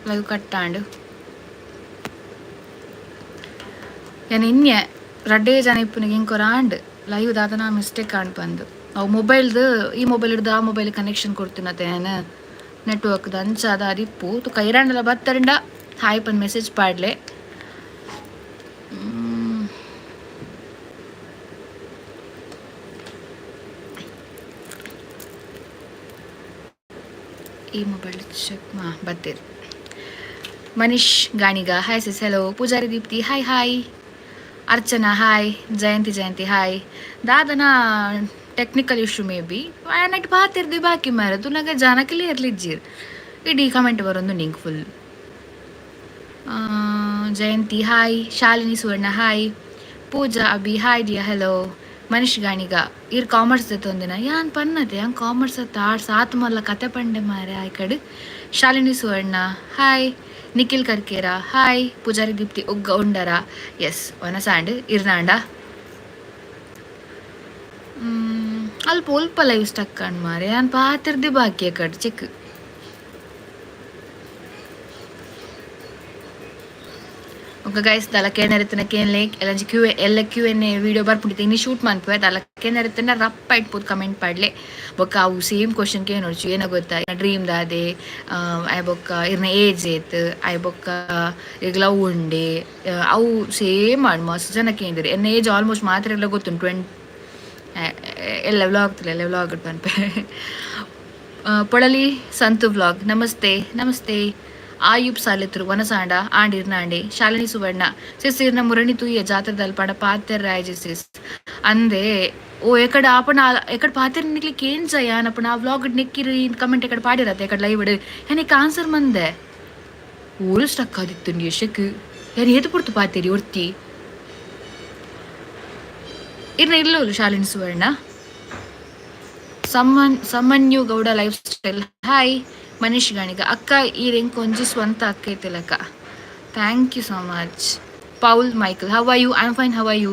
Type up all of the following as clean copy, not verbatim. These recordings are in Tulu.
ಲೈವ್ ಕಟ್ಟಾಂಡ್. ಯಾನ್ ಇನ್ನೆ ರಡ್ಡೇ ಜನ ಇಪ್ಪುನಗ ಎಂಕೊರ ಆಂಡ್ ಲೈವ್ ದಾದನ ಮಿಸ್ಟೇಕ್ ಆಂಡ್ ಪಂದ್. ಅವು ಮೊಬೈಲ್ದು ಈ ಮೊಬೈಲ್ ಹಿಡ್ದು ಆ ಮೊಬೈಲ್ ಕನೆಕ್ಷನ್ ಕೊಡ್ತೀನತೆ ಯಾನ್ ನೆಟ್ವರ್ಕ್ದ ಅಂಚಾದ ಅದಿಪ್ಪು. ತುಕ ಇರಾಂಡಲ ಬತ್ತರಿಂಡ ಹಾಯ್ ಪಂದ್ ಮೆಸೇಜ್ ಪಾಡ್ಲೆ. ಈ ಮೊಬೈಲ್ ಚೆಕ್ ಮಾ ಬತ್ತೆರ್. Manish Ganiga hi sis hello. Pujari Deepti hi hi. Archana hi. Jayanti Jayanti hi. ದಾದನ technical issue may be. ಆಯನಟ್ ಪಾತೆರ್ದೆ ಬಾಕಿ ಮಾರೆ ತೂನಗ ಜನಕ್ಲೆ ಇರ್ಲಿಜ್ಜೆರ್. ಇಡೀ comment ಬರೊಂದು ನಿಂಕ್ full. Jayanti hi. Shalini Suvarna hi. Pooja Abhi hi dear hello. Manish Ganiga ಈರ್ ಕಾಮರ್ಸ್ ದೆತ್ತೊಂದಿನ ಯಾನ್ ಪನ್ನತೆ ಯಾನ್ ಕಾಮರ್ಸ್ ಅತ್ತ ಆರ್ಟ್ಸ್ ಆತ್ ಮಲ್ಲ ಕತೆ ಪಂಡೆ ಮಾರೆ ಆಯ್ಕಡ್. ಶಾಲಿನಿ ಸುವರ್ಣ ಹಾಯ್. ನಿಖಿಲ್ ಕರ್ಕೇರ ಹಾಯ್. ಪೂಜಾರಿ ದೀಪ್ತಿ ಉಗ್ಗ ಉಂಡರ ಎಸ್ ವನಸಾಂಡ್ ಇರ್ನಾಂಡ. ಅಲ್ಪ ಒಲ್ಪ ಲೈವ್ ಸ್ಟಕ್ ಆಂಡ್ ಮಾರೆ ಯಾನ್ ಪಾತೆರ್ದೆ ಬಾಕಿ ಕಡ್ ಚೆಕ್. ಬೊಕ್ಕ ಗೈಸ್ ದಾಲ ಕೇನರೆತ್ತಿನ ಕೇನ್ಲೆ ಎಲ್ಲಂಜಿ ಕ್ಯೂ ಎಲ್ಲ ಕ್ಯೂ ಎನ್ ಎ ವಿಡಿಯೋ ಬರ್ಪುಂಡು ಇನಿ ಶೂಟ್ ಮನ್ಪುವೆ ದಾಲ ಕೇನರೆತ್ತಿನ ರಪ್ಪ ಇಟ್ಪೋದು ಕಮೆಂಟ್ ಪಾಡ್ಲೆ. ಬೊಕ್ಕ ಅವು ಸೇಮ್ ಕ್ವಶನ್ ಕೇನೊಡ್ಚಿ ಏನ ಗೊತ್ತಾ ಡ್ರೀಮ್ ದಾದೆ ಆಯ್ ಬೊಕ್ಕ ಇರ್ನ ಏಜ್ ಏತ್ ಆಯ್ ಬೊಕ್ಕ ಇರ್ಗ್ ಲವ್ ಉಂಡೆ ಅವು ಸೇಮ್ ಆಂಡ್ ಮಸ್ತ್ ಜನ ಕೇಂದಿರ್. ಎನ್ನ ಏಜ್ ಆಲ್ಮೋಸ್ಟ್ ಮಾತೆರೆಗ್ಲ ಗೊತ್ತುಂಡು ಟ್ವೆಂಟ್ ಎಲ್ಲ ವ್ಲಾಗ್ ಎಲ್ಲ ವ್ಲಾಗ್ ಪನ್ಪೆ. ಪೊಳಲಿ ಸಂತು ವ್ಲಾಗ್ ನಮಸ್ತೆ ನಮಸ್ತೆ. ಆಯುಬ್ ಸಾಲೆತ್ರು ವನಸಾಂಡ ಆಂಡಿರ್ನಾಂಡೆ. ಶಾಲಿನಿ ಸುವರ್ಣ ಸಿಸ್ ಇರ್ನ ಮುರಣಿ ತೂಯ ಜಾತ್ರೆದಲ್ಪ ಆಂಡ ಪಾತೆರ್ರೆ ಆಯ್ಜಿ ಸಿಸ್ ಅಂದೆ. ಓ ಎಕಡ ಆಪಣ ಎಕಡ ಪಾತೆರ್ ನಿಕ್ಲೆ ಕೇಂಜ ಯಾನ್ ಅಪಣ ಆ ವ್ಲಾಗ್ ನೆಕ್ಕಿರು ಕಮೆಂಟ್ ಎಕಡೆ ಪಾಡಿರತ್ತೆ ಎಕಡೆ ಲೈವ್ ಯಾನ್ ಆನ್ಸರ್ ಮಂದೆ. ಓಲು ಸ್ಟಕ್ ಆದಿತ್ತುಂಡು ಯಶಕ್ ಯಾನ್ ಏತ್ ಪೊರ್ತು ಪಾತೆರಿ ಒರ್ತಿ. ಇರ್ನ ಇಲ್ಲೋಲು Shalini Suvarna. Samanyu Gowda life style hi. Manish Ganiga ಅಕ್ಕ ಈರ್ ಎಂಕ್ ಒಂಜಿ ಸ್ವಂತ ಅಕ್ಕ ಇತ್ತಿಲಕ. Thank you so much. Paul Michael how are you? I am fine, how are you?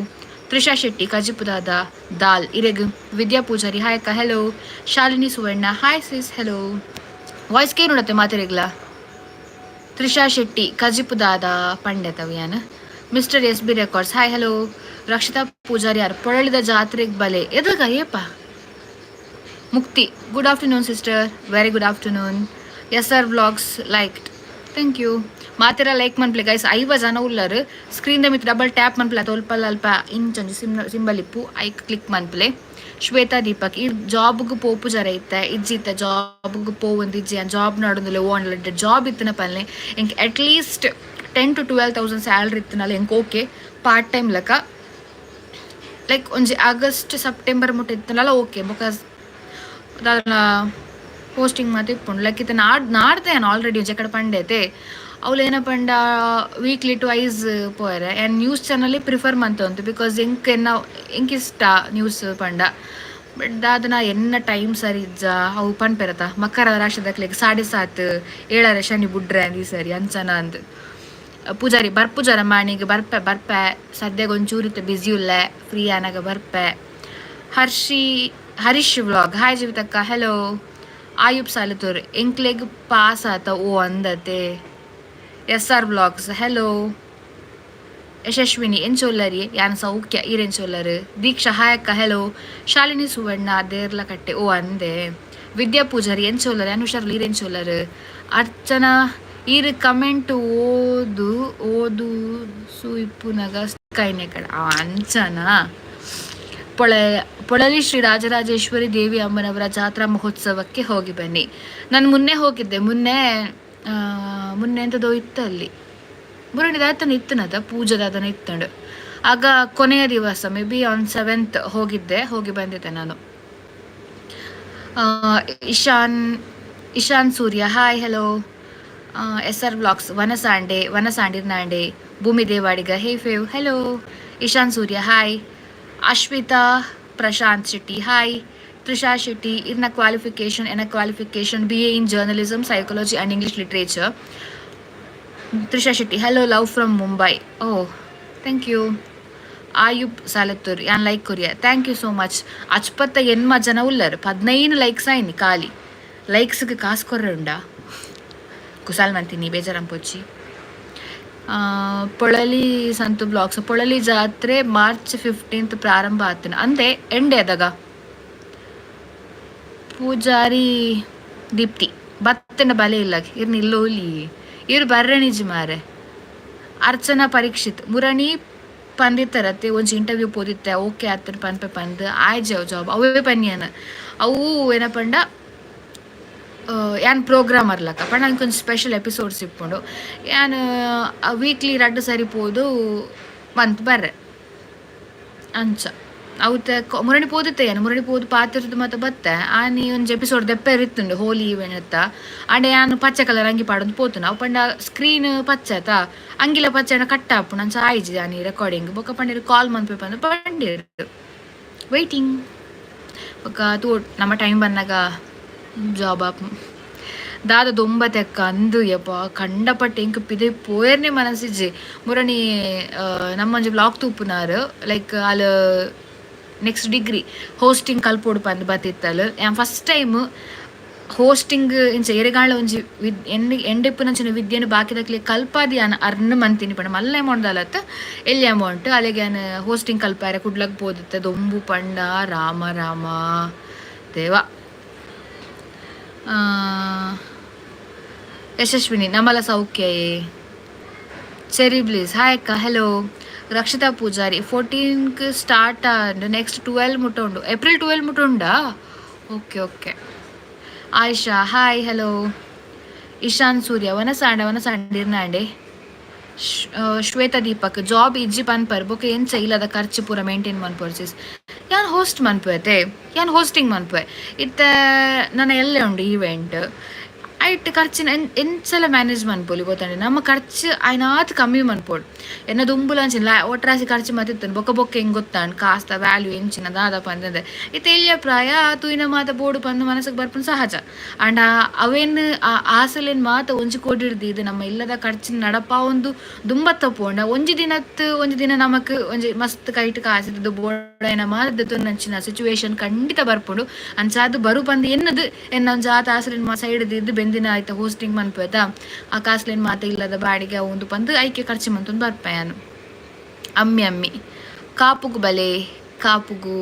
Trisha Shetty ಕಜಿಪುದಾದ ದಾಲ್ ಇರೆಗ್. ವಿದ್ಯಾ ಪೂಜಾರಿ ಹಾಯ್ ಅಕ್ಕ hello. Shalini Suvarna hi sis hello. Voice ಕೇನುಡತ್ತೆ ಮಾತೆರೆಗ್ಲ. ತ್ರಿಷಾ ಶೆಟ್ಟಿ ಕಜಿಪುದಾದ ಪಂಡೆತವ್ಯಾನ್. Mister S B records hi hello. Rakshita Pujari ಯಾರ್ ಪೊಳಲಿದ ಜಾತ್ರೆಗ್ ಬಲೆ ಎದಗ ಏಪ. Mukti good afternoon sister very good afternoon. S R vlogs like thank you. ಮಾತೆರ like ಮನ್ಪ್ಲೆ guys 50 ಜನ ಉಲ್ಲರ್. ಸ್ಕ್ರೀನ್ the ಮಿತ್ ಡಬಲ್ ಟ್ಯಾಪ್ ಮನ್ಪ್ಲೆ ಅಲ್ಪ ಅಲ್ಪ ಇಂಚೊಂಜಿ ಸಿಂಬಲ್ ಇಪ್ಪು ಐಕ್ ಕ್ಲಿಕ್ ಮನ್ಪ್ಲೆ. ಶ್ವೇತಾ ದೀಪಕ್ ಈ ಜಾಬ್ಗ್ ಪೋಪು ಜರ ಇತ್ತೆ ಇಜ್ಜಿ ಇತ್ತೆ ಜಾಬ್ಗ್ ಪೋವೊಂದು ಇಜ್ಜಿ ಜಾಬ್ ನಾಡೊಂದುಲ್ಲೆ ಓ ಅಂಡಲ ಜಾಬ್ ಇತ್ತಿನ ಪನ್ಲೆ ಎಂಕ್ ಅಟ್ಲೀಸ್ಟ್ 10 to 12 thousand salary ಇತ್ತಿನಲ್ಲ ಎಂಕ್ ಓಕೆ ಪಾರ್ಟ್ ಟೈಮ್ ಲೆಕ್ಕ ಲೈಕ್ ಒಂಜಿ ಆಗಸ್ಟ್ ಸೆಪ್ಟೆಂಬರ್ ಮುಟ್ಟ ಇತ್ತಿನಲ್ಲ ಓಕೆ because ದಾದನ ಪೋಸ್ಟಿಂಗ್ ಮಾತ ಇಪ್ಪುಂಡು ಲೈಕ್ ಇತ್ತೆ ನಾಡ್ದೆ ಯಾನ್ ಆಲ್ರೆಡಿ ಒಂಜಿ ಎಕಡೆ ಪಂಡೇತೆ ಅವ್ಲು ಏನ ಪಂಡ ವೀಕ್ಲಿ ಟ್ವೈಸ್ ಪೋಯೆರೆ ಯಾನ್ ನ್ಯೂಸ್ ಚಾನಲ್ ಪ್ರಿಫರ್ ಮಂತೊಂತು because ಎಂಕ್ ಎನ್ನ ಎಂಕ್ ಇಷ್ಟ ನ್ಯೂಸ್ ಪಂಡ ಬಟ್ ದಾದನ ಎನ್ನ ಟೈಮ್ ಸರಿ ಇಜ್ಜ ಅವು ಪನ್ಪೆರತ ಮಕರ ರಾಶಿದಕ್ಲೆಗ್ 7:30 7:30 ಶನಿ ಬುಡ್ರೆ ಅಂದ್ ಈ ಸರಿ ಅಂಚನ ಅಂದ್. ಪೂಜಾರಿ ಬರ್ಪುಜಾರ ಮಾಣಿಗ್ ಬರ್ಪೆ ಬರ್ಪೆ ಸದ್ಯಗ್ ಒಂಚೂರು ಇತ್ತೆ ಬ್ಯುಸಿ ಉಲ್ಲೆ ಫ್ರೀ ಆನಗ ಬರ್ಪೆ. ಹರ್ಷಿ ಹರೀಶ್ ವ್ಲಾಗ್ ಹಾಯ್ ಜೀವಿತಕ್ಕ ಹಲೋ. ಆಯುಬ್ ಸಾಲತೂರ್ ಎಂಕ್ಲೆಗ್ ಪಾಸ್ ಆತ ಓ ಅಂದತೆ. S R vlogs hello. Yashaswini ಎಂಚೊಲ್ಲರಿ ಯಾನ್ ಸೌಖ್ಯ ಈರೆಂಚೊಲ್ಲರು. ದೀಕ್ಷಾ ಹಾಯ್ ಅಕ್ಕ ಹಲೋ. ಶಾಲಿನಿ ಸುವರ್ಣ ದೇರ್ಲ ಕಟ್ಟೆ ಓ ಅಂದೆ. ವಿದ್ಯಾ ಪೂಜಾರಿ ಎಂಚೊಲ್ಲರ್ ಯಾನ್ ಹುಷಾರ್ ಈರೆಂಚೊಲ್ಲರು. ಅರ್ಚನಾ ಈರ್ ಕಮೆಂಟ್ ಓದು ಓದು ಸುಯಿಪುನಗ ಕೈನೆ ಕಡ ಅಂಚನಾ. ಪೊಳಲಿ ಶ್ರೀ ರಾಜರಾಜೇಶ್ವರಿ ದೇವಿ ಅಮ್ಮನವರ ಜಾತ್ರಾ ಮಹೋತ್ಸವಕ್ಕೆ ಹೋಗಿ ಬನ್ನಿ. ನಾನು ಮೊನ್ನೆ ಹೋಗಿದ್ದೆ, ಮೊನ್ನೆ ಮೊನ್ನೆ ಎಂಥದೋ ಇತ್ತು ಅಲ್ಲಿ ಮುರಣಿದಾತನ ಇತ್ತನದ ಪೂಜಾದಾತನ ಇತ್ತಂಡು. ಆಗ ಕೊನೆಯ ದಿವಸ ಮೇ ಬಿ ಆನ್ 7th ಹೋಗಿದ್ದೆ, ಹೋಗಿ ಬಂದಿದ್ದೆ ನಾನು. Ishan Ishan Surya hi hello. S R vlogs ವನಸಾಂಡೆ ವನಸಾಂಡಿರ್ನಾಂಡೆ. Bhoomi Devadiga hey fave hello. Ishan Surya hi. Ashwitha Prashanth Shetty hi. Trisha Shetty ಇರ್ನ ಕ್ವಾಲಿಫಿಕೇಶನ್ ಎನ್ನ qualification B A in journalism psychology and English literature. Trisha Shetty hello love from Mumbai oh thank you. Ayub Salathur ಯಾನ್ like Korea thank you so much. ಅಚ್ಪತ್ತ ಎನ್ಮ ಜನ ಉಲ್ಲರು 15 ಲೈಕ್ಸ್ ಆಯ್ನಿ ಖಾಲಿ ಲೈಕ್ಸ್ಗೆ ಕಾಸು ಕೊರ್ರೆ ಉಂಡಾ ಕುಸಾಲ್ ಮಂತೀನಿ, ಬೇಜಾರಂಪೊಚ್ಚಿ. ಪೊಳಲಿ ಸಂತು ಬ್ಲಾಗ್ಸ್, ಪೊಳಲಿ ಜಾತ್ರೆ ಮಾರ್ಚ್ 15 ಪ್ರಾರಂಭ ಆತನ ಅಂದೆ ಎಂಡೆ ಅದಾಗ. ಪೂಜಾರಿ ದೀಪ್ತಿ ಬತ್ತನ ಬಲೆ ಇಲ್ಲ, ಇರ್ನ ಇಲ್ಲೋಲಿ, ಇರು ಬರ್ರೆ ನಿಜ ಮಾರೆ. ಅರ್ಚನಾ ಪರೀಕ್ಷಿತ್, ಮುರಣಿ ಪಂದಿತ್ತರತ್ತೆ, ಒಂಜಿ ಇಂಟರ್ವ್ಯೂ ಪೋದಿತ್ತೆ, ಓಕೆ ಆತನ ಪನ್ಪೆ ಪಂದ್ ಆಯ್ಜ ಜಾಬ್. ಅವೇ ಪನ್ಯಾನ ಅವು ಏನಪಂಡ ಯಾನ್ ಪ್ರೋಗ್ರಾಮರ್ ಲಕ್ಕ ಪಂಡ ಅಂಕೊಂಜಿ ಸ್ಪೆಷಲ್ ಎಪಿಸೋಡ್ಸ್ ಇಪ್ಪುಂಡು. ಯಾನ್ ವೀಕ್ಲಿ ರಡ್ಡ್ ಸರಿ ಪೋದು ಮಂತ್ ಬರ್ರೆ ಅಂಚ. ಅವುತ ಮುರಣಿ ಪೋದಿತ್ತೆ, ಯಾನ್ ಮುರಣಿ ಪೋದು ಪಾತೆರ್ದು ಮಾತ ಬತ್ತೆ. ಆನಿ ಒಂಜಿ ಎಪಿಸೋಡ್ ದೆಪ್ಪೆರ್ ಇತ್ತುಂಡು ಹೋಲಿ ಇವೆಂಟ್. ಆಂಡ ಯಾನ್ ಪಚ್ಚೆ ಕಲರ್ ಅಂಗಿ ಪಾಡೊಂದು ಪೋತುನ. ಅವು ಪಂಡ ಸ್ಕ್ರೀನ್ ಪಚ್ಚೆ ಅತ, ಅಂಗಿಲ ಪಚ್ಚೆ ಕಟ್ಟ ಆಪುಂಡು, ಅಂಚ ಆಯ್ಜಿ ಆನಿ ರೆಕಾರ್ಡಿಂಗ್. ಬೊಕ್ಕ ಪಂಡೇರ್ ಕಾಲ್ ಮನ್ಪೆ ಪಂದ್ ಪಂಡೇರ್. ವೇಟಿಂಗ್. ಬೊಕ್ಕ ತೂ ನಮ್ಮ ಟೈಮ್ ಬಂದಾಗ ಜಾಬ್ ಆಪ್. ದಾದ ದೊಂಬತೆಕ್ಕ ಅಂದು ಯಪ್ಪ, ಕಂಡಪಟ್ಟೆ ಎಂಕ್ ಪಿದೈ ಪೋಯರ್ನೆ ಮನಸ್ಸಿಜ್ಜಿ. ಮುರಣಿ ನಮ್ಮೊಂಜಿ ಬ್ಲಾಗ್ ತೂಪುನಾರ್, ಲೈಕ್ ಅಲ್ ನೆಕ್ಸ್ಟ್ ಡಿಗ್ರಿ ಹೋಸ್ಟಿಂಗ್ ಕಲ್ಪೋಡು ಪಂದ್ ಬತ್ತಿತ್ತಲ್. ಯಾನ್ ಫಸ್ಟ್ ಟೈಮ್ ಹೋಸ್ಟಿಂಗ್ ಇಂಚ ಎರೆಗಾಳ ಒಂಜಿ ವಿದ್ ಎಣ್ಣೆ ಎಂಡೆಪ್ಪುನಂಚಿನ ವಿದ್ಯೆನ್ ಬಾಕಿದಕ್ಲೆ ಕಲ್ಪಾದಿ ಯಾನ್ ಅರ್ನ್ ಮಂತಿನಿ ಪಂಡ ಮಲ್ಲ ಅಮೌಂಟ್ ದಾಲತ್, ಎಲ್ಲಿ ಅಮೌಂಟ್. ಅಲೆಗೆ ಯಾನ್ ಹೋಸ್ಟಿಂಗ್ ಕಲ್ಪಾರೆ ಕುಡ್ಲಕ್ ಪೋದಿತ್ತೆ. ದೊಂಬು ಪಂಡ ರಾಮ ರಾಮ ದೇವ. ಯಶಸ್ವಿನಿ, ನಮಲ ಸೌಖ್ಯಯೇ. ಚೆರಿ ಬ್ಲೀಸ್, ಹಾಯ್ ಅಕ್ಕ, ಹಲೋ. ರಕ್ಷಿತಾ ಪೂಜಾರಿ, 14ಕ್ ಸ್ಟಾರ್ಟ್ ಆಂಡ್, ನೆಕ್ಸ್ಟ್ 12 ಮುಟ್ಟ ಉಂಡು. ಏಪ್ರಿಲ್ 12 ಮುಟ್ಟ ಉಂಡಾ? Okay okay. Ayesha, hi, hello. Ishan ಸೂರ್ಯ, ವನಸಾಂಡ ವನಸಾಂಡಿರ್ನಾಂಡೆ. ಶ್ವೇತಾ ದೀಪಕ್, ಜಾಬ್ ಇಜ್ಜಿ ಪನ್ಪರ್, ಬೊಕ ಎಂಚ ಇಲ್ಲದ ಖರ್ಚು ಪೂರ ಮೇಂಟೈನ್ ಮನ್ಪುವರ್? ಯಾನ್ ಹೋಸ್ಟ್ ಮನ್ಪುವೆ, ಯಾನ್ ಹೋಸ್ಟಿಂಗ್ ಮನ್ಪುವೆ. ಇತ್ತೆ ನನ್ನ ಎಲ್ಲೆ ಉಂಡು ಈವೆಂಟ್, ಐಟ್ ಖರ್ಚಿನ ಎಂಚಲ ಮ್ಯಾನೇಜ್ ಮನ್ಪೊಲಿ ಗೊತ್ತಂಡೆ. ನಮ್ಮ ಖರ್ಚು ಆಯ್ನಾತ್ ಕಮ್ಮಿ ಮನ್ಪೊಡು. ಎನ್ನ ದುಂಬುಲ ಅಂಚಿನ ಒಟ್ರಾಸಿ ಖರ್ಚು ಮತ್ತಿತ್ತು. ಬೊಕ್ಕ ಬೊಕ್ಕ ಹೆಂಗ್ ಗೊತ್ತಾಂಡ್ ಕಾಸ್ತ ವ್ಯಾಲ್ಯೂ ಎಂಚಿನ ದಾದ ಪಂದಂದೆ. ಇತ್ತೆ ಎಲ್ಯ ಪ್ರಾಯ, ತೂಯಿನ ಮಾತ ಬೋಡು ಪಂದ್ ಮನಸ್ಸಿಗೆ ಬರ್ಪುನ ಸಹಜ. ಆಂಡ ಅವೇನ್ ಆ ಆಸೆಲೆನ್ ಮಾತ ಒಂಜಿ ಕೋಡಿಡ್ದು ಇದು ನಮ್ಮ ಇಲ್ಲದ ಖರ್ಚಿನ ನಡಪಾವೊಂದು ದುಂಬತ್ತ ಪೋಂಡ, ಒಂಜಿ ದಿನತ್ ಒಂಜಿ ದಿನ ನಮಕ್ ಒಂಜಿ ಮಸ್ತ್ ಕೈಟ್ ಕಾಸಿದ್ದು ಬೋಡೈನ ಮಾತ ದೆತ್ತೊನ್ನಂಚಿನ ಸಿಚುವೇಶನ್ ಖಂಡಿತ ಬರ್ಪುಂಡು. ಅಂಚಾದ್ ಬರು ಪಂದ್ ಎನ್ನದು ಎನ್ನ ಒಂಜಿ ಆತ ಆಸೆಲೆನ್ ಮಾ ಸೈಡ್ ಇದ್ದು ಬೆಂದಿನ ಆಯ್ತ ಹೋಸ್ಟಿಂಗ್ ಮನ್ಪುವೆತ, ಆ ಕಾಸ್ಲೆನ್ ಮಾತ ಇಲ್ಲದ ಬಾಡಿಗೆ ಒಂದು ಪಂದ್ ಐಕೆ ಖರ್ಚು ಮಂತೊಂದು ಬರ್ಪೆ ಯಾನು. ಅಮ್ಮಿ ಅಮ್ಮಿ, ಕಾಪುಗು ಬಲೆ. ಕಾಪುಗು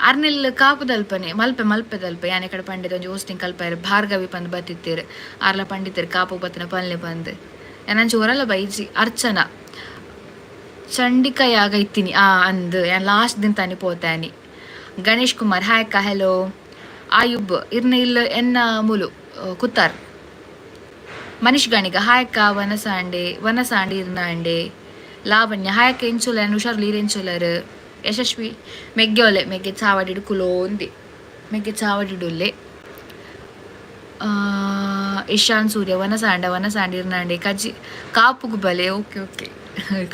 ಅರ್ನಿಲ್ ಕಾಪುದಲ್ಪನೆ, ಮಲ್ಪೆ ಮಲ್ಪೆದಲ್ಪ. ಯಾನೆ ಕಡೆ ಪಂಡಿತ ಒಂಜಿ ಹೋಸ್ಟಿಂಗ್ ಕಲ್ಪಾಯರು, ಭಾರ್ಗವಿ ಪಂದ್ ಬತ್ತಿತ್ತೇರು. ಆರ್ಲ ಪಂಡಿತರು ಕಾಪು ಬತ್ತಿನ ಪಲ್ಲೆ ಪಂದ್. ಯಾನಂಚ ಒರಲ ಬೈಜಿ. ಅರ್ಚನಾ, ಚಂಡಿಕಾ ಯಾಗ ಇತ್ತೀನಿ ಆ ಅಂದ್, ಯಾನ್ ಲಾಸ್ಟ್ ದಿನ ತಾನಿ ಪೋತಾನಿ. ಗಣೇಶ್ ಕುಮಾರ್, ಹಾಯ್ ಅಕ್ಕ, ಹಲೋ. ಆಯುಬ್, ಇರ್ನ ಇಲ್ಲ ಎನ್ನ ಮುಲು ಕುತ್ತಾರ್. ಮನೀಶ್ ಗಾಣಿಗ, ಹಾಯ್ ಅಕ್ಕ, ವನಸಾಂಡೆ ವನಸಾಂಡಿ ಇರ್ನಾಂಡೆ. ಲಾವಣ್ಯ, ಹಾಯ್ ಅಕ್ಕ, ಎಂಚುಲ? ಹುಷಾರು ಲೀರೆಂಚುಲರ್? ಯಶಸ್ವಿ, ಮೆಗ್ಗೊಲೆ ಮೆಗ್ಗೆ ಚಾವಡಿಡು ಕುಲೋಂದಿ, ಮೆಗ್ಗೆ ಚಾವಡಿಡುಲ್ಲೆ. ಇಶಾನ್ ಸೂರ್ಯ, ವನಸಾಂಡ ವನಸಾಂಡಿ ಇರ್ನಾಂಡೆ. ಕಜಿ ಕಾಪುಗು ಬಲೆ. ಓಕೆ ಓಕೆ,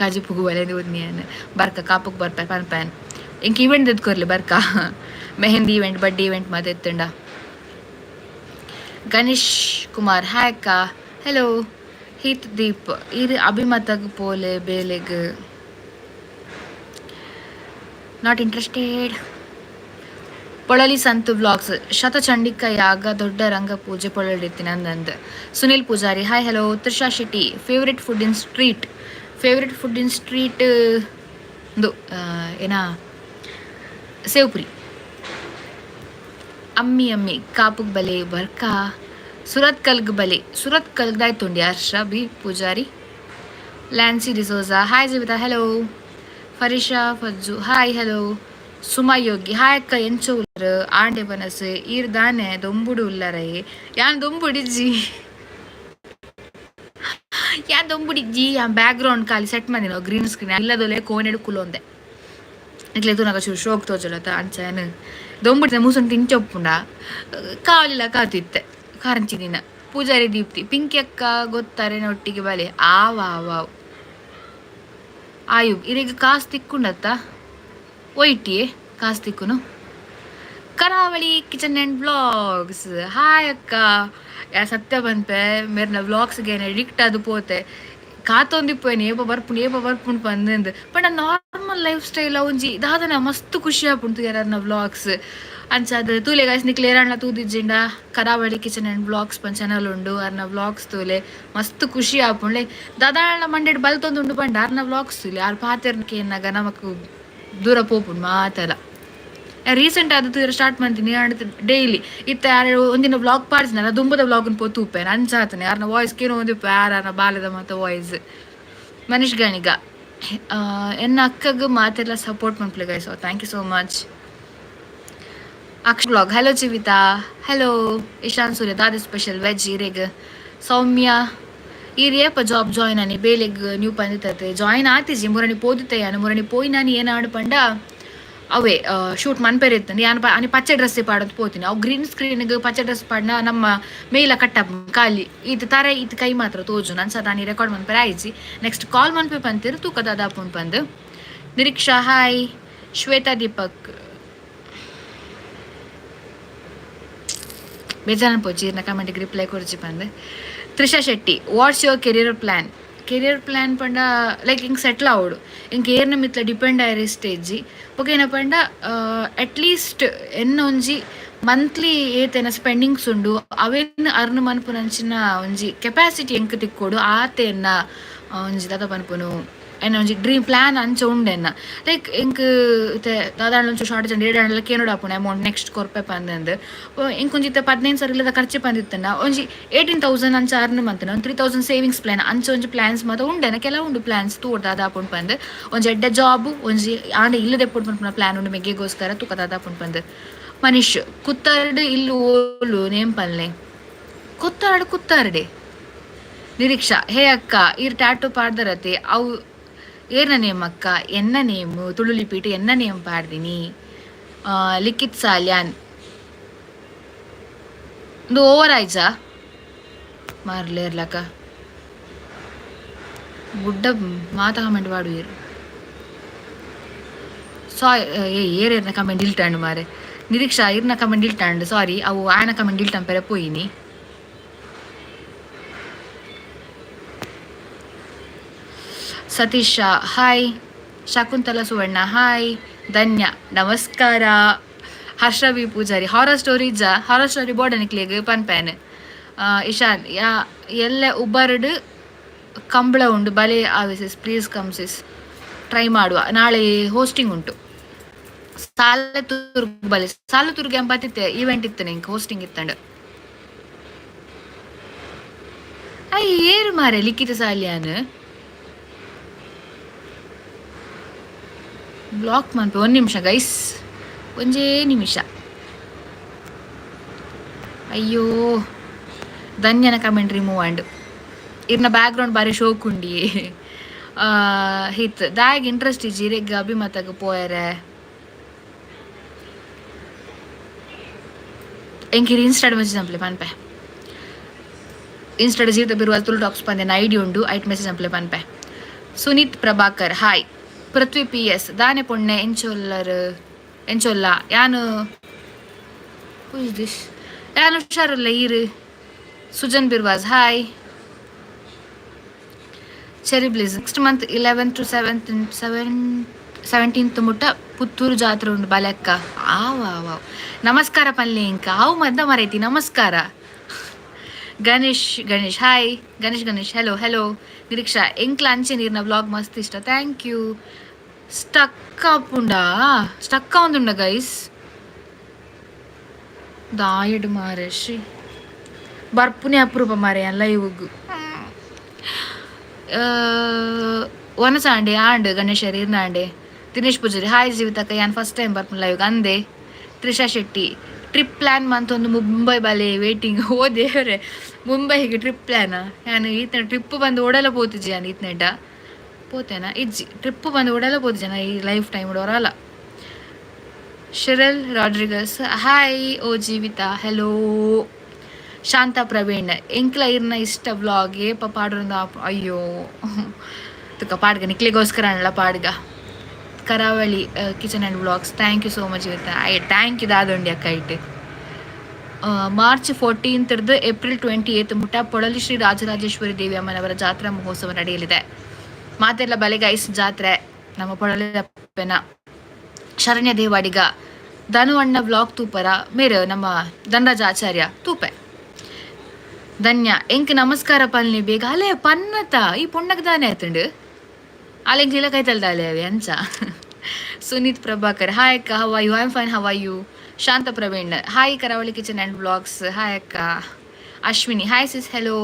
ಕಾಜಿಪುಗು ಬಲೆ ಊರ್ನಿಯನ್. ಬರ್ಕ, ಕಾಪುಗ್ ಬರ್ಪ ಪನ್ಪ್ಯಾನ್. ಇಂಕ ಈವೆಂಟ್ ದೆತ್ಕೊರ್ಲಿ ಬರ್ಕ, ಮೆಹಂದಿ ಈವೆಂಟ್, ಬಡ್ಡಿ ಈವೆಂಟ್ ಮಾತ ಎತ್ತುಂಡ. ಗಣೇಶ್ ಕುಮಾರ್, ಹಾಯ್ ಅಕ್ಕ, ಹಲೋ. ಹೀತ್ ದೀಪ್, ಇರು ಅಭಿಮತಗ್ ಪೋಲೆ ಬೇಲೆಗ್? Not interested. Polali Santu vlogs, ಶತಚಂಡಿಕ ಯಾಗ ದೊಡ್ಡ ರಂಗ ಪೂಜೆ ಪೊಳಲಿತ್ತಿ ನಂದಂದ್. Sunil Poojary, hi, hello. Trisha Shetty, favourite food in street? Favourite food in street ಒಂದು ಏನ ಸೇವ್ಪುರಿ. ಅಮ್ಮಿ ಅಮ್ಮಿ, ಕಾಪುಗ್ ಬಲೆ. ಬರ್ಕಾ. ಸುರತ್ ಕಲ್ಗ್ ಬಲೆ. ಸುರತ್ ಕಲ್ಗ್ದಾಯ್ತುಂಡಿ. Harsha B Poojary. Lancy D'Souza, hi Jeevitha, hello. Farisha Fajju, hi, hello. Suma Yogi, hi ಅಕ್ಕ, ಎಂಚ ಉಲ್ಲರ್? ಆಂಡೆ ಬನಸ್. ಈರ್ ದಾನೆ ದೊಂಬುಡು ಉಲ್ಲರೈ? ಯಾನ್ ದೊಂಬುಡಿಜ್ಜಿ, ಯಾನ್ ದೊಂಬುಡಿಜ್ಜಿ. ಯಾನ್ ಬ್ಯಾಕ್ ಗ್ರೌಂಡ್ ಖಾಲಿ ಸೆಟ್ ಮಂದಿನ ಗ್ರೀನ್ ಸ್ಕ್ರೀನ್ ಇಲ್ಲದೊಲೆ ಕೋನೆಡು ಕುಲೊಂದೆ. ಇಕ್ಲೆ ತೂನಗ ಚೂರು ಶೋಕ್ ತೋಜಲತ. ಅಂಚ ಯಾನ್ ದೊಂಬುಡಿದ ಮೂಸನ್ ತಿಂಚೊಪ್ಪುಂಡ ಕಾಲಿಲ್ಲ ಕಾತಿತ್ತೆ ಕಾರಂಚಿ ದಿನ. ಪೂಜಾರಿ ದೀಪ್ತಿ, ಪಿಂಕಿ ಅಕ್ಕ ಗೊತ್ತಾರೆ ಒಟ್ಟಿಗೆ ಬಲೆ. ಆವ ಆವ. ಆಯು ಇರೆಗ್ ಕಾಸ್ ತಿಕ್ಕುಂಡತ್ತ? ಒಯ್ಟಿಯೇ ಕಾಸ್ ತಿಕ್ಕುನು? ಕರಾವಳಿ ಕಿಚನ್ ಆ್ಯಂಡ್ ವ್ಲಾಗ್ಸ್, ಹಾಯ್ ಅಕ್ಕ. ಯಾ ಸತ್ಯ ಬಂತೆ, ಮೇರ್ನ ವ್ಲಾಗ್ಸ್ಗೆ ಎಡಿಕ್ಟ್ ಅದು ಪೋತೆ. ಕಾತೊಂದಿಪ್ಪೇನೆ ಏಪ ಬರ್ಪುಂಡು ಏಪ ಬರ್ಪುಂಡು ಪಂದಂದು. ಪಂಡ ನಾರ್ಮಲ್ ಲೈಫ್ ಸ್ಟೈಲ್ ಒಂಜಿ ದಾದನ ಮಸ್ತ್ ಖುಷಿ ಆಪುಂಡು ಯಾರನ್ನ ವ್ಲಾಗ್ಸ್. ಅಂಚಾದ್ ತೂಲೆ ಗೈಸ್, ನಿಕ್ಲೆ ಏರಾಂಡ್ಲ ತೂದಿಜ್ಜಿಂಡ ಕರಾವಳಿ ಕಿಚನ್ ಆ್ಯಂಡ್ ವ್ಲಾಗ್ಸ್ ಪನ್ ಚಾನಲ್ ಉಂಡು. ಅರ್ನ ವ್ಲಾಗ್ಸ್ ತೂಲೆ, ಮಸ್ತ್ ಖುಷಿ ಆಪುಂಡು. ದಾದಾಂಡ ಮಂಡೆಡ್ ಬಲ್ತೊಂದುಂಡು ಪಂಡ ಅರ್ನ ವ್ಲಾಗ್ಸ್ ತೂಲೆ. ಆರ್ ಪಾತೆರ್ನ ಕೇನ್ನಗ ನಮಕ್ ದೂರ ಪೋಪುಂಡು ಮಾತೆಲ. ರೀಸೆಂಟ್ ಆದ್ ತೂಯೆರೆ ಸ್ಟಾರ್ಟ್ ಮಂತಿನಿ. ಆಂಡ ಡೈಲಿ ಇತ್ತೆ ಆರ್ ಒಂದಿನ ವ್ಲಾಗ್ ಪಾಡ್ಜಿನಲ್ಲ, ದುಂಬುದ ವ್ಲಾಗ್ ಪೋ ತೂಪೇನೆ. ಅಂಚಾತನೆ ಆರ್ನ ವಾಯ್ಸ್ ಕೇನೊಂದಿಪ್ಪೆ, ಆರ್ ಬಾಲೆದ ಮಾತ ವಾಯ್ಸ್. ಮನೀಶ್ ಗಾಣಿಗ, ಎನ್ನ ಅಕ್ಕಗ್ ಮಾತೆಲ್ಲ support ಮನ್ಪುಲೆ guys. Thank you so much. Aksh vlog, hello Jeevitha, hello. Ishan ಸೂರ್ಯ, ದಾದ ಸ್ಪೆಷಲ್ ವೆಜ್ ಇರೆಗ್? ಸೌಮ್ಯ, ಈರ್ ಏಪ ಜಾಬ್ ಜಾಯ್ನ್ ಆನಿ? ಬೇಲೆಗ್ ನ್ಯೂ ಪಂದಿತ್ತತೆ. ಜಾಯ್ನ್ ಆತಿಜಿ, ಮುರಣಿ ಪೋದಿತ್ತೆ ಯಾನ್. ಮುರಣಿ ಪೋಯಿ ನಾನು ಏನಾಡು ಪಂಡ ಅವೇ ಶೂಟ್ ಮನ್ಪೆರೆ ಇತ್ತಂಡು. ಯಾನ್ ಅನಿ ಪಚ್ಚೆ ಡ್ರೆಸ್ ಪಾಡೊಂದು ಪೋತೀನಿ. ಅವು ಗ್ರೀನ್ ಸ್ಕ್ರೀನ್ಗೆ ಪಚ್ಚೆ ಡ್ರೆಸ್ ಪಾಡ್ನ ನಮ್ಮ ಮೇಲ ಕಟ್ಟ ಖಾಲಿ ಈತ್ ತರೆ, ಈತ್ ಕೈ ಮಾತ್ರ ತೋಜು. ನನ್ ಸಹ ದಾನಿ ರೆಕಾರ್ಡ್ ಮನ್ಪೆರೆ ಆಯ್ಜಿ. ನೆಕ್ಸ್ಟ್ ಕಾಲ್ ಮನ್ಪೆ ಪಂತಿರು, ತೂಕ ದಾದಾಪುಂಡು ಪಂದು. ನಿರೀಕ್ಷಾ ಹಾಯ್. ಶ್ವೇತಾ ದೀಪಕ್, ಬೇಜಾರನ್ ಪೋಚಿ ಇರ್ನ ಕಮೆಂಟ್ಗೆ ರಿಪ್ಲೈ ಕೊರ್ಚಿ ಪಂದು. Trisha Shetty, what's your career plan? Career plan ಪಂಡ ಲೈಕ್ ಹಿಂಗೆ ಸೆಟ್ಲ್ ಆವೊಡು, ಇಂಕ್ ಏರ್ನ ಮಿತ್ಲ ಡಿಪೆಂಡ್ ಆಯೆರೆ ಇಷ್ಟ ಇಜ್ಜಿ. ಬೊಕ ಏನ ಪಂಡ ಅಟ್ಲೀಸ್ಟ್ ಎನ್ನ ಒಂಜಿ ಮಂತ್ಲಿ ಏತ್ ಎನ್ನ ಸ್ಪೆಂಡಿಂಗ್ಸ್ ಉಂಡು ಅವೆನ್ ಅರ್ನ್ ಮನ್ಪುನಂಚಿನ ಒಂಜಿ ಕೆಪಾಸಿಟಿ ಎಂಕ್ ತಿಕ್ಕೊಡು. ಆತೆ ಎನ್ನ ಒಂಜಿ ದಾದ ಪನ್ಪುನು, ಎನ್ನ ಒಂಜಿ ಡ್ರೀಮ್ ಪ್ಲಾನ್ ಅಂಚ ಉಂಡು ಎನ್ನ. ಲೈಕ್ ಎಂಕ್ ಇತ್ತೆ ದಾದಾಂಡ ಒಂಚೂರು ಶಾರ್ಟೇಜ್ ಉಂಡು, ಏಡಾಂಡಲ ಕೇನೊಡು ಆಪುಂಡು ಅಮೌಂಟ್ ನೆಕ್ಸ್ಟ್ ಕೊರ್ಪೆ ಪಂದಂದ್. ಎಂಕ್ ಒಂಜಿ ಇತ್ತೆ 15,000 ಇಲ್ಲದ ಖರ್ಚು ಪಂದಿತ್ತಂಡ ಒಂಜಿ 18,000 ಅಂಚ ಅರ್ನ್ ಮಂತುಂಡ ಒಂದು 3,000 ಸೇವಿಂಗ್ಸ್ ಪ್ಲಾನ್ ಅಂಚ ಒಂಜಿ ಪ್ಲಾನ್ಸ್ ಮಾತ ಉಂಡು ಎನ್ನ. ಕೆಲವು ಉಂಡು ಪ್ಲಾನ್ಸ್, ತೂವೊಡು ದಾದ ಆಪುಂಡು ಪಂದ್. ಒಂಜಿ ಎಡ್ಡೆ ಜಾಬ್, ಒಂಜಿ ಆಂಡ ಇಲ್ಲ್ ದೆಪ್ಪೊಡು ಪನ್ಪುನ ಪ್ಲಾನ್ ಉಂಡು ಮೆಗ್ಗೆಗೋಸ್ಕರ. ತೂಕ ದಾದ ಆಪುಂಡು ಪಂದ್. ಮನೀಶ್, ಕುತ್ತಾರ್ಡ್ ಇಲ್ಲ್ ಓಲು ನೇಮ್ ಪನ್ಲೆ. ಕುತ್ತಾರ್ಡ್ ಕುತ್ತಾರ್ಡೆ. ನಿರೀಕ್ಷಾ, ಹೇ ಅಕ್ಕ, ಈರ್ ಟ್ಯಾಟೂ ಪಾಡ್ದರತೆ, ಅವು ಏರ್ನ ನೇಮ್ ಅಕ್ಕ? ಎನ್ನ ನೇಮ್, ತುಳು ಲಿಪಿಟ್ ಎನ್ನ ನೇಮ್ ಪಾಡ್ದಿನಿ. ಲಿಖಿತ್ ಸಾಲ್ಯಾನ್, ಒಂದು ಓವರ್ ಆಯ್ಜಾ ಮಾರ್ಲೇರ್ಲಕ ಗುಡ್ಡ ಮಾತ ಕಮೆಂಟ್ ಪಾಡುವೆರ್. ಸಾರಿ, ಏ ಏರೇರ್ನ ಕಮೆಂಟ್ ಇಲ್ಟಾಂಡು ಮಾರೆ. ನಿರೀಕ್ಷಾ, ಇರ್ನ ಕಮೆಂಟ್ ಇಲ್ಟಾಂಡು, ಸಾರಿ. ಅವು ಆಯನ ಕಮೆಂಟ್ ಇಲ್ಟಂಪೆರೆ ಪೋಯಿನಿ. ಸತೀಶ ಹಾಯ್. ಶಕುಂತಲ ಸುವರ್ಣ ಹಾಯ್. ಧನ್ಯ ನಮಸ್ಕಾರ. Harsha V Poojary, horror story ಇಜ್ಜಾ? ಹಾರರ್ ಸ್ಟೋರಿ ಬೋರ್ಡ್ ನಿಕ್ಲೆಗ್ ಪನ್ಪೇನ್. ಇಶಾನ್, ಯಾ ಎಲ್ಲೆ ಉಬರ್ಡ್ ಕಂಬಳ ಉಂಡು, ಬಲೆ ಆವೆ ಸಿಸ್, ಪ್ಲೀಸ್ ಕಮ್ ಸಿಸ್. ಟ್ರೈ ಮಾಡುವ, ನಾಳೆ ಹೋಸ್ಟಿಂಗ್ ಉಂಟು. ಸಾಲತೂರ್ಗ್ ಬಲೆ. ಸಾಲತೂರ್ಗೆ ಎಂಬತ್ತಿತ್ತೆ ಈವೆಂಟ್ ಇತ್ತು, ನಿಂಗೆ ಹೋಸ್ಟಿಂಗ್ ಇತ್ತಂಡು. I ಏರು ಮಾರೆ ಲಿಖಿತ ಸಾಲಿಯಾನ್ ಬ್ಲಾಕ್ ಮನ್ಪೆ. ಒಂದು ನಿಮಿಷ ಗೈಸ್, ಒಂಜೇ ನಿಮಿಷ. ಅಯ್ಯೋ, ಧನ್ಯನ ಕಮೆಂಟ್ ರಿಮೂವ್ ಆಂಡ್. ಇರ್ನ ಬ್ಯಾಕ್ಗ್ರೌಂಡ್ ಬಾರಿ ಶೋಕ್ ಉಂಡಿ. ಹಿತ್ ದಾಯಗ್ ಇಂಟ್ರೆಸ್ಟ್ ಇಜ್ಜಿ ಇರೆಗ್ ಅಭಿಮತಗ್ ಪೋಯರೆ? ಎಂಕ್ ಇನ್ಸ್ಟಾಡ್ ಮೆಸೇಜ್ ಅಂಪ್ಲೆ ಪನ್ಪೆ. ಇನ್ಸ್ಟಾಡ್ ಜೀವಿತ ಬಿರುವ ತುಳು ಟಾಕ್ಸ್ ಪಂದೆ ಐಡಿ ಉಂಡು, ಐಟ್ ಮೆಸೇಜ್ ಅಂಪ್ಲೆ ಪನ್ಪೆ. ಸುನೀತ್ ಪ್ರಭಾಕರ್ ಹಾಯ್. ಪೃಥ್ವಿ ಪಿ ಎಸ್, ದಾನೆ ಪೊಣ್ಣೆ ಎಂಚೊಲ್ಲರ್ ಎಂಚೊಲ್ಲ? ಯಾನು who is this? ಯಾನು ಹುಷಾರಲ್ಲ ಈರು. Sujan Birwas hi. Cherry Bliss, next month 11 to 17th ಮುಟ್ಟ ಪುತ್ತೂರು ಜಾತ್ರೆ ಉಂಡು ಬಲೆಕ್ಕ. ಆವ್ ಆವ್. ನಮಸ್ಕಾರ ಪಲ್ಲೆ ಇಂಕ ಅವು ಮದ್ದ ಮರೈತಿ. ನಮಸ್ಕಾರ. Ganesh Ganesh hi. Ganesh Ganesh hello hello. Niriksha, ಎಂಕ್ಲ ಅಂಚೆ ನೀರ್ನ ವ್ಲಾಗ್ ಮಸ್ತ್ ಇಷ್ಟ, thank you. Stuck ಆಪುಂಡಾ? ಸ್ಟಕ್ ಆವೊಂದುಂಡ ಗೈಸ್? ದಾಯಡ್ ಮಾರೆ, ಶ್ರೀ ಬರ್ಪುನೆ ಅಪರೂಪ ಮಾರೆ ಲೈವ್ಗ್. ವನಸಾಂಡೆ ಆಂಡ್ ಗಣೇಶರ್ ಇರ್ನಾಂಡೆ. ದಿನೇಶ್ ಪೂಜಾರಿ ಹಾಯ್ ಜೀವಿತಕ್ಕ, ಯಾನ್ ಫಸ್ಟ್ ಟೈಮ್ ಬರ್ಪುನ ಲೈವ್ಗ್ ಅಂದೆ. ತ್ರಿಷಾ ಶೆಟ್ಟಿ, ಟ್ರಿಪ್ ಪ್ಲ್ಯಾನ್ ಮಂತೊಂದು ಮುಂಬೈ ಬಲೆ ವೇಟಿಂಗ್. ಓ ದೇವರೇ, ಮುಂಬೈಗೆ ಟ್ರಿಪ್ ಪ್ಲ್ಯಾನ? ಯಾನ್ ಈತನ ಟ್ರಿಪ್ ಬಂದು ಓಡಲ ಪೋತಿಜಿ. ಯಾನ್ ಈತ್ನೆಟ ಪೋತೇನಾ? ಇಜ್ಜಿ, ಟ್ರಿಪ್ ಬಂದು ಓಡಲ ಪೋತಿಜನ ಈ ಲೈಫ್ ಟೈಮ್ ಹೊರಲ್ಲ. ಶೆರಲ್ ರಾಡ್ರಿಗಸ್ ಹಾಯ್. ಓ ಜೀವಿತಾ ಹೆಲೋ. ಶಾಂತ ಪ್ರವೀಣ್, ಎಂಕ್ಲ ಇರ್ನ ಇಷ್ಟ ವ್ಲಾಗ್ ಏಪ ಪಾಡ್ರಂದ? ಅಯ್ಯೋ ತುಕ ಪಾಡ್ಗ, ನಿಕ್ಲೆಗೋಸ್ಕರ ಅಣ್ಣ ಪಾಡ್ಗ. Karavali kitchen and vlogs, thank you so much Jeevitha. I thank you ದಾದೊಂಡಿ ಅಕ್ಕ ಇಟ್ಟು. ಮಾರ್ಚ್ 14 ಏಪ್ರಿಲ್ 28 ಮುಟ್ಟ ಪೊಳಲಿ ಶ್ರೀ ರಾಜರಾಜೇಶ್ವರಿ ದೇವಿ ಅಮ್ಮನವರ ಜಾತ್ರಾ ಮಹೋತ್ಸವ ನಡೆಯಲಿದೆ. ಮಾತೆಲ್ಲ ಬಲೆಗೈಸ್, ಜಾತ್ರೆ ನಮ್ಮ ಪೊಳಲಿ ಅಪ್ಪನ. ಶರಣ್ಯ ದೇವಾಡಿಗ, ಧನು ಅಣ್ಣ ವ್ಲಾಗ್ ತೂಪರ ಮೇರ್ ನಮ್ಮ ಧನರಾಜ ಆಚಾರ್ಯ ತೂಪೆ. ಧನ್ಯ ಎಂಕ್ ನಮಸ್ಕಾರ ಪಲ್ನಿ ಬೇಗ ಅಲೆ ಪನ್ನತ ಈ ಪೊಣ್ಣಗ್ ದಾನೆ ಆತುಂಡು ಅಲೆ ಎಂಕ್ ಇಲ್ಲ ದಾಲೆ ಅವೆ ಅಂಚ. ಸುನೀತ್ ಪ್ರಭಾಕರ್ ಹಾಯ್ ಅಕ್ಕ, how are you? I am fine, how are you? Shanta Praveen hi, Karavali kitchen and vlogs hi ಅಕ್ಕ. Ashwini hi sis, hello.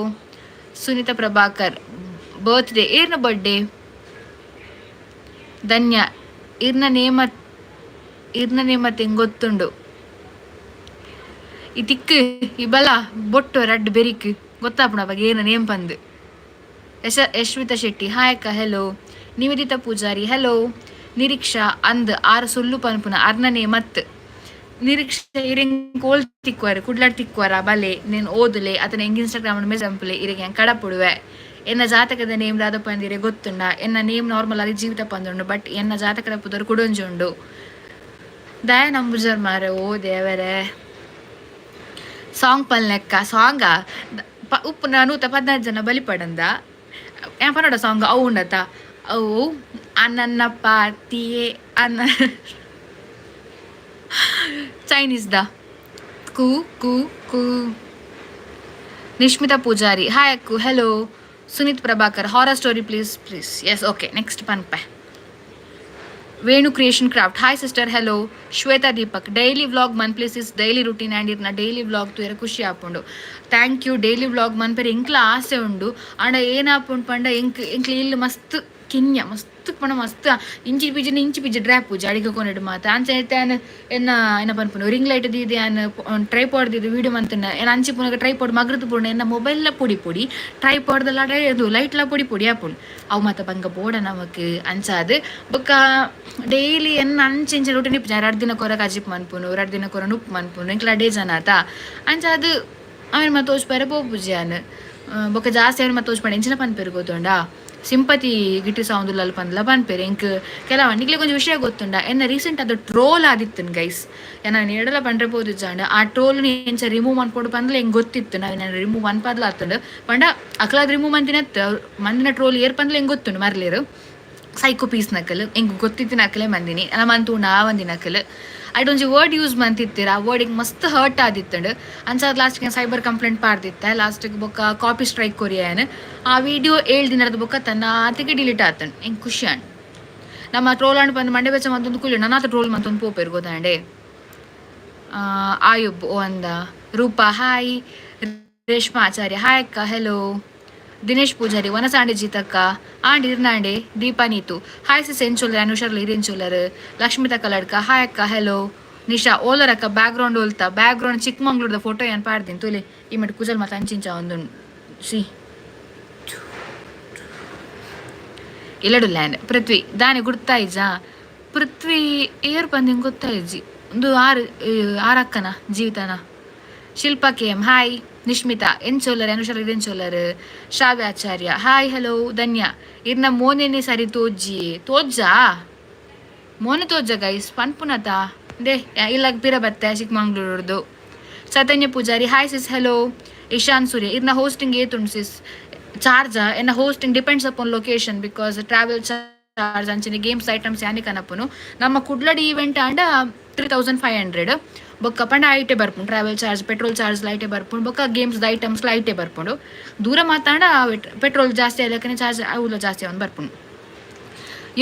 Sunita Prabhakar birthday ಏರ್ನ ಬರ್ತ್ಡೇ? ಧನ್ಯ ಇರ್ನ ನೇಮ ಇರ್ನ ನೇಮ ಗೊತ್ತುಂಡು. ಈ ತಿಕ್ಕು ಈ ಬಲ ಬೊಟ್ಟು ರಡ್ಡ್ ಬೆರಿಕ್ ಗೊತ್ತಾಪುಣ ಅವಾಗ ಏನ ನೇಮ್ ಪಂದ್. ಯಶ್ವಿತಾ ಶೆಟ್ಟಿ ಹಾಯ್ ಅಕ್ಕ, ಹೆಲೋ. ನಿವೇದಿತಾ ಪೂಜಾರಿ ಹೆಲೋ. ನಿರೀಕ್ಷಾ ಅಂದ್ ಆರ್ ಸುಳ್ಳು ಪನ್ಪುನ ಅರ್ನನೇ ಮತ್. ನಿರೀಕ್ಷಾ ಇರೆಂಗ್ ಕೋಲ್ ತಿಕ್ಕುವಾರ ಕುಡ್ಲಾಡ್ ತಿಕ್ಕುವಾರ ಬಲೆ ನೇನ್ ಓದುಲೆ ಅತನ ಎಂಗ್ ಇನ್ಸ್ಟಾಗ್ರಾಮ್ ಮೆಸೇಜ್ ಅಂಪುಲೆ ಇರೆಗ್ ಯಾನ್ ಕಡಪುಡುವೆ. ಎನ್ನ ಜಾತಕದ ನೇಮ್ ದಾದ ಪಂದಿರೆ ಗೊತ್ತುಂಡ? ಎನ್ನ ನೇಮ್ ನಾರ್ಮಲ್ ಆದ್ ಜೀವಿತ ಪಂದುಂಡು, ಬಟ್ ಎನ್ನ ಜಾತಕದ ಪುದರ್ ಕುಡೊಂಜಿ ಉಂಡು. ದಯ ನಂಬುಜರ್ ಮಾರೆ, ಓ ದೇವರೇ. ಸಾಂಗ್ ಪಲ್ಲೆಕ್ಕ ಸಾಂಗ ಉಪ್ಪು 115 ಜನ ಬಲಿಪಡಂದ ಯಾನ್ ಪನೊಡ ಸಾಂಗ್ ಅವು ಉಂಡತ ಅವು ಅನನ್ನ ಪಾತಿಯೇ ಅನ್ನ ಚೈನೀಸ್ the ಕು ಕು ಕು. ನಿಶ್ಮಿತಾ ಪೂಜಾರಿ ಹಾಯ್ ಅಕ್ಕು, hello. Sunith Prabhakar horror story please please. Yes, okay, next ಪನ್ಪೆ. Venu creation craft hi sister, hello. Shweta Deepak daily vlog Mann please is daily routine and ಇರ್ನ ಡೈಲಿ ವ್ಲಾಗ್ ತೂಯರೆ ಖುಷಿ ಆಪುಂಡು. Thank you. Daily vlog ಮನ್ಪೆರೆ ಎಂಕ್ಲ ಆಸೆ ಉಂಡು, ಆಂಡ ಏನಾಪುಂಡು ಪಂಡ ಎಂಕ್ ಎಂಕ್ಲ ಇಲ್ಲ್ ಮಸ್ತ್ ಕಿನ್ಯ, ಮಸ್ತ್ ಪಂಡ ಮಸ್ತ್ ಇಂಚಿ ಪಿಜಿನ ಇಂಚಿ ಪಿಜಿ ಡ್ರ್ಯಾಪ್ ಅಡಿಗೆ ಕೊನೆಡ್ ಮಾತ. ಅಂಚ ಯಾನ್ ಎನ್ನ ಎನ್ನ ಪನ್ಪುನು ರಿಂಗ್ ಲೈಟ್ ದೀದ್ ಯಾನ್ ಟ್ರೈಪಾಡ್ ದೀದ್ ವೀಡಿಯೋ ಮಂತುನ. ಎನ್ನ ಅಂಚಿ ಪುನಗ ಟ್ರೈಪಾಡ್ ಮಗ್ರದ್ ಪುಂಡು, ಎನ್ನ ಮೊಬೈಲ್ ಲ ಪೊಡಿ ಪೊಡಿ, ಟ್ರೈಪಾಡ್ ದ ಇದು ಲೈಟ್ ಲ ಪೊಡಿ ಪೊಡಿ ಆಪುಂಡು. ಅವು ಮಾತ ಬಂಗ ಬೋಡ ನಮಕ್. ಅಂಚಾದ್ ಬೊಕ್ಕ ಡೈಲಿ ಎನ್ನ ಅಂಚೆ ಇಂಚ ರೂಟೀನ್ ಇಪ್ಪುಜಿ. ರಡ್ಡ್ ದಿನ ಕೊರ ಕಜಿಪ್ ಮನ್ಪುನು, ರಡ್ಡ್ ದಿನ ಕೊರ ನುಪ್ಪು ಮನ್ಪುನು. ಎಂಕ್ಲ ಅಡೇ ಜನ ಆತ, ಅಂಚಾದ್ ಅವೆನ್ ಮಾತ ತೋಜ್ಪಾರೆ ಪೋಪುಜಿ ಯಾನ್. ಬೊಕ್ಕ ಜಾಸ್ತಿ ಅವೆನ್ ಮಾತ ತೋಜ್ಪಾಂಡ ಎಂಚಿನ ಪನ್ಪೆರ್ ಗೊತ್ತುಂಡಾ? ಸಿಂಪತಿ ಗಿಟ್ಟಿಸಾವೊಂದುಲ್ಲಲ್ ಪಂದ್ಲ ಪನ್ಪೆರ್. ಎಂಕ್ ಕೆಲವು ನಿಕ್ಲೆಗ್ ಒಂಜಿ ವಿಷಯ ಗೊತ್ತುಂಡ? ಎನ್ನ ರೀಸೆಂಟ್ ಅದು ಟ್ರೋಲ್ ಆದಿತ್ತುನ್ ಗೈಸ್. ಎನ್ನ ಎಡಲ ಪಂಡ್ರೆ ಪೋದಿಜ್ಜಾಂಡ್. ಆ ಟ್ರೋಲ್ ಎಂಚ ರಿಮೂವ್ ಮನ್ಪೊಡು ಪಂದ್ಲ ಎಂಕ್ ಗೊತ್ತಿತ್ತು. ನಾವ್ ರಿಮೂವ್ ಮನ್ಪದ್ಲ ಆತುಂಡು ಪಂಡ ಅಕ್ಲಾದ್ ರಿಮೂವ್ ಮಂತಿನತ್ ಮಂದಿನ ಟ್ರೋಲ್ ಏರ್ ಪಂದ್ಲ ಎಂಕ್ ಗೊತ್ತುಂಡು. ಮರ್ಲೇರ್ ಸೈಕೋ ಪೀಸ್ ನಕಲ್ ಎಂಕ್ ಗೊತ್ತಿತ್ತಿನ ಅಕಲೆ ಮಂದಿನಿ ನಮಂತೂ ಆವಂದಿನ ಅಕಲ್. ಐಟ್ ಒಂಜಿ ವರ್ಡ್ ಯೂಸ್ ಮಂತಿತ್ತೀರ, ಆ ವರ್ಡ್ ಮಸ್ತ್ ಹರ್ಟ್ ಆದಿತ್ತುಂಡು. ಅಂಚಾದ್ ಲಾಸ್ಟ್ ಸೈಬರ್ ಕಂಪ್ಲೇಂಟ್ ಪಾಡ್ದಿತ್ತೆ. ಲಾಸ್ಟ್ ಬೊಕ್ಕ ಕಾಪಿ ಸ್ಟ್ರೈಕ್ ಕೊರಿಯಾನ್. ಆ ವಿಡಿಯೋ 7 ದಿನದ ಬೊಕ್ಕ ತನ್ನಾತಿಗೆ ಡಿಲೀಟ್ ಆತಂಡ್. ಎಂಕ್ ಖುಷಿ ಆಂಡ್. ನಮ್ಮ ಟ್ರೋಲ್ ಆಂಡ್ ಪಂದ್ ಮಂಡೆ ಬೆಚ್ಚ ಮಂತೊಂದು ಕುಲ್ಲಿ ನನ್ನಾತ ಟ್ರೋಲ್ ಮಂತೊಂದು ಪೋಪೆರ್ ಗೊತ್ತಾಂಡೆ. ಆಯುಬ್ ಓ ಅಂದ. ರೂಪಾ ಹಾಯ್. ರೇಷ್ಮಾ ಆಚಾರ್ಯ ಹಾಯ್ ಅಕ್ಕ, ಹೆಲೋ. ದಿನೇಶ್ ಪೂಜಾರಿ ವನಸಾಂಡೆ ಜೀತಕ್ಕ ಆಂಡ್ ಇರ್ನಾಂಡೆ. ದೀಪಾ ನೀತು ಹಾಯ್ ಸಿಸ್, ಎಂಚೊಲ್ಲರ್? ಅನುಷರ್ಲ ಇರೆಂಚೊಲ್ಲರ್? ಲಕ್ಷ್ಮಿತಾ ಕಲಡ್ಕ ಹಾಯ್ ಅಕ್ಕ, ಹೆಲೋ. ನಿಶಾ ಓಲರ್ ಅಕ್ಕ? ಬ್ಯಾಕ್ ಗ್ರೌಂಡ್ ಒಲ್ತ? ಬ್ಯಾಕ್ ಗ್ರೌಂಡ್ ಚಿಕ್ಕಮಂಗ್ಳೂರ್ದ ಫೋಟೋ ಏನ್ ಪಾಡ್ದಿನಿ ತುಲೆ. ಈ ಮಟ್ಟ ಕುಜಲ್ ಮಾತ ಅಂಚಿಂಚ ಒಂದು ಸಿ ಇಲ್ಲಡು ಲ್ಯಾಂಡ್. ಪೃಥ್ವಿ ದಾನೆ ಗುರ್ತಾಯಿಜಾ? ಪೃಥ್ವಿ ಏರ್ ಬಂದಿಂಗ್ ಗೊತ್ತಾಯಿಜಿ. ಒಂದು ಆರು ಆರಕ್ಕನ ಜೀವಿತನ. Shilpa K M hi. Nishmitha ಎಂಚೊಲ್ಲರ್? ಅನುಷರ್ ಎಂಚೊಲ್ಲರ್? Shravya Acharya hi, hello. ಧನ್ಯ ಇರ್ನ ಮೋನೆನೆ ಸರಿ ತೋಜ್ಜಿ ತೋಜ್ಜಾ? ಮೋನೆ ತೋಜ್ಜ ಗೈಸ್ ಪನ್ಪುನತ they ಇಲ್ಲ ಪಿರ ಬತ್ತೆ ಚಿಕ್ಕಮಂಗ್ಳೂರ್ದು. ಚೈತನ್ಯ ಪೂಜಾರಿ ಹಾಯ್ ಸಿಸ್, ಹಲೋ. ಇಶಾನ್ ಸೂರ್ಯ ಇರ್ನ ಹೋಸ್ಟಿಂಗ್ ಏತುಂಡು ಸಿಸ್? ಚಾರ್ಜ ಎನ್ನ hosting depends upon location, because travel charge ಅಂಚನೆ ಗೇಮ್ಸ್ ಐಟಮ್ಸ್ ಯಾನಿ ಕನಪುನು. ನಮ್ಮ ಕುಡ್ಲಡಿ ಈವೆಂಟ್ ಆಂಡ 3500. ಬೊಕ್ಕ ಪಂಡ ಐಟೆ ಬರ್ಪುಂಡು ಟ್ರಾವೆಲ್ ಚಾರ್ಜ್, ಪೆಟ್ರೋಲ್ ಚಾರ್ಜ್ ಲೈಟೆ ಬರ್ಪುಂಡು. ಬೊಕ್ಕ ಗೇಮ್ಸ್ ಐಟಮ್ಸ್ ಲೈಟೆ ಬರ್ಪುಂಡು. ದೂರ ಮಾತಾಂಡ ಪೆಟ್ರೋಲ್ ಜಾಸ್ತಿ ಆಯ್ಲಕ್ಕನೆ ಚಾರ್ಜ್ ಅವುಲ ಜಾಸ್ತಿ ಅವನು ಬರ್ಪುಂಡು.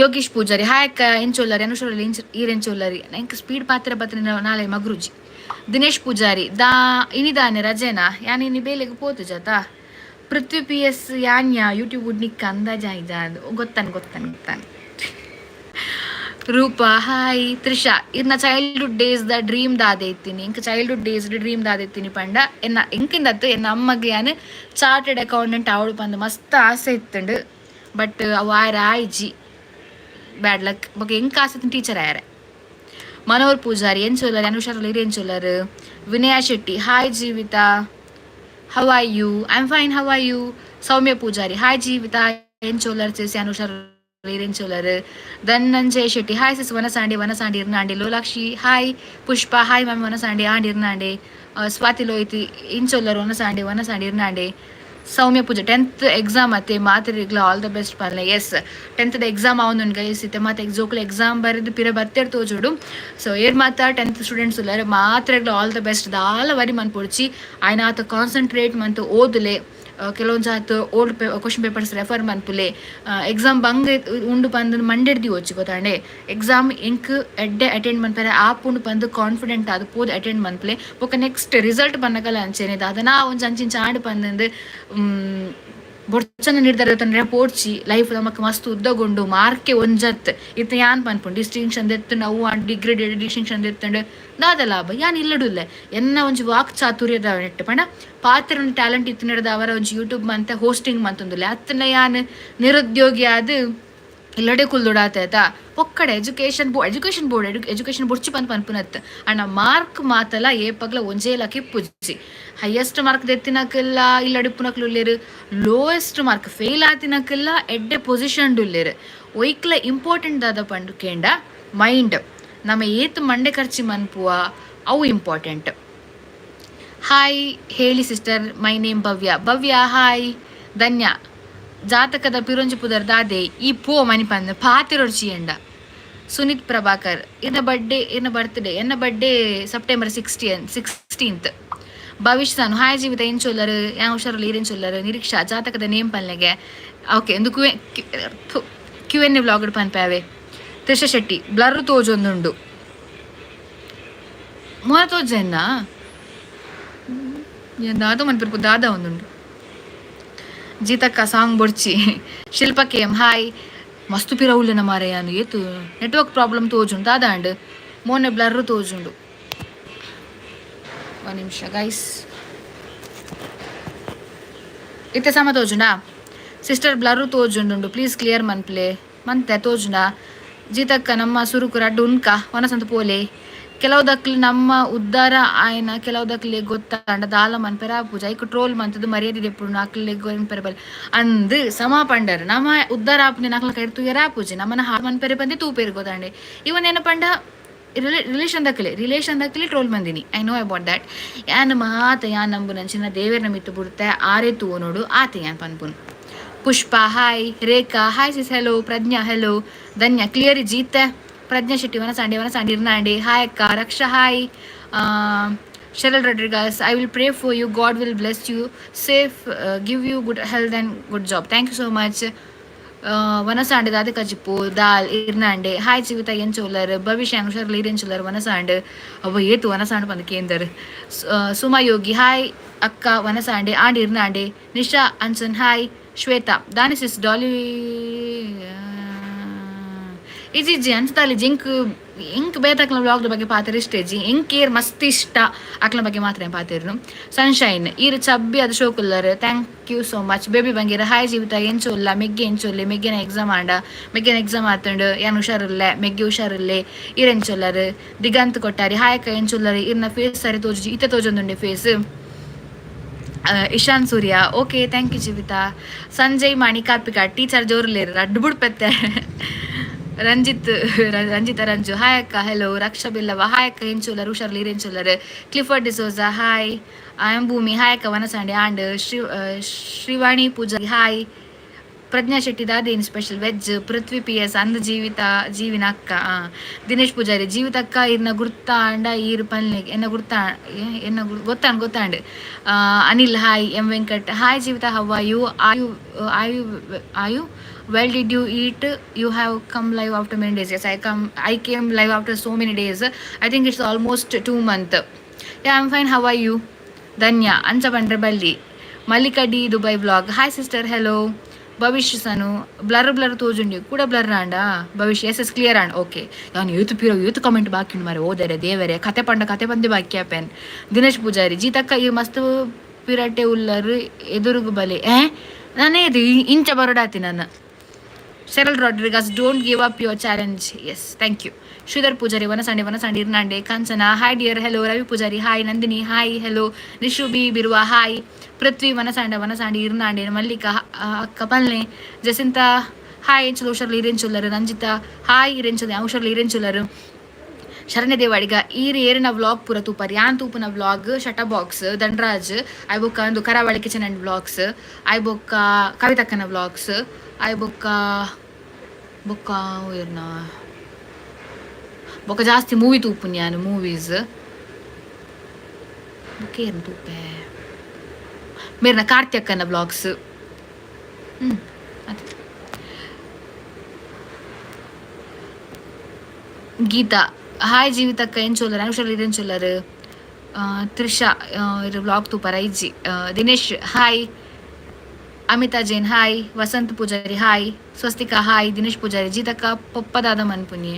ಯೋಗೀಶ್ ಪೂಜಾರಿ ಹಾಯ್ ಅಕ್ಕ, ಎಂಚೊಲ್ಲರಿ? ಅನುಷರಲ್ಲಿ ಈರೆಂಚೊಲ್ಲರಿ? ಎಂಕ್ ಸ್ಪೀಡ್ ಪಾತ್ರ ಬತ್ತಿನ ನಾಳೆ ಮಗ್ರುಜಿ. ದಿನೇಶ್ ಪೂಜಾರಿ ದಾ ಇನಿದಾನೆ ರಜೆನಾ? ಯಾನ್ ಇನಿ ಬೇಲೆಗ್ ಪೋತು ಜಾತ. ಪೃಥ್ವಿ ಪಿ ಎಸ್ ಯಾನ್ಯ ಯೂಟ್ಯೂಬ್ ನಿಕ್ಕ ಅಂದಾಜ ಗೊತ್ತಾನ್ ಗೊತ್ತಾನ್ ಗೊತ್ತಾನ್. ರೂಪಾ ಹಾಯ್. ತ್ರಿಷಾ ಇರ್ನ ಚೈಲ್ಡ್ಹುಡ್ ಡೇಸ್ the dream ದಾದೆ ಇತ್ತೀನಿ? ಇಂಕ ಚೈಲ್ಡ್ಹುಡ್ ಡೇಸ್ ಡ್ರೀಮ್ ದಾದೆ ಇತ್ತೀನಿ ಪಂಡ ಎನ್ನ ಎಂಕಿಂದತ್ತು ಎನ್ನ ಅಮ್ಮಗೆ ಯಾನ್ ಚಾರ್ಟೆಡ್ ಅಕೌಂಟೆಂಟ್ ಅವಳು ಪಂದ್ ಮಸ್ತ್ ಆಸೆ ಇತ್ತುಂಡು. ಬಟ್ ಅವು ಆಯರ ಆಯ್ಜಿ, ಬ್ಯಾಡ್ ಲಕ್. ಬೊಕ ಎಂಕ್ ಆಸೆ ಟೀಚರ್ ಆಯರೆ. ಮನೋಹರ್ ಪೂಜಾರಿ ಎಂಚೊಲ್ಲರ್? ಅನುಷಾರ್ ಎಂಚೊಲ್ಲರ್? ವಿನಯ Shetty hi Jeevitha, how are you? I am fine, how are you? Soumya Poojary hi Jeevitha, ಎಂಚೊಲ್ಲರ್ ಸಿಸ್? ಅನುಷಾರ್ ಎಂಚೊಲ್ಲರ್? ಧನಂಜಯ ಶೆಟ್ಟಿ ಹಾಯ್ ಸಿಸ್, ವನಸಾಂಡಿ ವನಸಾಂಡಿ ಇರ್ನಾಂಡಿ. Lolakshi hi. Pushpa hi ma'am, ವನಸಾಂಡಿ ಆಂಡ್ ಇರ್ನಾಂಡೆ. ಸ್ವಾತಿ ಲೋಹಿತ್ ಇಂಚೊಲ್ಲರ್? ವನಸಾಂಡಿ ವನಸಾಂಡಿ ಇರ್ನಾಂಡೆ. ಸೌಮ್ಯ ಪೂಜೆ, 10th exam ಅತ್ತೆ, ಮಾತೆರೆಗ್ಲ ಆಲ್ the best ಪನ್ಲೆ. S, 10th exam ಅವನು ಗೈಸ್. ಇತ್ತೆ ಮಾತ ಜೋಕುಲು ಎಕ್ಸಾಮ್ ಬರೆದು ಪಿರ ಬತ್ತೆರ್ ತೋಜುಡು. ಸೊ ಏರ್ ಮಾತ 10th students ಉಲ್ಲಾರೆ, ಮಾತ್ರೆಗ್ಲ ಆಲ್ the best. ದಾಲ ವರಿ ಮನ್ಪೊಡ್ಚಿ, ಆಯ್ನಾತ ಕಾನ್ಸಂಟ್ರೇಟ್ ಮಂತು ಓದುಲೆ. ಕೆಲವೊಂದು ಆತು ಓಲ್ಡ್ ಕ್ವಶನ್ ಪೇಪರ್ಸ್ ರೆಫರ್ ಮನ್ಪುಲೆ. ಎಕ್ಸಾಮ್ ಬಂಗ್ ಉಂಡು ಪಂದ್ ಮಂಡೆಡ್ದಿ ಒಚ್ಚಿ ಗೊತ್ತಾಂಡೆ. ಎಕ್ಸಾಮ್ ಎಂಕ್ ಎಡ್ಡೆ ಅಟೆಂಡ್ ಮನ್ಪರೆ ಆಪುಂಡು ಪಂದ್ ಕಾನ್ಫಿಡೆಂಟ್ ಆದ್ ಪೋದು ಅಟೆಂಡ್ ಮನ್ಪುಲೆ. ಬೊಕ ನೆಕ್ಸ್ಟ್ ರಿಸಲ್ಟ್ ಬನ್ನಗಲ ಅಂಚೆನೆ. ದಾದನಾ ಒಂಜಿ ಅಂಚಿಂಚ ಆಂಡ್ ಪಂದಂದು ಬೊಡ್ಚನ ನಿರ್ಧಾರ ತಂದ್ರೆ ಪೋಡ್ಚಿ. ಲೈಫ್ ನಮಕ್ ಮಸ್ತ್ ಉದ್ದಗುಂಡು. ಮಾರ್ಕೆ ಒಂಜತ್ ಇತ್ತೆ ಯಾನ್ ಪನ್ಪುಂಡು, ಡಿಸ್ಟಿಂಕ್ಷನ್ ದೆತ್ತುಂಡು ಅವು ಡಿಗ್ರಿ ಡಿಸ್ಟಿಂಕ್ಷನ್ ದೆತ್ತುಂಡು ದಾದ ಲಾಭ? ಯಾನ್ ಇಲ್ಲಡುಲ್ಲೆ. ಎನ್ನ ಒಂಜಿ ವಾಕ್ ಚಾತುರ್ಯದ ನೆಟ್ ಪಂಡ ಪಾತ್ರ ಟ್ಯಾಲೆಂಟ್ ಇತ್ತಿನದ ಅವರ ಒಂಜಿ ಯೂಟ್ಯೂಬ್ ಮಂತೆ ಹೋಸ್ಟಿಂಗ್ ಮಂತೊಂದುಲ್ಲೆ. ಅತ್ತಂಡ ಯಾನ್ ನಿರುದ್ಯೋಗಿ ಆದ್ ಇಲ್ಲಡೆ ಕುಲ್ದುಡಾತೆ ಆಯ್ತಾ. ಒಕ್ಕಡೆ ಎಜುಕೇಶನ್ ಬೋರ್ಡ್, ಎಜುಕೇಶನ್ ಬುಡ್ಚಿ ಪಂದ್ ಪನ್ಪುನತ್ ಅಣ್ಣ. ಮಾರ್ಕ್ ಮಾತಲ ಏಪಗ್ಲ ಒಂಜೇ ಲಕ್ಕೆ ಪುಜ್ಜಿ. ಹೈಯೆಸ್ಟ್ ಮಾರ್ಕ್ ದೆತ್ತಿನಕ್ಕೆಲ್ಲ ಇಲ್ಲಡಿಪ್ಪುನಕ್ಲು ಉಲ್ಲೇರು, ಲೋಯೆಸ್ಟ್ ಮಾರ್ಕ್ ಫೇಲ್ ಆತಿನಕ್ಕೆಲ್ಲ ಎಡ್ಡೆ ಪೊಸಿಷನ್ ಉಲ್ಲೇರು. ಒಯ್ಕ್ಲ ಇಂಪಾರ್ಟೆಂಟ್ ದಾದ ಪಂಡು ಕೇಂಡ, ಮೈಂಡ್. ನಮ್ಮ ಏತ್ ಮಂಡೆ ಖರ್ಚಿ ಮನ್ಪುವ, ಅವು ಇಂಪಾರ್ಟೆಂಟ್. ಹಾಯ್ ಹೇಳಿ sister, my name Bhavya. Bhavya hi. ಧನ್ಯ, ಜಾತಕದ ಪಿರೊಂಜಿ ಪುದರ್ ದಾದೆ? ಈ ಪೋ ಮನಿ ಪಂದ ಪಾತಿರೊಡ್ಚಿ ಎಂಡ. ಸುನಿತ್ ಪ್ರಭಾಕರ್, ಇನ್ನ ಬರ್ಡೇ, ಇನ್ನ ಬರ್ತ್ಡೇ? ಎನ್ನ ಬರ್ಡೇ ಸೆಪ್ಟೆಂಬರ್ 16th. ಭವಿಷ್ಯ ಸಾನು, ಹಾಯ್ ಜೀವಿತ, ಏನ್ ಚೊಲ್ಲರು? ಯಾ ಹುಷಾರಲ್ಲಿ, ಏನ್ ಚೊಲ್ಲರು? ನಿರೀಕ್ಷಾ, ಜಾತಕದ ನೇಮ್ ಪನ್ಲೆಗೆ. ಓಕೆ, ಒಂದು ಕ್ಯೂ ಕ್ಯೂ ಎನ್ ವ್ಲಾಗ್ ಪನ್ಪಾವೆ. ತ್ರಿಷ ಶೆಟ್ಟಿ, ಬ್ಲರ್ ತೋಜೊಂದುಂಡು. ಮೊನ ತೋಜೆನ್ನ ದಾದ ಮನ್ಪಿರ್ಪು ದಾದ ಒಂದುಂಡು. ಜೀತಕ್ಕ ಸಾಂಗ್ ಬೊಡ್ಚಿ. ಶಿಲ್ಪ ಕೆ ಎಂ ಹಾಯ್. ಮಸ್ತು ಪಿರ ಉಲ್ಲೆನ ಮಾರಯ್ಯಾನು. ಏತು ನೆಟ್ವರ್ಕ್ ಪ್ರಾಬ್ಲಮ್ ತೋಜುಂಡು, ದಾದಾಂಡ್ ಮೋನೆ ಬ್ಲರ್ ತೋಜುಂಡು. ಒಂದು ನಿಮಿಷ ಗೈಸ್. ಇತ್ತೆ ಸಮ ತೋಜುಂಡಾ? ಸಿಸ್ಟರ್, ಬ್ಲರ್ ತೋಜುಂಡು, ಪ್ಲೀಸ್ ಕ್ಲಿಯರ್ ಮನ್ಪ್ಲೆ. ಮಂತೆ ತೋಜುಂಡಾ? ಜೀತಕ್ಕ, ನಮ್ಮ ಸುರುಕು ರಡ್ಡು ಉನ್ಕ ವನಸಂತ ಪೋಲೆ. ಕೆಲವು ದಕ್ಲು ನಮ್ಮ ಉದ್ದಾರ ಆಯ್ನ, ಕೆಲವು ದಕ್ಲೆ ಗೊತ್ತಾಂಡ ದಾಲ ಮನ್ಪೆರ ಪೂಜಾ ಐಕ್ ಟ್ರೋಲ್ ಮಂತದ್ದು ಮರ್ಯಾದೆ ದೆಪ್ಪುಂಡು. ಅಕ್ಲೆ ಪೆರ ಬಲ್ ಅಂದ್ ಸಮ ಪಂಡರ್. ನಮ್ಮ ಉದ್ದಾರ ಆಪುನೆ ನಕ್ಲ ಕೈಡ್ ತೂಯರ ಪೂಜೆ, ನಮ್ಮನ ಹಾಳು ಮನ್ಪೆರೆ ಬಂದೆ ತೂಪೇರು ಗೊತ್ತಾಂಡೆ. ಇವನ್ ಏನಪಂಡ, ರಿಲೇಷನ್ ದಕ್ಲೆ ಟ್ರೋಲ್ ಬಂದಿನಿ. I know about that. ಯಾನ್ ಮಾತ ಯಾನ್ ನಂಬು ನಂಚಿನ ದೇವೇರ್ನ ಮಿತ್ತು ಬಿಡುತ್ತೆ, ಆರೇ ತೂವ ನೋಡು ಆತೆ ಯಾನ್ ಪನ್ಪುನು. Pushpa hi. Rekha hi sis, hello. Prajna hello. Dhanya, clear ಜೀತೆ. ಪ್ರಜ್ಞಾ ಶೆಟ್ಟಿ, ವನಸಾಂಡಿ, ವನಸಾಂಡಿ ಇರ್ನಾಂಡಿ. ಹಾಯ್ ಅಕ್ಕ. Raksha hi. Cheryl Rodriguez, I will pray for you. God will bless you, safe, give you good health and good job. Thank you so much. ವನಸಾಂಡ್ ದಾದ ಕಜಿಪ್ಪು ದಾಲ್ ಇರ್ನಾಂಡೆ. ಹಾಯ್ ಜೀವಿತ, ಎಂಚೋಲರ್? ಭವಿಷ್ಯ ಹುಷಾರ್, ಎಂಚೋಲರ್? ವನಸಾಂಡ್ ಅವ್ವ ಏತು ವನಸಾಂಡ್ ಬಂದು ಕೇಂದರ್. ಸುಮಾ ಯೋಗಿ ಹಾಯ್ ಅಕ್ಕ, ವನಸಾಂಡೆ ಆಂಡ್ ಇರ್ನಾಂಡೆ. Nisha Anson hi. ಶ್ವೇತಾ ದಾನಿ ಸಿಸ್ ಡಾಲಿ ಇಜ್ಜಿ ಅನ್ಸ್ತಾಲಿ. ಜಿಂಕ್ ಎಂಕ್ ಬೇತಕ್ಲ ವ್ಲಾಗ್ ಬಗ್ಗೆ ಪಾತೆರ ಇಷ್ಟ ಇಜ್ಜಿ. ಎಂಕ್ ಏರ್ ಮಸ್ತ್ ಇಷ್ಟ ಅಕ್ಲ ಬಗ್ಗೆ ಮಾತ್ರ ಪಾತೆರ್ನು. ಸನ್ಶೈನ್, ಈರ್ ಚಬ್ಬಿ ಅದು ಶೋಕುಲ್ಲರ್. Thank you so much. Baby Bangera hi ಜೀವಿತ, ಎಂಚೊಲ್ಲ? ಮೆಗ್ಗೆ ಎಂಚೊಲ್ಲೆ? ಮೆಗ್ಗೆನ ಎಕ್ಸಾಮ್ ಆಂಡ? ಮೆಗ್ಗೆನ ಎಕ್ಸಾಮ್ ಆತಂಡು. ಯಾನ್ ಹುಷಾರಿಲ್ಲೆ, ಮೆಗ್ಗೆ ಹುಷಾರಿಲ್ಲೆ. ಈರ್ ಎಂಚೊಲ್ಲರ್? ದಿಗಂತ್ ಕೊಟ್ಟಾರಿ ಹಾಯ್ ಅಕ್ಕ, ಎಂಚೊಲ್ಲರ್? ಇರ್ನ ಫೇಸ್ ಸರಿ ತೋಜು, ಇತ್ತ ತೋಜೊಂದುಂಡೆ face. Ishan Surya, okay, thank you Jeevitha. Sanjay Mani Kapikad, teacher ಜೋರ್ಲೇರು ರಡ್ಡು ಬುಡ್ಪೆತ್ತೆ. ರಂಜಿತ್, ರಂಜಿತ ರಂಜು ಹಾಯ್ ಅಕ್ಕ, ಹೆಲೋ. ರಕ್ಷಾ ಬಿಲ್ಲವ ಹಾಯ್ ಅಕ್ಕ, ಎಂಚೋಲರ್? ಹುಷಾರ್ಲಿ, ಎಂಚೋಲರ್? Clifford D'Souza hi. I am Bhoomi hi ಅಕ್ಕ, ವನಸಾಂಡೆ ಆಂಡ್. ಶ್ರೀವಾಣಿ ಪೂಜಾ ಹಾಯ್. ಪ್ರಜ್ಞಾ ಶೆಟ್ಟಿ ದಾದೇನು ಸ್ಪೆಷಲ್? ವೆಜ್. ಪೃಥ್ವಿ ಪಿ ಎಸ್ ಅಂದ ಜೀವಿತ ಜೀವಿನ ಅಕ್ಕ. ದಿನೇಶ್ ಪೂಜಾರಿ, ಜೀವಿತಕ್ಕ ಇರ್ನ ಗುರ್ತಾಂಡ ಈರ್ ಪಲ್ನೆ ಎನ್ನ ಗುರ್ತಾ ಎನ್ನ ಗೊತ್ತಾಂಡ್ ಗೊತ್ತಾಂಡ್. Anil hi. M Venkat hi Jeevitha, how are you? Are you well? Did you eat? You have come live after many days. Yes, I came live after so many days. I think it's almost 2 month. Yeah, I'm fine. How are you? ಧನ್ಯ, ಅಂಚ ಬಂಡ್ರೆ ಬಲ್ಲಿ. Mallika D Dubai vlog hi sister, hello. ಭವಿಷ್ಯ ಸನು, blur blur ತೋಜುಂಡಿ ಕೂಡ. Blur ಆಂಡ ಭವಿಷ್ಯ? S S, clear and okay. ನಾನು ಏತು ಪಿರೋ ಏತು ಕಮೆಂಟ್ ಬಾಕಿ ಮಾರೆ. ಓದರೆ ದೇವರೇ, ಕತೆ ಪಂಡ ಕತೆ ಬಂದೆ ಬಾಕಿ ಆಪೆನ್. ದಿನೇಶ್ ಪೂಜಾರಿ, ಜೀತಕ್ಕ ಈ ಮಸ್ತ್ ಪಿರಟೆ ಉಲ್ಲರು, ಎದುರುಗು ಬಲೆ. ಏ ನಾನೇ ಇದು ಇಂಚ ಬರೋಡಾತಿ ನನ್ನ. Cheryl Rodriguez, don't give up your challenge. Yes, thank you. Sridhar Poojary, ವನಸಂಡೆ, ವನಸಂಡೆ ಇರ್ನಾಂಡೆ. Kanchana hi dear, hello. Ravi Poojary hi. Nandini hi, hello. Nishu B Birua hi. ಪೃಥ್ವಿ ವನಸಾಂಡ, ವನಸಾಂಡಿ ಇರ್ನಾಂಡೆ. ಮಲ್ಲಿಕಾ ಅಕ್ಕ ಪಲ್ನೆ. ಜಸಿಂತ ಹಾಯ್, ಎಂಚಲು ಹುಷಾರ್ಲಿ, ಇರೆಂಚುಲ್ಲರು? ರಂಜಿತಾ ಹಾಯ್, ಇರೆಂಚುಲ್ಲ? ಹುಷಾರ್ಲಿ, ಇರೆಂಚುಲ್ಲರು? ಶರಣ್ಯ ದೇವಾಡಿಗ ಈರ್ ಏರಿನ ವ್ಲಾಗ್ ಪೂರ ತೂಪರ್ ಯಾನ್ ತೂಪುನ ವ್ಲಾಗ್ ಶಟ ಬಾಕ್ಸ್ ಧನರಾಜ್ ಆಯ್ ಬೊಕ್ಕ ಒಂದು ಕರಾವಳಿ ಕಿಚನ್ ಆ್ಯಂಡ್ ವ್ಲಾಗ್ಸ್ ಆಯ್ ಬೊಕ್ಕ ಕವಿತಕ್ಕನ ವ್ಲಾಗ್ಸ್ ಆಯ್ ಬೊಕ್ಕ ಬೊಕ್ಕ ಏರ್ನ ಬೊಕ್ಕ ಜಾಸ್ತಿ ಮೂವಿ ತೂಪುನಿ ಯಾನ್ ಮೂವೀಸ್ ಬೊಕ್ಕ ಏರ್ನ ತೂಪೆ ಮೇರ್ನ ಕಾರ್ತಿಯಕ್ಕನ ವ್ಲಾಗ್ಸ್. ಹ್ಞೂ ಅದೇ. ಗೀತಾ ಹಾಯ್ ಜೀವಿತಕ್ಕ ಏನು ಅನುಷಲ್ ಇದೇನು ಚೊಲ್ಲರು? ತ್ರಿಷಾ ಇದು ವ್ಲಾಗ್ ತೂಪರ ಇಜ್ಜಿ. Dinesh hi. Amita Jain hi. Vasanth Poojary hi. Swastika hi. Dinesh Poojary ಜೀತಕ್ಕ ಪೊಪ್ಪದಾದ ಮನ್ಪುನಿ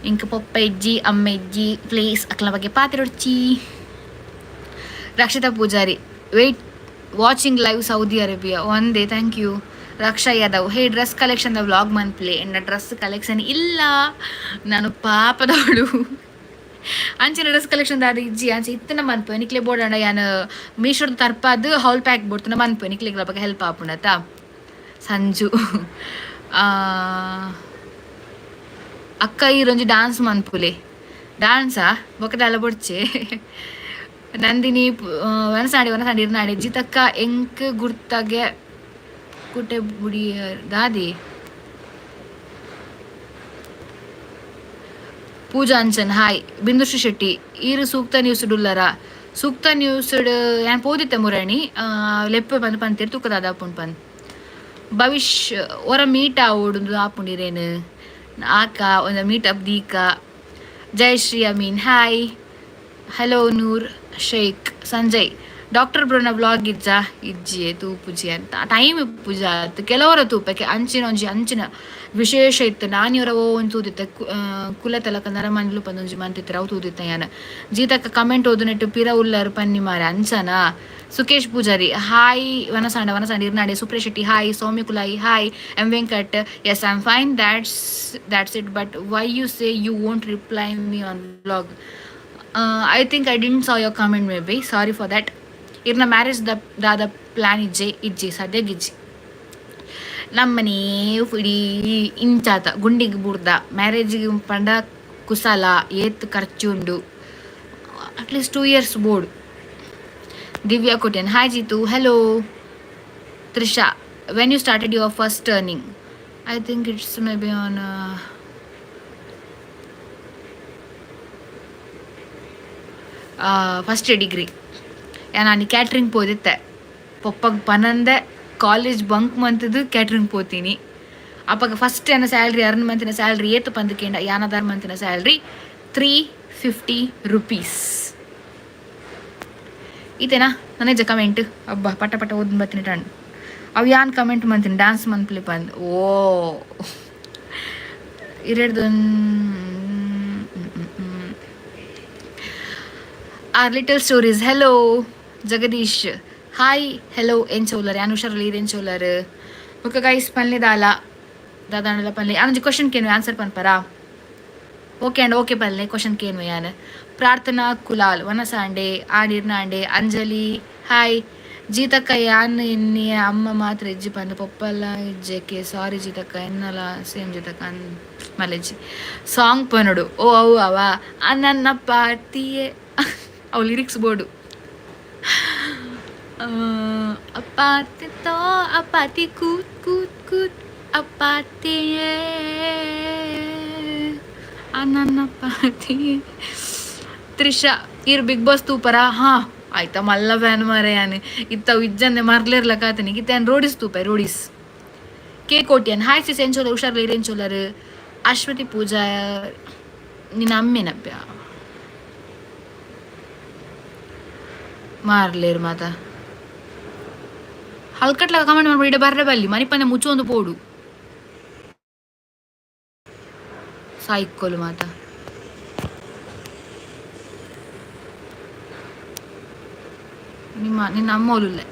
ಇಂಕ ಪೊಪ್ಪ ಇಜ್ಜಿ ಅಮ್ಮ ಇಜ್ಜಿ ಪ್ಲೀಸ್ ಅಕ್ಲ ಬಗ್ಗೆ ಪಾತಿರೊಡ್ಚಿ. Rakshita Poojary wait watching live Saudi Arabia ಒಂದೇ thank you. Raksha Yadav hey dress collection vlog ಮನ್ಪ್ಲೆ ಎನ್ನ ಡ್ರೆಸ್ ಕಲೆಕ್ಷನ್ ಇಲ್ಲ ನಾನು ಪಾಪದವಳು. ಅಂಚಿನ ಡ್ರೆಸ್ ಕಲೆಕ್ಷನ್ ದಾದ ಇಜ್ಜಿ ಅಂಚೆ ಇತ್ತನ ಮನ್ಪು ನಿಕ್ಲೆ ಬೋಡಂಡ ಯಾನ್ ಮೀಶೋದ ತರ್ಪಾದ್ ಹೌಲ್ ಪ್ಯಾಕ್ ಬೋಡ್ತನ ಮನ್ಪು ನಿಕ್ಲೆ ಬಗ್ಗೆ ಹೆಲ್ಪ್ ಆಪುಂಡತ. ಸಂಜು ಅಕ್ಕ ಈರೊಂಜಿ ಡಾನ್ಸ್ ಮನ್ಪುಲೆ ಡಾನ್ಸಾ ಬೊಕದಾಲ ಬೊಡ್ಚೆ. ನಂದಿನಿ ವನಸಾಡಿ ವನಸಾಡಿ ಇರ್ನಾಡಿ ಜಿತಕ್ಕ ಎಂಕ್ ಗುರ್ತಗೆ ಕುಟೆ ಬುಡಿ ದಾದಿ. ಪೂಜಾ ಅಂಚನ್ ಹಾಯ್. ಬಿಂದುಶ್ರೀ ಶೆಟ್ಟಿ ಈರು ಸೂಕ್ತ ನ್ಯೂಸ್ ಡುಲ್ಲರ ಸೂಕ್ತ ನ್ಯೂಸ್ ಯಾನ್ ಪೋದಿತ್ತೆ ಮುರಣಿ ಲೆಪ್ಪೆ ಬಂದು ಪಂತೇರ್ ತೂಕದಾದ ಆಪುಂಡು ಪಂದ್. ಭವಿಷ್ ಒರ ಮೀಟ್ ಆವೊಡು ಆಪುಂಡಿರೇನು ಆಕ ಒಂದ ಮೀಟ್ ಅಪ್ ದೀಕ. Jayashree Amin hi. Hello Noor Sheikh Sanjay doctor ಬ್ರೋನ ವ್ಲಾಗ್ ಇಜ್ಜಾ ಇಜ್ಜಿ ತೂಪುಜಿ ಅಂತ ಟೈಮ್ ಇಪ್ಪುಜ ಅತ್ ಕೆಲವರ ತೂಪಕ್ಕೆ ಅಂಚಿನ ಒಂಜಿ ಅಂಚಿನ ವಿಶೇಷ ಇತ್ತು ನಾನಿವರ ಓ ಒಂದು ತೂದಿತ್ತೆ ಕುಲ ತಲಕ ನರಮನ್ಲು ಪಂದೊಂಜಿ ಮಂತಿತ್ತರ ಅವು ತೂದಿತ್ತೆ ಯಾನ. ಜೀತಕ್ಕ ಕಮೆಂಟ್ ಓದುನೆಟ್ಟು ಪಿರ ಉಲ್ಲರ್ ಪನ್ನಿ ಮಾರೆ ಅಂಚನ. ಸುಕೇಶ್ ಪೂಜಾರಿ ಹಾಯ್. ವನಸಾಂಡ ವನಸಾಂಡ Irnade Supriya Shetty hi. Soumya Kulai hi. M Venkat yes I am fine that's it but why you say you won't reply me on vlog? I think I didn't saw your comment maybe sorry for that. ಇರ್ನ marriage the ದಾದ ಪ್ಲ್ಯಾನ್ ಇಜ್ಜೆ ಇಜ್ಜಿ ಸದ್ಯಗ್ ಇಜ್ಜಿ. ನಮ್ಮನೆ ಇಡೀ ಇಂಚಾತ ಗುಂಡಿಗೆ ಬೂರ್ದ ಮ್ಯಾರೇಜಿಗೆ ಪಂಡ ಕುಸಲ ಏತ್ ಖರ್ಚು ಉಂಡು ಅಟ್ಲೀಸ್ಟ್ 2 ಇಯರ್ಸ್ ಬೋಡು. Divya Kotian hi Jeetu hello. Trisha when you started your first earning? I think it's maybe on first degree. ನಾನು ಕ್ಯಾಟ್ರಿಂಗ್ ಪೋದಿತ್ತೆ ಪೊಪ್ಪಗ್ ಪನಂದೆ ಕಾಲೇಜ್ ಬಂಕ್ ಮಂತದ್ದು ಕ್ಯಾಟ್ರಿಂಗ್ ಪೋತೀನಿ. ಅಪ್ಪಗ ಫಸ್ಟ್ ಏನ ಸ್ಯಾಲ್ರಿ ಅರ್ನ್ ಮಂತಿನ ಸ್ಯಾಲ್ರಿ ಏತು ಪಂದಕೇಂಡ ಯಾನದಾರ್ ಮಂತಿನ ಸ್ಯಾಲ್ರಿ 350 ರುಪೀಸ್. ಈತೇನಾ ನನಜ ಕಮೆಂಟ್ ಅಬ್ಬಾ ಪಟ ಪಟ ಓದ್ ಬತ್ತೀನಿ ಟಣ್ ಅವು ಯಾನ್ ಕಮೆಂಟ್ ಮಂತೀನಿ ಡ್ಯಾನ್ಸ್ ಮನ್ಪ್ಲಿ ಪಂದ್ ಓ ಇರೆಡ್ದು are little stories hello. Jagadish hi hello ಏನ್ ಚೌಲರ್ ಯಾನ್ ಹುಷಾರಲ್ಲಿ ಏನ್ ಚೌಲರ್ ಓಕೆ ಗೈಸ್ ಪನ್ಲೆ ದಾಲ ದಾದಾಂಡಲ ಪನ್ಲೆ ಯಾನೊಂಜಿ ಕ್ವಶನ್ ಕೇನು ಆನ್ಸರ್ ಪನ್ಪರಾ? ಓಕೆ ಅಂಡ್ ಓಕೆ ಪನ್ಲೆ ಕ್ವಶನ್ ಕೇನು ಯಾನ್. ಪ್ರಾರ್ಥನಾ ಕುಲಾಲ್ ವನಸಾಂಡೆ ಆಡಿರ್ನಾಂಡೆ ಅಂಜಲಿ ಹಾಯ್. ಜೀತಕ್ಕ ಯಾನ್ ಎನ್ನಿ ಅಮ್ಮ ಮಾತ್ರ ಇಜ್ಜಿ ಪಂದ್ ಪೊಪ್ಪಲ ಇಜ್ಜೆಕೆ ಸಾರಿ ಜೀತಕ್ಕ ಎನ್ನಲ ಸೇಮ್ ಜೀತಕ್ಕ ಮಲೆಜ್ಜಿ ಸಾಂಗ್ ಪನೊಡು ಓ ಅವು ಅವ ನನ್ನ ಪಾತಿಯೇ ಅವು ಲಿರಿಕ್ಸ್ ಬೋರ್ಡು ಅಪ್ಪಾತಿ ತೋ ಅಪ್ಪಾತಿ ಕೂತ್ ಕೂತ್ ಕೂತ್ ಅಪ್ಪಾತಿಯೇ ನನ್ನ ಪಾತಿ. ತ್ರಿಷಾ ಇರ್ ಬಿಗ್ ಬಾಸ್ ತೂಪರ ಹಾ ಆಯ್ತಾ ಮಲ್ಲ ಫ್ಯಾನ್ ಮಾರೆ ಯಾನ್ ಇತ್ತವು ಇಜ್ಜಂದೆ ಮರ್ಲಿರ್ಲಕ ಆತನಿ ಇತ್ತೆ ಯಾನ್ ರೋಡಿಸ್ ತೂಪೆ Roadies. K Kotian hi sis ಏನ್ ಚೋಲರ್ ಹುಷಾರ್ಲ ಇರೇನ್ ಚೋಲರ್. ಅಶ್ವತಿ ಪೂಜಾ ನಿನ್ನ ಅಮ್ಮೇನಪ್ಪ ಮಾರ್ಲೇರು ಮಾತ ಹಲ್ಕಟ್ಲ ಕಮೆಂಟ್ ಮಾಡ್ಬಿಡಿ ಇಡ ಬರ್ರೆ ಬಲ್ಲಿ ಮನಿಪಂದೆ ಮುಚ್ಚೊಂದು ಪೋಡು ಸಾಯಿಕ್ಕೊಲು ಮಾತ. ನಿಮ್ಮ ನಿನ್ನ ಅಮ್ಮೋಲುಲ್ಲೆ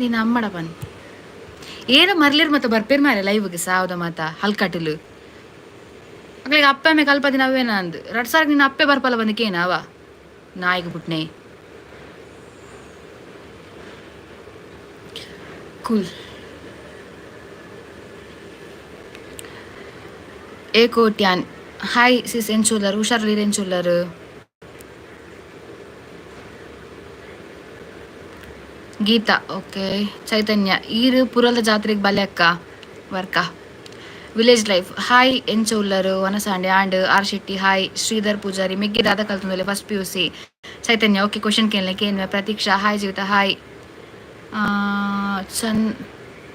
ನಿನ್ನ ಅಮ್ಮಡ ಪನ್ ಏನ ಮರ್ಲಿರ್ ಮತ್ತೆ ಬರ್ಪೇರ್ ಮಾರೆ ಲೈವ್ಗೆ ಸಾವದ ಮಾತ ಹಲ್ಕಟಿಲು ಅಕ್ಲಿಗೆ ಅಪ್ಪೆ ಅಮ್ಮೆ ಕಲ್ಪದಿನ ಅವೇನ ಅಂದ್ ರಡ್ ಸಾರ್ಗ್ ನಿನ್ನ ಅಪ್ಪೆ ಬರ್ಪಲ್ಲ ಬಂದಕ್ಕೇನ ಅವ ನಾಯಿಗೆ ಪುಟ್ನೆ. Cool. A Kotian hi sis ಎಂಚುಲ್ಲರ್? ಹುಷಾರ್ ಎಂಚುಲ್ಲರ್? ಗೀತಾ ಓಕೆ. ಚೈತನ್ಯ ಈರು ಪುರಲ ಜಾತ್ರೆಗೆ ಬಲೆ ಅಕ್ಕ ವರ್ಕ. Village life hi ಎಂಚ ಉಲ್ಲರು? ವನಸಾಂಡೆ and R Shetty hi. Sridhar Poojary ಮೆಗ್ಗಿ ದಾದ ಕಲ್ತುಂದಲೆ? First P U C. Chaitanya okay, question ಕೇಳಲೆ ಕೇನ್ವೆ. Pratiksha hi. Jeevitha hi.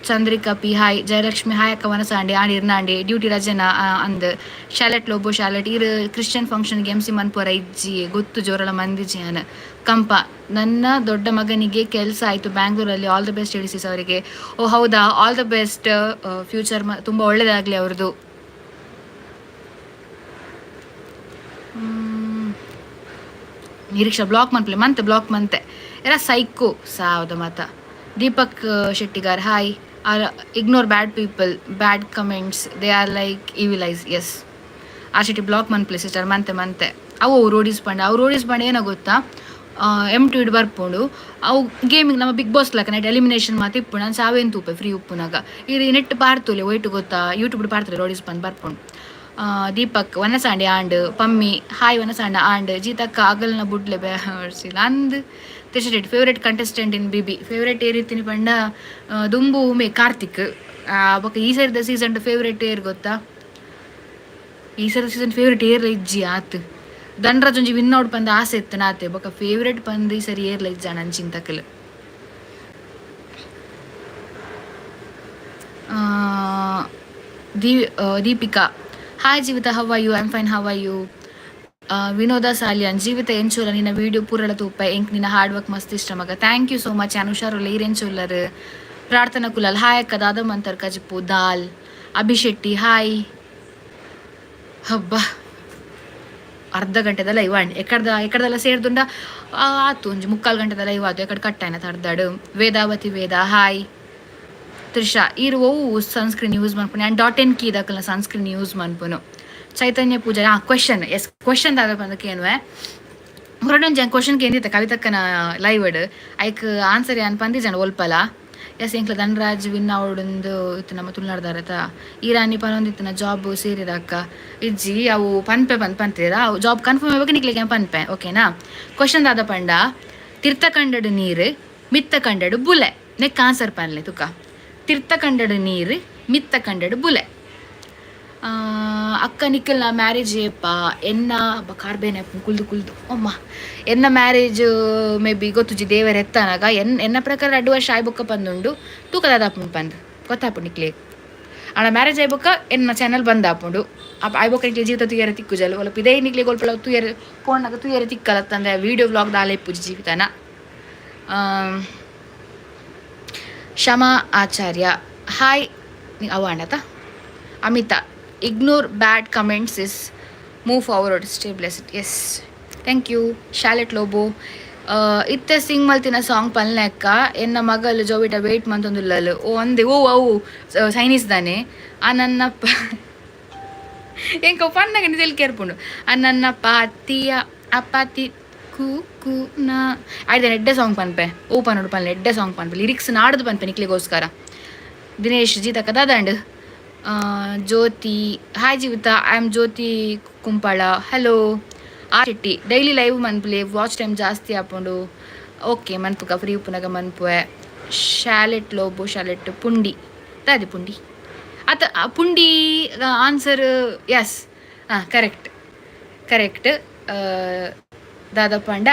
Chandrika P hi. Jayalakshmi hi ಅಕ್ಕ ವನಸಾಂಡೆ ಆಂಡ್ ಇರ್ನಾಂಡೆ ಡ್ಯೂಟಿ ರಜನಾ ಅಂದ್. ಶಾಲೆಟ್ ಲೋಬೋ ಶಾಲೆಟ್ ಇರು ಕ್ರಿಶ್ಚಿಯನ್ ಫಂಕ್ಷನ್ಗೆ ಎಂ ಸಿ ಮನ್ಪುವರ? ಇಜ್ಜಿ, ಗೊತ್ತು ಜೋರಳ ಮಂದಿಜಿ ಅನ್. ಕಂಪ ನನ್ನ ದೊಡ್ಡ ಮಗನಿಗೆ ಕೆಲಸ ಆಯಿತು ಬ್ಯಾಂಗ್ಳೂರಲ್ಲಿ, ಆಲ್ the best ಹೇಳಿಸಿ ಅವರಿಗೆ. ಓ ಹೌದಾ, all the best. Future ತುಂಬ ಒಳ್ಳೇದಾಗಲಿ ಅವ್ರದ್ದು. ನಿರೀಕ್ಷಾ ಬ್ಲಾಕ್ ಮನ್ಪಲೆ ಮಂತೆ ಬ್ಲಾಕ್ ಮಂತೆ ಎಲ್ಲ ಸೈಕೋ ಸಾವದ ಮಾತ. Deepak Shettigar hi. Are ignore bad people, bad comments, they are like evil eyes. Yes. R Shetty block ಮನ್ಪ್ಲೆ sister ಮಂತೆ ಮಂತೆ. ಅವು ರೋಡೀಸ್ ಪಂಡ, ಅವು ರೋಡೀಸ್ ಪಂಡ ಏನ ಗೊತ್ತಾ? ಎಮ್ ಟು ಇಡ್ ಬರ್ಪುಂಡು ಅವು ಗೇಮಿಂಗ್ ನಮ್ಮ ಬಿಗ್ ಬಾಸ್ ಲಕ ನೆಟ್ ಎಲಿಮಿನೇಷನ್ ಮಾತ ಇಪ್ಪುಂಡು. ನಾನು ಸಾವೇನ್ ತೂಪೆ ಫ್ರೀ ಉಪ್ಪುನಾಗ. ಈ ನೆಟ್ ಪಾರ್ತುಲೆ ಒಯ್ಟು ಗೊತ್ತಾ? ಯೂಟ್ಯೂಬ್ ಪಾರ್ತುಲೆ ರೋಡೀಸ್ ಬಂದು ಬರ್ಪುಂಡು. ದೀಪಕ್ ವನಸಾಂಡೆ ಆಂಡ್. ಪಮ್ಮಿ ಹಾಯ್ ವನಸಾಂಡ ಆಂಡ್. ಜೀತಕ್ಕ ಅಗಲ್ನ ಬುಡ್ಲೆ ಅಂದ್. Trisha favourite contestant in BB? Favourite ಏರಿತ್ತೀನಿ ಪಂಡ ದುಂಬು ಉಮೆ ಕಾರ್ತಿಕ್ ಬೊಕ ಈ ಸರಿದ ಸೀಸನ್ ಫೇವ್ರೇಟ್ ಏರ್ ಗೊತ್ತಾ? ಈ ಸರಿ ಸೀಸನ್ ಫೇವ್ರೇಟ್ ಏರ್ಲ ಇಜ್ಜಿ ಆತ್. ಧನ್ರಾಜ್ ಒಂಜಿ ವಿನ್ ಔಟ್ ಪಂದ್ ಆಸೆ ಇತ್ತು ನಾತೆ. ಬೊಕ ಫೇವ್ರೇಟ್ ಪಂದ್ ಈ ಸರಿ ಏರ್ಲ ಇಜ್ಜಾಣ ಅಂಚಿನ. Deepika hi Jeevitha, how are you? I'm fine, how are you? Vinoda Salian Jeevitha ಎಂಚೋಲ? ನಿನ್ನ ವೀಡಿಯೋ ಪೂರಳ ತೂಪ ಎಂಕ್ ನಿನ್ನ ಹಾರ್ಡ್ ವರ್ಕ್ ಮಸ್ತ್ ಇಷ್ಟ ಮಗ. Thank you so much. ಹುಷಾರುಲ್ಲ ಈರೆಂಚೋಲ್ಲರು? ಪ್ರಾರ್ಥನಾ ಕುಲಾಲ್ ಹಾಯ್ ಅಕ್ಕ. ದಾದ ಮಂತರ್ ಕಜಿಪು ದಾಲ್. ಅಭಿಶೆಟ್ಟಿ ಹಾಯ್. ಹಬ್ಬ ಅರ್ಧ ಗಂಟೆದ ಲೈವ್ ಆಂಡ್ ಎಕ್ಕಡ್ದ ಎಕ್ಕಡ್ದೆಲ್ಲ ಸೇರ್ದುಂಡ ಆತು ಒಂಜಿ ಮುಕ್ಕಾಲು ಗಂಟೆದ ಲೈವ್ ಆತು. ಎಕಡೆ ಕಟ್ಟಾಯ್ನ ಅರ್ಧಡು. ವೇದಾವತಿ ವೇದ ಹಾಯ್. ತ್ರಿಷಾ ಈರು ಒವು ಸನ್ಸ್ಕ್ರೀನ್ ಯೂಸ್ ಮನ್ಪುನು? And dot N key ದಕಲ್ನ sunscreen use ಮನ್ಪುನು. Chaitanya Pooja question, S question ದಾದ ಪಂದಕ್ಕೆ ಏನುವೆ ಹೊರಡೊಂಜಿ ಕ್ವಶನ್ ಕೇಂದಿತ್ತ ಕವಿತಕ್ಕನ ಲೈವ್ ಐಕ್ ಆನ್ಸರ್ ಯಾನ್ ಪಂದಿಜನ ಒಲ್ಪಲ. ಎಸ್, ಎಂಕ್ಲ ಧನರಾಜ್ ವಿನ್ ಅವಡೊಂದು ಇತ್ತು ನಮ್ಮ ತುಳುನಾಡ್ದಾರತ. ಈರಾನಿ ಪನೊಂದಿತ್ತಿನ ಜಾಬ್ ಸೇರಿದ ಅಕ್ಕ? ಇಜ್ಜಿ, ಅವು ಪನ್ಪೆ ಪಂದ್ ಪಂತೀರ. ಅವು ಜಾಬ್ ಕನ್ಫರ್ಮ್ ಆವಾಗ ನಿಕ್ಲೆಗೆ ಪನ್ಪೆ, ಓಕೆನಾ? ಕ್ವಶನ್ ದಾದ ಪಂಡ, ತಿರ್ತ ಕಂಡಡು ನೀರು ಮಿತ್ತ ಕಂಡಡು ಬುಲೆ. ನೆಕ್ ಆನ್ಸರ್ ಪನ್ಲೆ ತುಕ. ತಿರ್ತ ಕಂಡಡು ನೀರು ಮಿತ್ತ ಕಂಡಡು ಬುಲೆ. ಅಕ್ಕ ನಿಖಲ್ನ ಮ್ಯಾರೇಜ್ ಏಪ? ಎನ್ನ ಕಾರ್ಬೇನೆ ಕುಲ್ದು ಕುಲ್ದು ಅಮ್ಮ. ಎನ್ನ marriage may be ಗೊತ್ತುಜಿ, ದೇವರ ಎತ್ತನಾಗ. ಎನ್ ಎನ್ನ ಪ್ರಕಾರ 2 ವರ್ಷ ಆಯ್ ಬೊಕ್ಕ ಪಂದುಂಡು. ತೂಕದಾದ ಪಂದ್ ಗೊತ್ತಾಪುಂಡು ನಿಕ್ಲೆ. ಆಂಡ ಮ್ಯಾರೇಜ್ ಆಯ್ ಬೊಕ್ಕ ಎನ್ನ ಚಾನಲ್ ಬಂದ್ ಆಪುಂಡು. ಆಯ್ ಬೊಕ್ಕ ನಿಕ್ಲೆ ಜೀವಿತ ತುಯರೆ ತಿಕ್ಕುಜಲ್. ಒಲ್ಪ ಇದೇ ನಿಕ್ಲೆ ಗೊಲ್ಪಲ ತುಯರೆ ಫೋನ್ನಾಗ ತುಯರೆ ತಿಕ್ಕಲತ್ತಂದ್ರೆ ವೀಡಿಯೋ ವ್ಲಾಗ್ ದಾಲ ಇಪ್ಪುಜಿ ಜೀವಿತನ. ಶಮಾ ಆಚಾರ್ಯ ಹಾಯ್. ಅವ ಅಣ್ಣತ. Amita ignore bad comments is move forward, stay blessed. Yes, thank you. Charlotte Lobo ಇತ್ತೆ ಸಿಂಗ್ ಮಲ್ತಿನ ಸಾಂಗ್ ಪಲ್ನೆ ಅಕ್ಕ, ಎನ್ನ ಮಗಲು ಜೋವಿಟ ವೇಟ್ ಮಂತೊಂದುಲ್ಲಲು. ಓ ಅಂದೆ, ಓ ಅವು ಚೈನೀಸ್ ದಾನೆ. ಆ ನನ್ನ ಎಂಕ ಪನ್ನಗ ನಿಜಲ್ ಕೇರ್ಪುಂಡು. ಆ ನನ್ನ ಪಾತಿಯ ಅಪಾತಿ ಕು ಕು ನಾ ಆಯ್ತು. ಎಡ್ಡೆ ಸಾಂಗ್ ಪನ್ಪೆ. ಓ ಪನ್ನೋಡು ಪನ್ಲೆ, ಎಡ್ಡೆ ಸಾಂಗ್ ಪನ್ಪೆ. ಲಿರಿಕ್ಸ್ ನಾಡ್ದು ಪನ್ಪೆ ನಿಕ್ಲಿಗೋಸ್ಕರ. Dinesh ಜೀತಕ್ಕ ದಾದಾಂಡ್? Jyothi hi Jeevitha, I am Jyothi Kumpala. Hello. R Shetty daily live ಮನ್ಪುಲೆ, watch time ಜಾಸ್ತಿ ಆಪುಂಡು. ಓಕೆ, ಮನ್ಪುಗ, ಫ್ರೀ ಉಪ್ಪುನಗ ಮನ್ಪುವೆ. ಶಾಲೆಟ್ ಲೋಬೋ ಶಾಲೆಟ್ ಪುಂಡಿ ದಾದಿ ಪುಂಡಿ ಅತ ಪುಂಡಿ ಆನ್ಸರ್. ಎಸ್, ಹಾಂ, ಕರೆಕ್ಟ್ ಕರೆಕ್ಟ್. ದಾದ ಪಂಡ,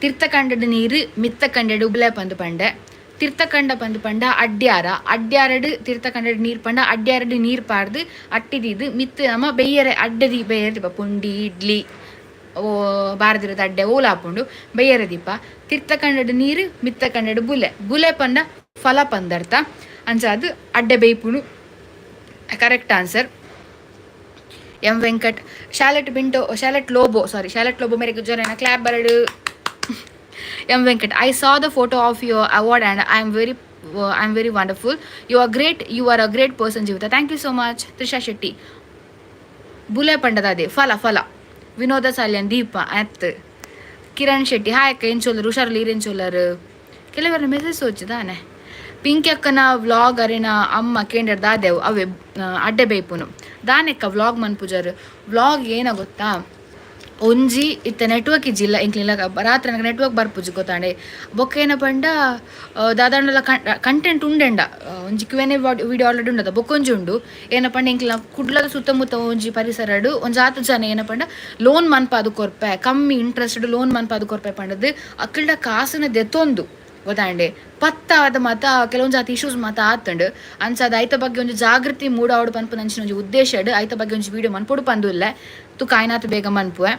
ತಿರ್ತಕಂಡಡು ನೀರು ಮಿತ್ತ ಕಂಡಡು ಉಬ್ಲೆ ಪಂದು ಪಂಡೆ. ತಿರ್ತಕಂಡ ಪಂದು ಪಂಡ ಅಡ್ಯಾರ. ಅಡ್ಯಾರಡು ತಿರ್ತಕಂಡಡು ನೀರು ಪಂಡ ಅಡ್ಯಾರಡು ನೀರು ಪಾರ್ದು ಅಟ್ಟಿದಿದ್ದು ಮಿತ್ತು ನಮ್ಮ ಬೆಯ್ಯರೆ ಅಡ್ಡದಿ ಬೆಯ್ಯರೆ ದೀಪ ಪುಂಡಿ ಇಡ್ಲಿ ಓ ಬಾರದಿರೋದು ಅಡ್ಡೆ ಓಲ ಆಪುಂಡು ಬೆಯ್ಯರೆ ದೀಪ. ತಿರ್ತಕಂಡಡು ನೀರು ಮಿತ್ತ ಕಂಡಡು ಬುಲೆ. ಬುಲೆ ಪಂಡ ಫಲ ಪಂದರ್ಥ. ಅಂಚ ಅದು ಅಡ್ಡೆ ಬೇಯ್ಪುಂಡು. Correct answer. M Venkat Charlotte Pinto Charlotte Lobo, sorry, Charlotte Lobo ಮೇರೆ ಜೋರೇನ ಕ್ಲಾಪ್ ಬರಡು. M Venkat, I saw the photo of your award and I am very wonderful. You are great, you are a great person Jeevitha. Thank you so much. Trisha Shetty ಬುಲೆ ಪಂಡದಾದೆ ಫಲ ಫಲ. ವಿನೋದ ಸಾಲ್ಯನ್ ದೀಪ ಅತ್. ಕಿರಣ್ ಶೆಟ್ಟಿ ಹಾಯ್ ಅಕ್ಕ ಎಂಚೋಲರ್? ಹುಷಾರಲ್ಲಿ ಈರೆಂಚೋಲರ್? ಕೆಲವರ ಮೆಸೇಜ್ ಸೋಚಿದಾನೆ. ಪಿಂಕಿ ಅಕ್ಕನ ವ್ಲಾಗ್ ಅರೆನ ಅಮ್ಮ ಕೇಂದ್ರ ದಾದೆವು ಅವೇ ಅಡ್ಡೆ ಬೇಯ್ಪುನು ದಾನೆಕ್ಕ ವ್ಲಾಗ್ ಮನ್ಪುಜಾರು ವ್ಲಾಗ್ ಏನ ಗೊತ್ತಾ ಒಂಜಿ ಇತ್ತೆ ನೆಟ್ವರ್ಕ್ ಇಜ್ಜಿಲ್ಲ ಎಂಕ್ಲಿಲ್ಲ ರಾತ್ರಿ ನನಗೆ ನೆಟ್ವರ್ಕ್ ಬರ್ಪುಜಿ ಗೊತ್ತಾಂಡೆ. ಬೊಕ್ಕ ಏನ ಪಂಡ ದಾದಾಂಡಲ ಕಂಟೆಂಟ್ ಉಂಡೆಂಡ ಒಂಜಿ ಕ್ಯೂಎನ್ ಎ ವಿಡಿಯೋ ಆಲ್ರೆಡಿ ಉಂಡದ ಬೊಕ್ಕೊಂಜಿ ಉಂಡು. ಏನ ಪಂಡ ಎಂಕ್ಲ ಕುಡ್ಲದ ಸುತ್ತಮುತ್ತ ಒಂಜಿ ಪರಿಸರಡು ಒಂಜಿ ಆತು ಜನ ಏನ ಪಂಡ ಲೋನ್ ಮನ್ಪಾದು ಕೊರ್ಪೆ, ಕಮ್ಮಿ ಇಂಟ್ರೆಸ್ಟ್ ಲೋನ್ ಮನ್ಪಾದು ಕೊರ್ಪೆ ಪಂಡದು ಅಕ್ಕಲ್ಡ ಕಾಸುನ ದೆತ್ತೊಂದು ಗೊತ್ತಾಂಡೆ ಪತ್ತಾದ ಮಾತ ಕೆಲವೊಂದು ಜಾತಿ ಇಶ್ಯೂಸ್ ಮಾತ ಆತಂಡು. ಅಂಚಾದ ಐತ ಬಗ್ಗೆ ಒಂಜಿ ಜಾಗೃತಿ ಮೂಡಾವಡು ಪನ್ಪುನ ಅಂಚಿನ ಒಂಜಿ ಉದ್ದೇಶ ಐತ ಬಗ್ಗೆ ಒಂಜಿ ವಿಡಿಯೋ ಮನ್ಪೊಡು ಪಂದು ಇಲ್ಲ ತುಕ ಆಯ್ನಾತ್ ಬೇಗ ಮನ್ಪುವೆ.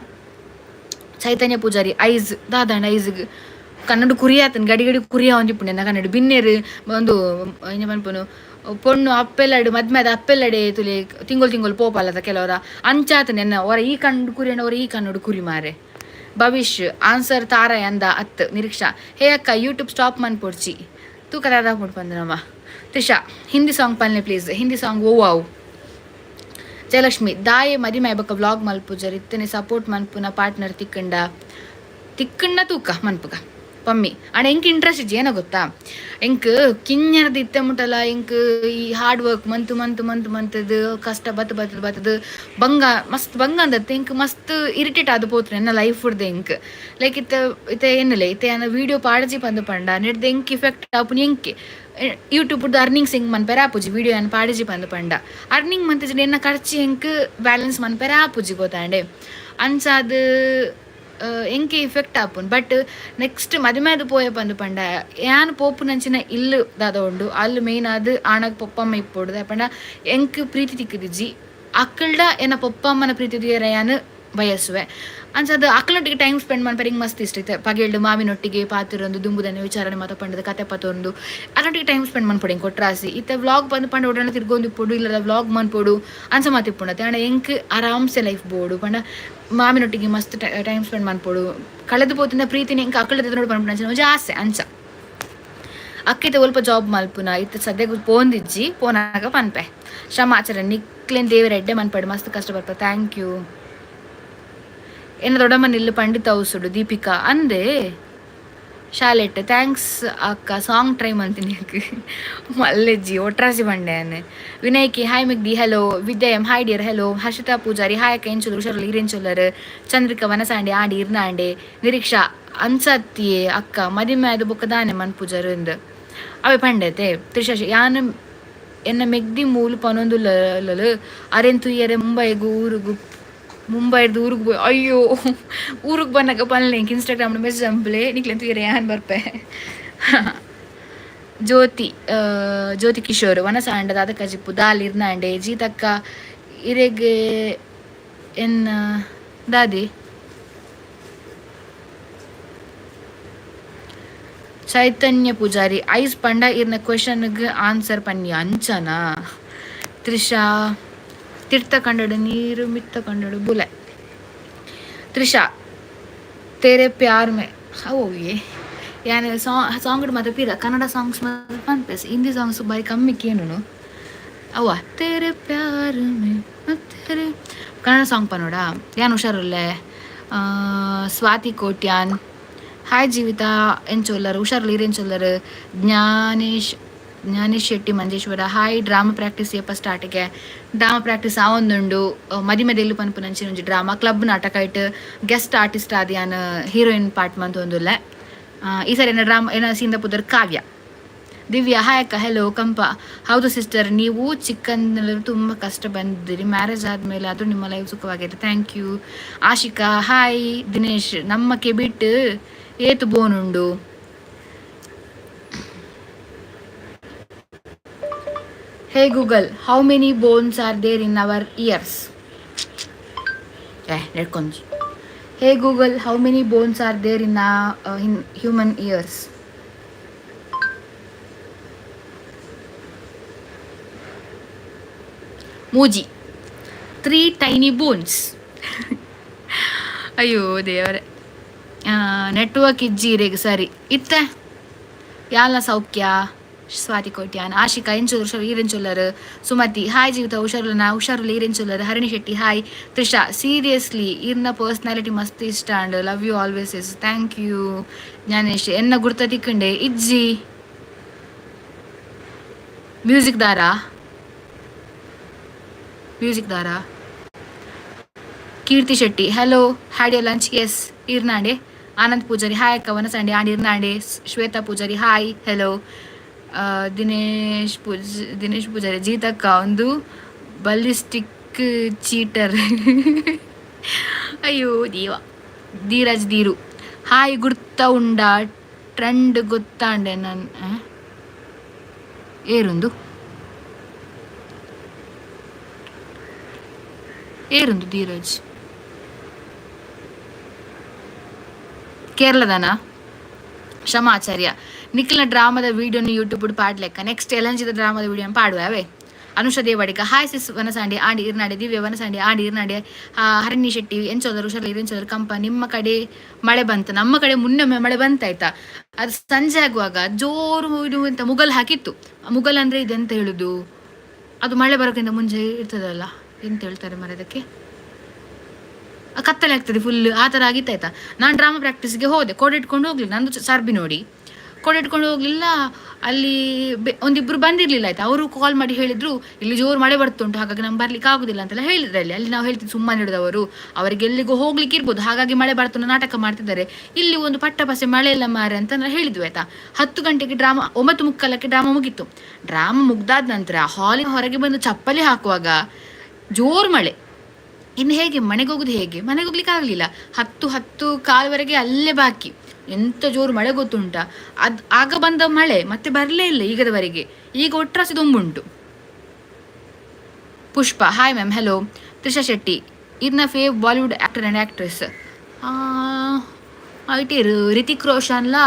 ಚೈತನ್ಯ ಪೂಜಾರಿ ಐಸ್ ದಾದಾಂಡ ಐಸ್ಗ್ ಕನ್ನಡ ಕುರಿಯಾತನ್ ಗಡಿ ಗಡಿ ಕುರಿಯ ಒಂಜಿಪ್ಪುಂಡೆ ನಾ ಕನ್ನಡ ಬಿನ್ನೇರು ಒಂದು ಇಂಜ ಪನ್ಪುನು ಪೊಣ್ಣು ಅಪ್ಪೆಲ್ಲಡು ಮದ್ಮೆದ ಅಪ್ಪೆಲ್ಲಡೆ ತುಲೆ ತಿಂಗೊಳು ತಿಂಗೊಳು ಪೋಪಲ್ಲದ ಕೆಲವರ ಅಂಚಾತ ನೆನ್ನ ಹೊರ ಈ ಕಣ್ಣು ಕುರಿ ಹೊರ ಈ ಕನ್ನಡ ಕುರಿ ಮಾರೆ. ಭವಿಷ್ ಆನ್ಸರ್ ತಾರ ಅಂದ ಅತ್. ನಿರೀಕ್ಷಾ ಹೇ ಅಕ್ಕ ಯೂಟ್ಯೂಬ್ ಸ್ಟಾಪ್ ಮನ್ಪೊಡ್ಚಿ ತೂಕ ದಾದಾ ಪಂದನಮ್ಮ. ತ್ರಿಷಾ ಹಿಂದಿ ಸಾಂಗ್ ಪನ್ಲೆ please, Hindi song oh wow. Jayalakshmi ದಾಯೆ ಮದಿಮೆ ಬೊಕ್ಕ ವ್ಲಾಗ್ ಮಲ್ಪುಜರ್ ಇತ್ತನೆ ಸಪೋರ್ಟ್ ಮನ್ಪುನ ಪಾರ್ಟ್ನರ್ ತಿಕ್ಕಂಡ ತಿಕ್ಕಂಡ ತೂಕ ಮನ್ಪುಗ ಪಮ್ಮಿ ಅಣ್ಣ. ಎಂಕ್ ಇಂಟ್ರೆಸ್ಟ್ ಇಜ್ಜಿ ಏನ ಗೊತ್ತಾ, ಎಂಕ್ ಕಿഞ്ഞರದ ಇತ್ತೆ ಮುಟ್ಟಲ ಎಂಕ್ ಈ ಹಾರ್ಡ್ ವರ್ಕ್ ಮಂತ್ ಮಂತ್ ಮಂತ್ ಮಂತದು ಕಷ್ಟ ಬತ್ ಬತ್ತದ ಬತ್ತದು ಬಂಗ ಮಸ್ತ್ ಬಂಗ ಅಂದತ್ತೆ ಎಂಕ್ ಮಸ್ತ್ ಇರಿಟೇಟ್ ಆದ್ ಪೋತ್ರೆ ಎನ್ನ ಲೈಫ್ ಉರ್ದು ಎಂಕ್ ಲೈಕ್ ಇತ್ತೆ ಇತ್ತೆ ಏನಿಲ್ಲ ಇತ್ತೆ ಯಾನ ವೀಡಿಯೋ ಪಾಡಜಿ ಪಂದ್ ಪಂಡ ನೆಡ್ದ್ ಎಂಕ್ ಇಫೆಕ್ಟ್ ಆಪುನಿ ಎಂಕೆ ಯೂಟ್ಯೂಬ್ ಅರ್ನಿಂಗ್ಸ್ ಎಂಕ್ ಮನ್ಪೆರೆ ಆಪುಜಿ ವೀಡಿಯೋ ಯಾನ್ ಪಾಡಜಿ ಪಂದ್ ಪಂಡ ಅರ್ನಿಂಗ್ ಮಂತಿಜಿಂಡ ಎನ್ನ ಖರ್ಚು ಎಂಕ್ ಬ್ಯಾಲೆನ್ಸ್ ಮನ್ಪೆರೆ ಆಪುಜಿ ಗೊತ್ತಾಂಡೆ. ಅಂಚಾದ್ ಎಂಕೆ ಇಫೆಕ್ಟ್ ಆಪುಂಡು. ಬಟ್ ನೆಕ್ಸ್ಟ್ ಮದಿಮೆ ಪೋಯ ಪಂದ್ ಪಂಡ ಯಾನ್ ಪೋಪುನಂಚಿನ ಇಲ್ಲು ದಾದ ಉಂಡು ಅಲ್ಲು ಮೇನ್ ಆದ್ ಆಣಗ್ ಪೊಪ್ಪಮ್ಮ ಇಪ್ಪೊಡು ದಾಯೆ ಪಂಡ ಎಂಕ್ ಪ್ರೀತಿ ತಿಕ್ಕುದಿಜ್ಜಿ ಅಕ್ಕಲ್ಡ ಎನ್ನ ಪೊಪ್ಪಮ್ಮನ ಪ್ರೀತಿ ತೂಯೆರೆ ಯಾನ್ ಬಯಸುವೆ. ಅಂಚಾದ್ ಅಕ್ಲೊಟ್ಟಿಗೆ ಟೈಮ್ ಸ್ಪೆಂಡ್ ಮನ್ಪೆರೆ ಎಂಕ್ ಮಸ್ತ್ ಇಷ್ಟ ಇತ್ತೆ ಪಗೆಲ್ಡ್ ಮಾಮಿನೊಟ್ಟಿಗೆ ಪಾತೆರೊಂದು ದುಂಬುದನೆ ವಿಚಾರಣೆ ಮಾತ ಪಂಡದು ಕತೆ ಪತೊಂದು ಅರೊಟ್ಟಿಗೆ ಟೈಮ್ ಸ್ಪೆಂಡ್ ಮನ್ಪೊಡು ಎಂಕ್ ಒಟ್ರಾಸಿ. ಇತ್ತೆ ವ್ಲಾಗ್ ಪಂದ್ ಪಂಡ ಒಡನೆ ತಿರ್ಗೊಂದು ಇಪ್ಪೊಡು ಇಲ್ಲದ ವ್ಲಾಗ್ ಮನ್ಪೊಡು ಅಂಚ ಮಾತ ಇಪ್ಪುಂಡು ಆಂಡ ಎಂಕ್ ಆರಾಮ್ಸೆ ಲೈಫ್ ಬೋಡು ಪಂಡ ಮಾಮಿನೊಟ್ಟಿಗೆ ಮಸ್ತ್ ಟೈಮ್ ಸ್ಪೆಂಡ್ ಮನ್ಪೊಡು ಕಳೆದು ಪೋತಿನ ಪ್ರೀತಿನ ಎಂಕ್ ಅಕಲ್ಡ ನೋಡು ಪನ್ಪುನ ಒಂಜಿ ಆಸೆ ಅಂಚ. ಅಕ್ಕಿತ ಒಲ್ಪ ಜಾಬ್ ಮಲ್ಪುನ ಇತ್ತೆ ಸದ್ಯಗ್ ಪೋಂದಿಜ್ಜಿ ಪೋನಾಗ ಪನ್ಪೆ. ಶ್ರಮಾಚರಣೆ ನಿಕ್ಲೆನ್ ದೇವೆರ್ ಎಡ್ಡೆ ಮನ್ಪಡ್ ಮಸ್ತ್ ಕಷ್ಟ ಬರ್ಪ thank you. ಎನ್ನ ದೊಡ್ಡಮ್ಮ ನಿಲ್ಲು ಪಂಡಿತ ಔಸುಡು ದೀಪಿಕಾ ಅಂದೆ ಶಾಲೆಟ್ thanks ಅಕ್ಕ ಸಾಂಗ್ ಟ್ರೈ ಮಂತೀನಿ ಅಕ್ಕ ಮಲ್ಲೆಜ್ಜಿ ಒಟ್ರಾಸಿ ಬಂಡೆ ಅನ್ನೆ. ವಿನಯ್ಕಿ hi ಮಿಗ್ದಿ hello. Vidya M hi dear hello. Harshita Poojary hi ಅಕ್ಕ ಎಂಚುಲು ಹುಷಾರು ಈರೆಂಚುಲ್ಲರು. ಚಂದ್ರಿಕಾ ವನಸಾಂಡೆ ಆಂಡಿ ಇರ್ನಾಂಡೆ. ನಿರೀಕ್ಷಾ ಅನ್ಸತ್ತಿಯೇ ಅಕ್ಕ ಮದಿಮೆ ಅದು ಬೊಕ್ಕ ದಾನೆ ಮನ್ಪೂಜಾರು ಇಂದ್ ಅವೆ ಪಂಡೆತೆ. ತ್ರಿಷಾ ಯಾನ್ ಎನ್ನ ಮೆಗ್ದಿ ಮೂಲು ಪನೊಂದುಲ್ಲಲು ಅರೆನ್ ತುಯ್ಯರೆ ಮುಂಬೈಗು ಊರುಗು ಮುಂಬೈರ್ದು ಊರುಗು ಪೋಯ್ ಅಯ್ಯೋ ಊರುಗ್ ಬನ್ನಗ ಪನ್ಲೆ ಎಂಕ್ ಇನ್ಸ್ಟಾಗ್ರಾಮ್ ಮೆಸೇಜ್ ಅಂಪ್ಲೆ ನಿಕ್ಲೆನ್ ತೂಯೆರೆ ಯಾನ್ ಬರ್ಪೆ. ಜ್ಯೋತಿ ಜ್ಯೋತಿ ಕಿಶೋರ್ ವನಸಾಂಡ ದಾದ ಕಜಿಪು ದಾಲ್ ಇರ್ನಾಂಡೆ. ಜೀತಕ್ಕ ಇರೆಗ್ ಎನ್ನ ದಾದಿ ಚೈತನ್ಯ ಪೂಜಾರಿ ಐಸ್ ಪಂಡ ಇರ್ನ ಕ್ವೆಶನ್ಗ್ ಆನ್ಸರ್ ಪನ್ನಿ ಅಂಚನಾ. ತ್ರಿಷಾ ತಿರ್ತ ಕಂಡಡು ನೀರು ಮಿತ್ತ ಕಂಡಡು ಬುಲೆ. ತ್ರಿಷಾ ತೇರೆ ಪ್ಯಾರ್ ಮೇ ಅವು ಯಾನ್ ಸಾಂಗ್ ಮಾತ ಪಿರ ಕನ್ನಡ ಸಾಂಗ್ಸ್ ಮಾತ ಪನ್ಪೆಸ್ ಹಿಂದಿ ಸಾಂಗ್ಸ್ ಬಾರಿ ಕಮ್ಮಿ ಕೇನುನು ಅವ್ವ ತೇರೆ ಪ್ಯಾರ್ ಮೇ ತೇರೆ ಕನ್ನಡ ಸಾಂಗ್ ಪನೋಡ ಯಾನ್ ಹುಷಾರುಲ್ಲೆ. ಸ್ವಾತಿ ಕೋಟ್ಯಾನ್ ಹಾಯ್ ಜೀವಿತಾ ಎಂಚೊಲ್ಲರು ಹುಷಾರುಲ್ಲ ಈರೆಂಚೊಲ್ಲರು. Jnanesh Jnanesh Shetty Manjeshwar hi drama practice ಏಪ ಸ್ಟಾರ್ಟಿಗೆ ಡ್ರಾಮಾ ಪ್ರಾಕ್ಟೀಸ್ ಆವೊಂದುಂಡು ಮದಿಮೆದೆಲ್ಲು ಪನ್ಪುನಂಚಿನ ಒಂಜಿ ಡ್ರಾಮಾ ಕ್ಲಬ್ ನಾಟಕ ಇಟ್ಟು ಗೆಸ್ಟ್ ಆರ್ಟಿಸ್ಟ್ ಆದ್ ಯಾನ್ ಹೀರೋಯಿನ್ ಪಾರ್ಟ್ ಮಂತೊಂದುಲ್ಲೆ. ಈ ಸರಿ ಎನ್ನ ಡ್ರಾಮಾ ಎನ್ನ ಸೀನ್ದ ಪುದರ್ ಕಾವ್ಯ. ದಿವ್ಯಾ ಹಾಯ್ ಅಕ್ಕ ಹೆಲೋ. ಕಂಪ ಹೌದು ಸಿಸ್ಟರ್ ನೀವು ಚಿಕ್ಕಂದಿನಲ್ಲಿ ತುಂಬ ಕಷ್ಟ ಬಂದಿದ್ದೀರಿ, ಮ್ಯಾರೇಜ್ ಆದಮೇಲೆ ಆದರೂ ನಿಮ್ಮ life ಸುಖವಾಗಿದೆ thank you. Ashika hi. Dinesh ನಮ್ಮ ಕೆಬಿಟ್ ಏತು ಬೋನುಂಡು. Hey Google, how many bones are there in our ears? ನೆಡ್ಕೊಂಜಿ. Hey Google, how many bones are there in in human ears? ಮೂಜಿ 3 ಟೈನಿ ಬೋನ್ಸ್. ಅಯ್ಯೋ ದೇವರೇ. ನೆಟ್ವರ್ಕ್ ಇಜ್ಜಿ ಇರೆಗ್ ಸರಿ ಇತ್ತೆ ಯಾಲ ಸೌಖ್ಯ. ಸ್ವಾತಿ ಕೋಟ್ಯಾನ್ ಆಶಿಕಾ ಎಂಚೊಲ್ಲರು ಹುಷಾರು ಈರೆಂಚೊಲ್ಲರು. ಸುಮತಿ ಹಾಯ್ ಜೀವಿತ ಹುಷಾರುಲ್ಲ ಹುಷಾರುಲ್ಲ ಈರೆಂಚೊಲ್ಲರು. ಹರಿಣಿ ಶೆಟ್ಟಿ ಹಾಯ್. ತ್ರಿಷಾ ಸೀರಿಯಸ್ಲಿ ಈರ್ನ ಪರ್ಸ್ನಾಲಿಟಿ ಮಸ್ತ್ ಇಷ್ಟ and love you always is thank you. Jnanesh ಎನ್ನ ಗುರ್ತ ತಿಕ್ಕಂಡೆ ಇಜ್ಜಿ. Music ದಾರಾ? Music ದಾರಾ? Keerthi Shetty hello, had your lunch? Yes. ಇರ್ನಾಂಡೆ. Anand Poojary hi ಅಕ್ಕ, ವನಸಂಡೆ and ಇರ್ನಾಂಡೆ. Shweta Poojary hi, hello. Dinesh Poojary ಜೀತಕ್ಕ ಒಂದು ಬಲಿಸ್ಟಿಕ್ ಚೀಟರ್. ಅಯ್ಯೋ ದೇವ. ಧೀರಜ್ ಧೀರು ಹಾಯ್, ಗುರ್ತ ಉಂಡ ಟ್ರೆಂಡ್ ಗೊತ್ತಾಂಡೆ ನನ್ ಏರುಂದು ಏರುಂದು ಧೀರಜ್ ಕೇರಳದನ. ಶಮಾಚಾರ್ಯ ನಿಖಿಲ್ನ ಡ್ರಾಮಾದ ವಿಡಿಯೋನ ಯೂಟ್ಯೂಬ್ ಪಾಡ್ಲೆಕ್ಕ. ನೆಕ್ಸ್ಟ್ ಎಲಂಜಿದ ಡ್ರಾಮಾದ ವಿಡಿಯೋ ಪಾಡುವ ಅವೇ. ಅನುಷಾ ದೇವಾಡಿಗ ಹಾಯ್ ಸಿಸ್, ವನಸಾಂಡಿ ಆಂಡಿ ಇರ್ನಾಡೆ. ದಿವ್ಯ ವನಸಾಂಡಿ ಆಂಡಿ ಇರ್ನಾಡೆ. ಹರಣಿ ಶೆಟ್ಟಿ ಎಂಚೋದರು ಹುಷಾರ್ಲಿ ಎಂಚೋದರು ಕಂಪ. ನಿಮ್ಮ ಕಡೆ ಮಳೆ ಬಂತು? ನಮ್ಮ ಕಡೆ ಮುನ್ನೊಮ್ಮೆ ಮಳೆ ಬಂತಾಯ್ತಾ. ಅದು ಸಂಜೆ ಆಗುವಾಗ ಜೋರು ಇದು ಎಂತ ಮುಗಲ್ ಹಾಕಿತ್ತು. ಮುಗಲ್ ಅಂದ್ರೆ ಇದೆಂತ ಹೇಳುದು, ಅದು ಮಳೆ ಬರೋಕ್ಕಿಂತ ಮುಂಚೆ ಇರ್ತದಲ್ಲ, ಎಂತ ಹೇಳ್ತಾರೆ ಮರ ಅದಕ್ಕೆ? ಕತ್ತಲೆ ಆಗ್ತದೆ ಫುಲ್, ಆ ಥರ ಆಗಿತ್ತಾಯ್ತಾ. ನಾನು ಡ್ರಾಮಾ ಪ್ರಾಕ್ಟೀಸ್ಗೆ ಹೋದೆ, ಕೋಡ್ ಇಟ್ಕೊಂಡು ಹೋಗ್ಲಿಲ್ಲ. ನಂದು ಸರ್ಬಿ ನೋಡಿ ಕೋಡ್ ಇಟ್ಕೊಂಡು ಹೋಗ್ಲಿಲ್ಲ. ಅಲ್ಲಿ ಒಂದಿಬ್ರು ಬಂದಿರಲಿಲ್ಲ ಆಯ್ತಾ. ಅವರು ಕಾಲ್ ಮಾಡಿ ಹೇಳಿದ್ರು, ಇಲ್ಲಿ ಜೋರು ಮಳೆ ಬರ್ತುಂಟು, ಹಾಗಾಗಿ ನಮ್ಗೆ ಬರ್ಲಿಕ್ಕೆ ಆಗುದಿಲ್ಲ ಅಂತೆಲ್ಲ ಹೇಳಿದ್ರು. ಅಲ್ಲಿ ಅಲ್ಲಿ ನಾವು ಹೇಳ್ತೀವಿ, ಸುಮ್ಮನೆ ಹಿಡಿದವರು, ಅವರಿಗೆ ಎಲ್ಲಿಗೂ ಹೋಗ್ಲಿಕ್ಕೆ ಇರ್ಬೋದು, ಹಾಗಾಗಿ ಮಳೆ ಬರ್ತುಂಟು ನಾಟಕ ಮಾಡ್ತಿದ್ದಾರೆ, ಇಲ್ಲಿ ಒಂದು ಪಟ್ಟ ಪಸೆ ಮಳೆ ಇಲ್ಲ ಮಾರೆ ಅಂತ ನಾವು ಹೇಳಿದ್ವಿ ಆಯ್ತಾ. 10 ಗಂಟೆಗೆ ಡ್ರಾಮಾ, 9:45ಕ್ಕೆ ಡ್ರಾಮಾ ಮುಗೀತು. ಡ್ರಾಮಾ ಮುಗ್ದಾದ ನಂತರ ಹಾಲಿನ ಹೊರಗೆ ಬಂದು ಚಪ್ಪಲಿ ಹಾಕುವಾಗ ಜೋರು ಮಳೆ. ಇನ್ನು ಹೇಗೆ ಮನೆಗೆ ಹೋಗುದು? ಹೇಗೆ ಮನೆಗೆ ಹೋಗ್ಲಿಕ್ಕೆ ಆಗಲಿಲ್ಲ. 10, 10:15ವರೆಗೆ ಅಲ್ಲೇ ಬಾಕಿ. ಎಂತ ಜೋರು ಮಳೆ ಗೊತ್ತುಂಟಾ? ಅದು ಆಗ ಬಂದ ಮಳೆ ಮತ್ತೆ ಬರಲೇ ಇಲ್ಲ ಈಗದವರೆಗೆ. ಈಗ ಒಟ್ರಾಸಿ ದೊಂಬುಂಟು. Pushpa hi ma'am, hello. Trisha Shetty ಇದನ್ನ fave Bollywood actor and actress? ಐಟೀರ್ Ritik ರೋಷನ್ಲಾ.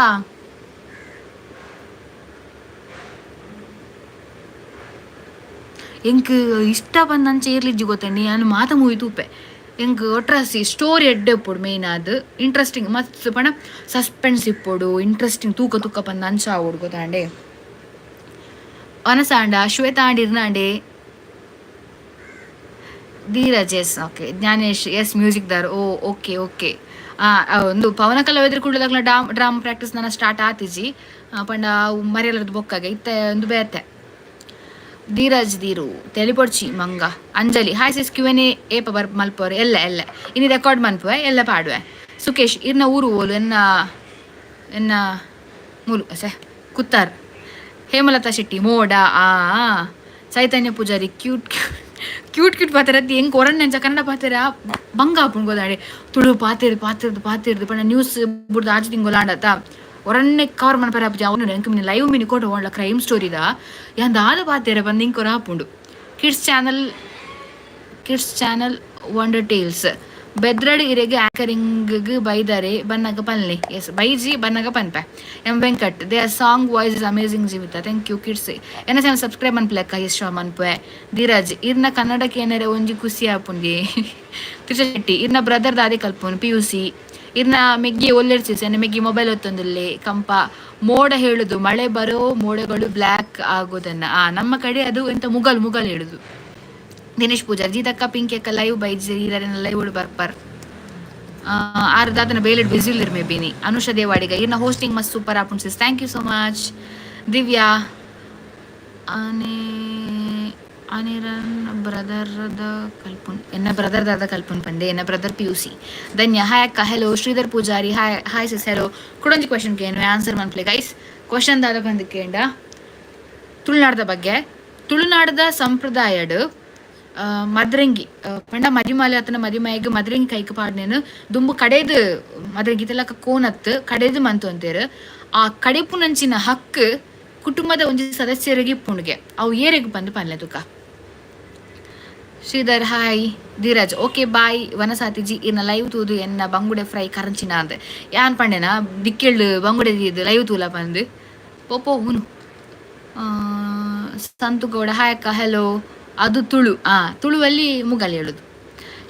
ಎಂಕ್ ಇಷ್ಟ ಬಂದಂಚ ಏರ್ಲಿಜ್ಜಿ ಗೊತ್ತಂಡಿ, ನಾನು ಮಾತ ಮೂವಿ ತೂಪೆ. ಎಂಕ್ ಒಟ್ರಾಸಿ ಸ್ಟೋರಿ ಎಡ್ಡೆ ಇಪ್ಪೊಡು, ಮೇಯ್ನ್ ಅದು ಇಂಟ್ರೆಸ್ಟಿಂಗ್ ಮಸ್ತ್ ಪಂಡ ಸಸ್ಪೆನ್ಸ್ ಇಪ್ಪೊಡು, ಇಂಟ್ರೆಸ್ಟಿಂಗ್ ತೂಕ ತೂಕ ಪಂದ್ ಅಂಚ ಆವೊಡು ಗೊತ್ತಾಂಡೆ. ವನಸಾಂಡ ಶ್ವೇತಾ ಆಂಡ್ ಇರ್ನಾಂಡೆ. Dheeraj yes, okay. Jnanesh yes, music ದಾರ್. Oh okay okay. ಒಂದು ಪವನ ಕಲಾವಿದ್ರು ಕೂಡಲಾಗ್ಲ ಡ್ರಾಮಾ ಪ್ರಾಕ್ಟೀಸ್ ನನ್ನ ಸ್ಟಾರ್ಟ್ ಆತಿಜಿ ಪಂಡ ಮರೆಯಲದ ಬೊಕ್ಕಾಗೆ ಇತ್ತೆ ಒಂದು ಬೇತೆ. ಧೀರಜ್ ಧೀರು ತೆಲಿಪೊಡ್ಚಿ ಮಂಗ. ಅಂಜಲಿ ಹಾಯ್ ಸಿಸ್, ಕ್ಯೂಎನ್ ಏಪ ಬರ್ ಮಲ್ಪೋರೆ? ಎಲ್ಲ ಎಲ್ಲ ಇನಿ ರೆಕಾರ್ಡ್ ಮನ್ಪುವೆ, ಎಲ್ಲ ಪಾಡುವೆ. ಸುಕೇಶ್ ಇರ್ನ ಊರು ಓಲು? ಎನ್ನ ಎನ್ನ ಮೂಲು ಸೆ ಕುತ್ತಾರ್. ಹೇಮಲತಾ ಶೆಟ್ಟಿ ಮೋಡ. ಆ ಚೈತನ್ಯ ಪೂಜಾರಿ ಕ್ಯೂಟ್ ಕ್ಯೂಟ್ ಕ್ಯೂಟ್ ಪಾತೆರತ್ತಿ. ಎಂಕ್ ಒರಣ್ಣೆಂಚ ಕನ್ನಡ ಪಾತೆರ ಬಂಗ ಆಪುಂಡು ಗೋದಾಡೆ. ತುಳು ಪಾತೆರ್ ಪಾತೆರ್ದು ಪಾತೆರ್ದು ಪಂಡ ನ್ಯೂಸ್ ಬುಡ್ದು ಆಜಿ ತಿಂಗೊಲು ಆಂಡತ ಒರನ್ನೆ ಕವರ್ ಮನ್ಪರೆ ಆಪುಜಿ. ಅವನು ಎಂಕ್ ಮಿನಿ ಲೈವ್ ಮಿನಿ ಕೊಟ್ಟು ಓಂಡ್ಲ ಕ್ರೈಮ್ ಸ್ಟೋರಿದ ಯಾನ್ ದಾದ ಪಾತೆರ ಪಂದ್ ಇಂಕ್ ಒರ ಆಪುಂಡು. Kids channel wonder tales ಬೆದ್ರಡ್ ಇರೆಗ್ ಆಂಕರಿಂಗ್ ಬೈದರೆ ಬನ್ನಗ ಪನ್ಲೆ. ಎಸ್ ಬೈಜಿ, ಬನ್ನಗ ಪನ್ಪೆ. M Venkat their song voice is amazing Jeevitha, thank you. Kids ಎನ್ನ ಚಾನಲ್ ಸಬ್ಸ್ಕ್ರೈಬ್ ಮನ್ಪುಲೆಕ್ಕ. ಎಸ್ ಶೋ ಮನ್ಪುವೆ. ಧೀರಜ್ ಇರ್ನ ಕನ್ನಡಕ್ಕೆ ಏನಾರೆ ಒಂಜಿ ಖುಷಿ ಆಪುಂಡಿ. ತ್ರಿಷಾ ಶೆಟ್ಟಿ ಇರ್ನ ಬ್ರದರ್ ದಾದೆ ಕಲ್ಪುನ್? ಪಿಯುಸಿ. ಇರ್ನ ಮೆಗ್ಗಿ ಒಲ್ಲೆರ್ಚಿಸ್? ಎನ್ನ ಮೆಗ್ಗಿ ಮೊಬೈಲ್ ಒತ್ತೊಂದಿಲ್ಲೆ. ಕಂಪ ಮೋಡ ಹೇಳುದು ಮಳೆ ಬರೋ ಮೋಡಗಳು ಬ್ಲ್ಯಾಕ್ ಆಗೋದನ್ನ. ನಮ್ಮ ಕಡೆ ಅದು ಎಂತ ಮುಗಲ್ ಮುಗಲ್ ಹೇಳುದು. ದಿನೇಶ್ ಪೂಜಾರಿ ಜೀತಕ್ಕ ಪಿಂಕಿ ಅಕ್ಕ ಲೈವ್ ಬೈಜಿ ಲೈವ್ ಬರ್ಪರ್. ಆರ್ ದಾದನ ಬೇಲೆಡ್ ಬಿಸಿ ಇಲ್ದಿರ್ ಮೇ ಬಿನಿ. ಅನುಷಾ ದೇವಾಡಿಗ ಇರ್ನ ಹೋಸ್ಟಿಂಗ್ ಮಸ್ತ್ ಸೂಪರ್ ಆಪುಂಡು sis, thank you so much. Divya ಆನೆ ಅನಿರನ್ ಬ್ರದರ್ the ಕಲ್ಪುನ್? ಎನ್ನ ಬ್ರದರ್ ದಾದ ಕಲ್ಪುನ್ ಪಂಡೆ? ಎನ್ನ ಬ್ರದರ್ ಪಿಯುಸಿ. ಧನ್ಯ ಹಾಯ್ ಅಕ್ಕ, hello. Sridhar Poojary hi hi sis, hello. ಕುಡೊಂಜಿ question ಕೇನು, ಆನ್ಸರ್ ಮನ್ಪ್ಲೆ ಗೈಸ್. ಕ್ವಶನ್ ದಾದ ಬಂದು ಕೇಂಡ, ತುಳುನಾಡದ ಬಗ್ಗೆ. ತುಳುನಾಡದ ಸಂಪ್ರದಾಯಡ್ ಮದ್ರಂಗಿ ಪಂಡ ಮದಿಮಾಲೆ ಆತನ ಮದಿಮಾಯಿಗ್ ಮದ್ರಂಗಿ ಕೈಕ್ ಪಾಡ್ನೇನು ದುಂಬು ಕಡೆದು ಮದ್ರಂಗಿ ಇತ್ತಲಕ ಕೋನತ್ ಕಡೆದು ಮಂತು ಅಂತೇರು. ಆ ಕಡೆಪುನಂಚಿನ ಹಕ್ಕು ಕುಟುಂಬದ ಒಂಜಿ ಸದಸ್ಯರಿಗೆ ಇಪ್ಪುಂಡುಗೆ, ಅವು ಏರೆಗ್ ಬಂದು ಪನ್ಲೆ ತುಕ. Sridhar hi. Dheeraj okay bye. ವನಸಾತಿಜಿ ಇನ್ನ ಲೈವ್ ತೂದು ಎನ್ನ ಬಂಗುಡೆ ಫ್ರೈ ಕರಂಚಿನ ಅಂದ್. ಯಾನ್ ಪಂಡೆನಾ ದಿಕ್ಕೆಳ್ಳು ಬಂಗುಡೆ ದೀದ್ ಲೈವ್ ತೂಲ ಪಂದ್. ಪೋಪೋ ಹುನು. ಸಂತು ಗೌಡ ಹಾಯ್ ಅಕ್ಕ, ಹಲೋ. ಅದು ತುಳು, ತುಳುವಲ್ಲಿ ಮುಗಲ್ ಹೇಳುದು.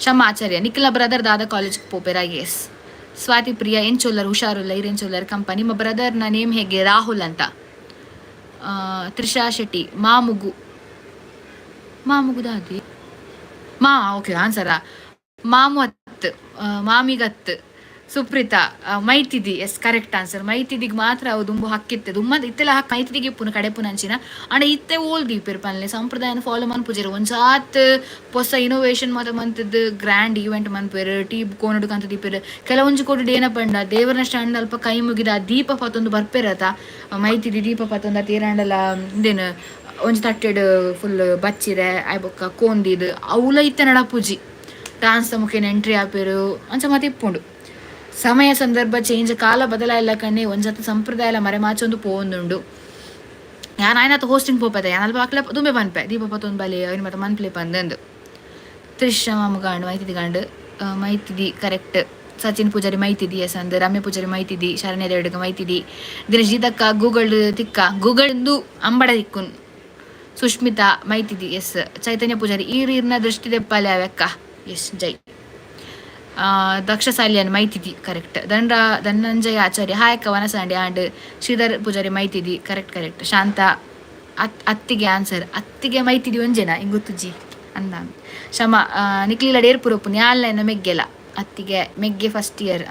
ಶಮ ಆಚಾರ್ಯ ನಿಖಿಲ ಬ್ರದರ್ ದಾದ ಕಾಲೇಜ್ ಪೋಪೆರಾ? ಎಸ್. ಸ್ವಾತಿ ಪ್ರಿಯಾ ಎಂಚೊಲ್ಲರ್ ಹುಷಾರುಲ್ಲ ಇರೆಂಚೊಲ್ಲರ್ ಕಂಪ. ನಿಮ್ಮ ಬ್ರದರ್ನ ನೇಮ್ ಹೇಗೆ? ರಾಹುಲ್ ಅಂತ. ತ್ರಿಷಾ ಶೆಟ್ಟಿ ಮಾಮುಗು ಮಾಮುಗು ದಾದಿ ಮಾ ಓಕೆ ಆನ್ಸರಾ ಮಾಮು ಅತ್ ಮಾಮಿಗತ್. Supreetha ಮೈತಿದಿ yes correct answer. ಮೈತಿದಿಗೆ ಮಾತ್ರ ಅವು ದುಂಬು ಹಕ್ಕಿತ್ತೆ ದುಮ್ಮ ಇತ್ತೆಲ್ಲ ಹಕ್ ಮೈತಿದಿಗೆ ಇಪ್ಪುನು ಕಡೆಪುನಂಚಿನ ಅಂಡ ಇತ್ತೆ ಓಲ್ ದೀಪೆರ್ ಪನ್ಲೆ ಸಂಪ್ರದಾಯನ ಫಾಲೋ ಮನ್ಪುಜೆರ್ ಒಂಜಾತ್ ಪೊಸ ಇನೋವೇಷನ್ ಮಾತ ಮಂತದ್ದು ಗ್ರ್ಯಾಂಡ್ ಈವೆಂಟ್ ಮನ್ಪೆರ್ ಟೀ ಕೋನಡು ಕಂತ ದೀಪೆರ್. ಕೆಲವೊಂಜಿ ಕೋಟುಡು ಏನಪಂಡ ದೇವರನ ಸ್ಟ್ಯಾಂಡ್ ಅಲ್ಪ ಕೈ ಮುಗಿದ ಆ ದೀಪ ಪತ್ತೊಂದು ಬರ್ಪೆರತ ಮೈತಿದಿ ದೀಪ ಪತ್ತೊಂದು ತೀರಾಂಡಲ ಇಂದೇನು ಒಂಜಿ ತಟ್ಟೆಡ್ ಫುಲ್ ಬಚ್ಚಿರೆ ಆಯ್ ಬೊಕ್ಕ ಕೋಂದಿದ್ ಅವುಲ ಇತ್ತೆ ನಡಪುಜಿ. ಡಾನ್ಸ್ ಮುಖೇನ ಎಂಟ್ರಿ ಆಪೆರು ಅಂಚ ಮಾತ ಇಪ್ಪುಂಡು. ಸಮಯ ಸಂದರ್ಭ ಚೇಂಜ್ ಕಾಲ ಬದಲಾಯಿಲ್ಲ ಕಣ್ಣೆ ಒಂಜತ್ತ ಸಂಪ್ರದಾಯ ಮರೆಮಾಚೊಂದು ಪೋವೊಂದುಂಡು. ಯಾನ್ ಆಯ್ನಾತ್ ಹೋಸ್ಟಿಂಗ್ ಪೋಪೆದ ಯಾನ್ ಅಲ್ಪ ಅಕ್ಲೆ ದುಂಬೆ ಪನ್ಪೆ ದೀಪ ಪತ್ತೊಂದು ಬಲೆ ಐನ್ ಮಾತ ಮನ್ಪ್ಲೆ ಪಂದಂದು. ತ್ರಿಷ ಮಾಮಗಾಂಡ್ ಮೈತಿದಿ ಗಾಂಡ್ ಮೈತಿದಿ ಕರೆಕ್ಟ್. ಸಚಿನ್ ಪೂಜಾರಿ ಮೈತಿದಿ ಎಸ್ ಅಂದ್ ರಮ್ಯ ಪೂಜಾರಿ ಮೈತಿದಿ ಶರಣ್ಯ ದೇವಡಿಗ ಮೈತಿದಿ ದಿನೇಶ್ ಜೀತಕ್ಕ ಗೂಗಲ್ ತಿಕ್ಕ ಗೂಗಲ್ ಇಂದು ಅಂಬಡ ತಿಕ್ಕುನ್. ಸುಷ್ಮಿತಾ ಮೈತಿದಿ ಎಸ್ ಚೈತನ್ಯ ಪೂಜಾರಿ ಈರ್ ಈರ್ನ ದೃಷ್ಟಿ ದೆಪ್ಪಾಲೆ ಅವೆಕ್ಕ ಎಸ್ ಜೈ. ದಕ್ಷ ಸಾಲಿಯನ್ ಮೈತಿದಿ ಕರೆಕ್ಟ್. ದಂಡ ಧನಂಜಯ ಆಚಾರ್ಯ ಹಾಯ್ ಅಕ್ಕ ವನಸಾಂಡೆ ಆಂಡ್ ಶ್ರೀಧರ್ ಪೂಜಾರಿ ಮೈತಿದಿ ಕರೆಕ್ಟ್ ಕರೆಕ್ಟ್. ಶಾಂತ ಅತ್ತಿಗೆ ಆನ್ಸರ್ ಅತ್ತಿಗೆ ಮೈತಿದಿ ಒಂಜೆನಾ ಇಂಗೊತ್ತುಜಿ ಅಂದ. ಶಮ ನಿಕ್ಲಿಲ ಡೇರ್ಪುರೊಪ್ಪು ನ್ಯಾಲ್ನ ಮೆಗ್ಗೆಲ ಅತ್ತಿಗೆ ಮೆಗ್ಗೆ ಫಸ್ಟ್ ಇಯರ್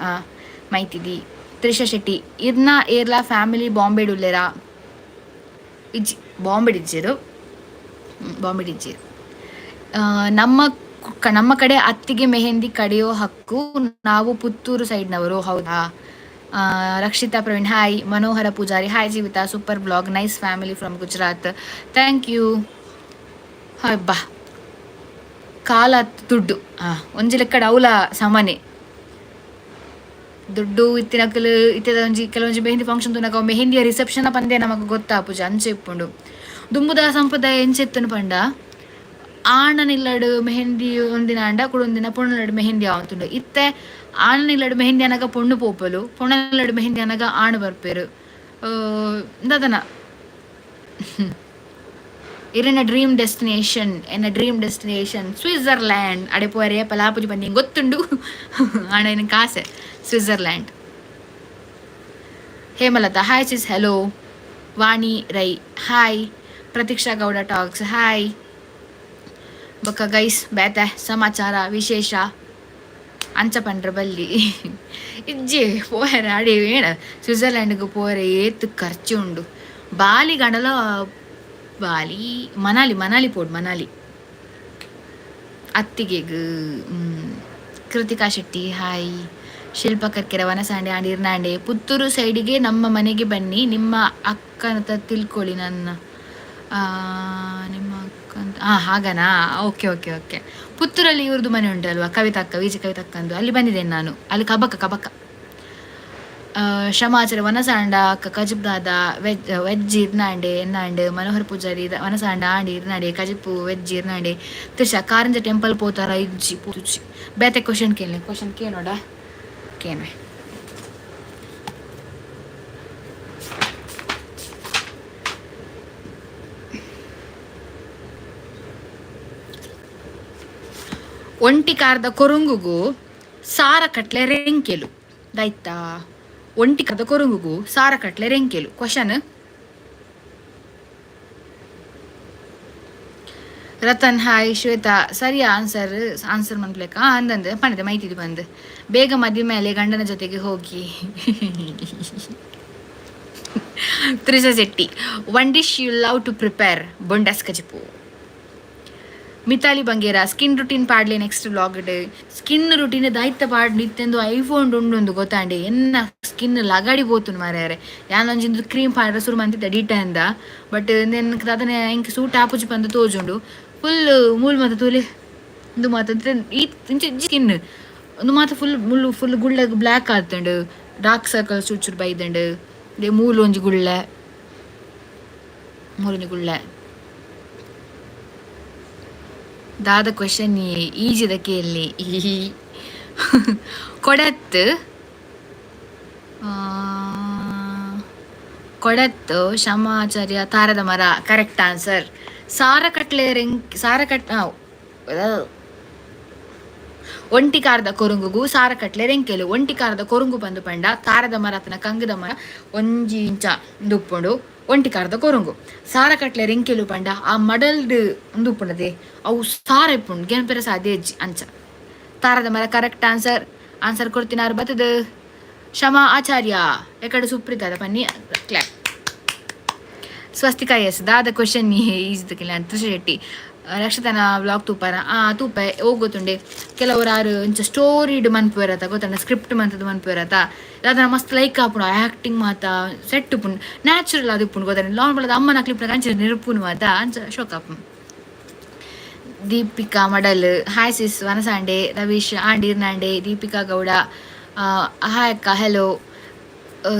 ಮೈತಿದಿ. ತ್ರಿಷಾ ಶೆಟ್ಟಿ ಇರ್ನ ಏರ್ಲಾ ಫ್ಯಾಮಿಲಿ ಬಾಂಬೆ ಉಲ್ಲೆರಾ ಇಜ್ಜಿ ಬಾಂಬೆ ಇಜ್ಜೆರು ಬಾಂಬೆ ಇಜ್ಜೆರು. ನಮ್ಮ ಕಡೆ ಅತ್ತಿಗೆ ಮೆಹಂದಿ ಕಡಿಯೋ ಹಕ್ಕು ನಾವು ಪುತ್ತೂರು ಸೈಡ್ನವರು ಹೌದಾ. Rakshita Praveen hi. Manohara Poojary hi. Jeevitha super blog nice family from Gujarat thank you. Hi ಬಾ ಕಾಲ ದುಡ್ಡು ಒಂಜಿ ಲೆಕ್ಕಡ್ ಅವಲ ಸಾಮಾನ್ಯ ದುಡ್ಡು ಇತ್ತಿನಕಲು ಇತ್ತದ ಒಂಜಿ ಕೆಲವೊಂಜಿ ಮೆಹಂದಿ ಫಂಕ್ಷನ್ ತೂನಗ ಮೆಹಂದಿಯ ರಿಸೆಪ್ಷನ್ ಪಂದೆ ನಮಕ್ ಗೊತ್ತಾಪುಜಿ ಅಂಚ ಇಪ್ಪುಂಡು. ದುಂಬುದ ಸಂಪ್ರದಾಯ ಎಂಚೆತ್ತನು ಪಂಡ ಆಣನಿಲ್ಲಡು ಮೆಹಂದಿ ಒಂದಿನ ಅಂಡ ಕುಡೊಂದಿನ ಪೊಣ್ಣುಲಡು ಮೆಹಂದಿ ಆವೊಂತುಂಡು. ಇತ್ತೆ ಆಣನಿಲ್ಲಡು ಮೆಹಂದಿ ಅನಗ ಪೊಣ್ಣು ಪೋಪಲು ಪೊಣ್ಣನಿಲ್ಲಡು ಮೆಹಂದಿ ಅನಗ ಆಣ್ ಬರ್ಪೆರು ದಾದನ. ಇರೆನ ಡ್ರೀಮ್ ಡೆಸ್ಟಿನೇಷನ್ ಎನ್ನ dream destination Switzerland ಅಡೆ ಪೋಯರೆ ಪಲಾಪುಜಿ ಪಂದ್ ಗೊತ್ತುಂಡು ಆಂಡ ಎನಕ್ ಆಸೆ Switzerland. Hemalatha hi sis hello. Vani Rai hi. Pratiksha Gowda talks hi. ಬೊಕ್ಕ ಗೈಸ್ ಬೇತೆ ಸಮಾಚಾರ ವಿಶೇಷ ಅಂಚ ಪಂಡ್ರ ಬಲ್ಲಿ ಇಜ್ಜಿ ಪೋಯರೆ ಅಡೆ ಏಣ ಸ್ವಿಟ್ಜರ್ಲ್ಯಾಂಡ್ಗ್ ಪೋಯರೆ ಏತ್ ಖರ್ಚು ಉಂಡು. ಬಾಲಿ ಗಂಡಲ ಬಾಲಿ ಮನಾಲಿ ಮನಾಲಿ ಪೋಡು ಮನಾಲಿ ಅತ್ತಿಗೆಗ್. ಕೃತಿಕಾ ಶೆಟ್ಟಿ ಹಾಯ್. ಶಿಲ್ಪ ಕರ್ಕೆರೆ ವನಸಾಂಡೆ ಆಂಡ್ ಇರ್ನಾಂಡೆ ಪುತ್ತೂರು ಸೈಡಿಗೆ ನಮ್ಮ ಮನೆಗೆ ಬನ್ನಿ ನಿಮ್ಮ ಅಕ್ಕನ ತಿಳ್ಕೊಳ್ಳಿ ನನ್ನ ನಿಮ್ಮ ಅಕ್ಕ ಹಾಂ ಹಾಗನಾ okay okay okay. ಪುತ್ತೂರಲ್ಲಿ ಇವ್ರದ್ದು ಮನೆ ಉಂಟಲ್ವಾ ಕವಿತಕ್ಕ ವಿಜಯ ಕವಿತಕ್ಕಂದು ಅಲ್ಲಿ ಬಂದಿದ್ದೇನೆ ನಾನು ಅಲ್ಲಿ ಕಬಕ ಕಬಕ. ಶಮಾಚಾರ ವನಸಾಂಡ ಕಜಿಪ್ದಾದ ವೆಜ್ ವೆಜ್ ಇರ್ನಾಂಡೆ ಎನ್ನಾಂಡ್ ಮನೋಹರ್ ಪೂಜಾರಿ ವನಸಾಂಡ ಆಂಡಿ ಇರ್ನಾಂಡೆ ಕಜಿಪು ವೆಜ್ ಇರ್ನಾಂಡೆ. ತ್ರಿಷಾ ಕಾರಂಜ ಟೆಂಪಲ್ ಪೋತಾರ ಇಜ್ಜಿ ಪೋತುಜಿ. ಬೇತೆ ಕ್ವಶನ್ ಕೇಳಿ ಕ್ವಶನ್ ಕೇಳೋಡ ಕೇನ್ವೆ. ಒಂಟಿ ಕಾರ್ದ ಕೊರುಂಗುಗು ಸಾರ ಕಟ್ಲೆ ರೆಂಕೆಲು ದಾಯ್ತಾ. ಒಂಟಿ ಕಾರ್ದ ಕೊರುಂಗುಗು ಸಾರ ಕಟ್ಲೆ ರೆಂಕೆಲು ಕ್ವಶನ್. ರತನ್ ಹಾಯ್. ಶ್ವೇತಾ ಸರಿಯ ಆನ್ಸರ್ ಆನ್ಸರ್ ಮನ್ಪ್ಲೆಕ್ಕ ಅಂದಂದು ಪಂಡಿದೆ ಮೈತಿದಿ ಬಂದು ಬೇಗ ಮದುವೆ ಮೇಲೆ ಗಂಡನ ಜೊತೆಗೆ ಹೋಗಿ. Trisha Shetty one dish you love to prepare bondas kajipu. Mithali Bangera skin routine ಪಾಡ್ಲೆ next vlog skin routine ದಾಯ್ತ ಪಾಡ್ ಇತ್ತೆಂದು ಐಫೋನ್ ಉಂಡೊಂದು ಗೊತ್ತಾಂಡೆ ಎನ್ನ ಸ್ಕಿನ್ ಲಗಾಡಿ ಪೋತುಂಡು ಮಾರ್ಯಾರೆ. ಯಾನೊಂಜಿಂದು ಕ್ರೀಮ್ ಪಾಡ್ರೆ ಸುರು ಮಂತಿದ್ದೆ ಡಿಟೆಂದ ಬಟ್ ನೆನ್ ದಾದನೆ ಎಂಕ್ ಸೂಟ್ ಆಪುಜಿ ಪಂದ್ ತೋಜುಂಡು ಫುಲ್ ಮೂಲು ಮಾತ ತೂಲೆ ಉಂದು ಮಾತ ಈ ಇಂಚ ಸ್ಕಿನ್ ಉಂದು ಮಾತ ಫುಲ್ ಮುಳ್ಳು ಫುಲ್ ಗುಳ್ಳೆ ಬ್ಲ್ಯಾಕ್ ಆತುಂಡು ಡಾರ್ಕ್ ಸರ್ಕಲ್ ಚೂರು ಚೂರು ಬೈದುಂಡು ದೆ ಮೂಲು ಒಂಜಿ ಗುಳ್ಳೆ ಮೂಲೊಂಜಿ ಗುಳ್ಳೆ. ದಾದ ಕ್ವಶನ್ ಈಜಿದ ಕೇಳಿ ಕೊಡತ್ತು ಕೊಡತ್ತು ಶಮಾಚಾರ್ಯ ತಾರದ ಮರ ಕರೆಕ್ಟ್ ಆನ್ಸರ್. ಸಾರ ಕಟ್ಲೆ ರೆಂಕ್ ಸಾರ ಕಟ್ ಒಂಟಿ ಕಾರದ ಕೊರುಂಗುಗು ಸಾರ ಕಟ್ಲೆ ರೆಂಕೆಲು. ಒಂಟಿ ಕಾರದ ಕೊರುಂಗು ಬಂದು ಪಂಡ ತಾರದ ಮರ ಅತನ ಕಂಗದ ಮರ ಒಂಜಿ ಇಂಚ ಉಪ್ಪುಂಡು ಒಂಟಿ ಕಾರದ ಕೊರುಂಗು. ಸಾರ ಕಟ್ಲೆ ರೆಂಕೆಲು ಪಂಡ ಆ ಮಡಲ್ಡ್ ಉಂದು ಉಪ್ಪುಂಡದೆ ಅವು ಸಾರ ಇಪ್ಪುಂಡು ಗೆನಪೆರೆ ಸಾಧ್ಯ ಇಜ್ಜಿ ಅಂಚ ತಾರದ ಮರ ಕರೆಕ್ಟ್ ಆನ್ಸರ್. ಆನ್ಸರ್ ಕೊಡ್ತಿನಾರು ಬತ್ತದ ಶಮಾ ಆಚಾರ್ಯ ಎಕಡೆ ಸುಪ್ರೀತ ಪನ್ನಿ ಕ್ಲಾಪ್. ಸ್ವಸ್ತಿಕಾ ಎಸ್. ದಾದ ಕ್ವಶನ್ ಈಜ್ದಕ್ಕಿಲ್ಲ. ತ್ರಿಷಾ ಶೆಟ್ಟಿ, ರಕ್ಷಿತನ ವ್ಲಾಗ್ ತೂಪಾರ? ಆ ತೂಪೆ. ಓ ಗೊತ್ತುಂಡೆ, ಕೆಲವರು ಆರು ಇಂಚ ಸ್ಟೋರಿಡ್ ಮನ್ಪುವೆರತ ಗೊತ್ತಂಡ, ಸ್ಕ್ರಿಪ್ಟ್ ಮಂತದ ಮನ್ಪುವೆರತ. ದಾದನ ಮಸ್ತ್ ಲೈಕ್ ಆಪುಂಡು. ಆ್ಯಕ್ಟಿಂಗ್ ಮಾತ ಸೆಟ್ ಉಪ್ಪುಂಡು, ನ್ಯಾಚುರಲ್ ಅದು ಉಪ್ಪುಂಡು ಗೊತ್ತಂಡ. ನಾರ್ಮಲ್ ಅಮ್ಮನ ಕ್ಲಿಪ್ನ ಅಂಚ ನಿರುಪುನು ಮಾತ ಅಂಚ ಶೋಕ್ ಆಪುಂಡು. ದೀಪಿಕಾ ಮಡಲ್, ಹಾಯ್ ಸಿಸ್. ವನಸಾಂಡೆ ರವೀಶ್ ಆಂಡ್ ಇರ್ನಾಂಡೆ. ದೀಪಿಕಾ ಗೌಡ, ಹಾಯ್ ಅಕ್ಕ, ಹೆಲೋ.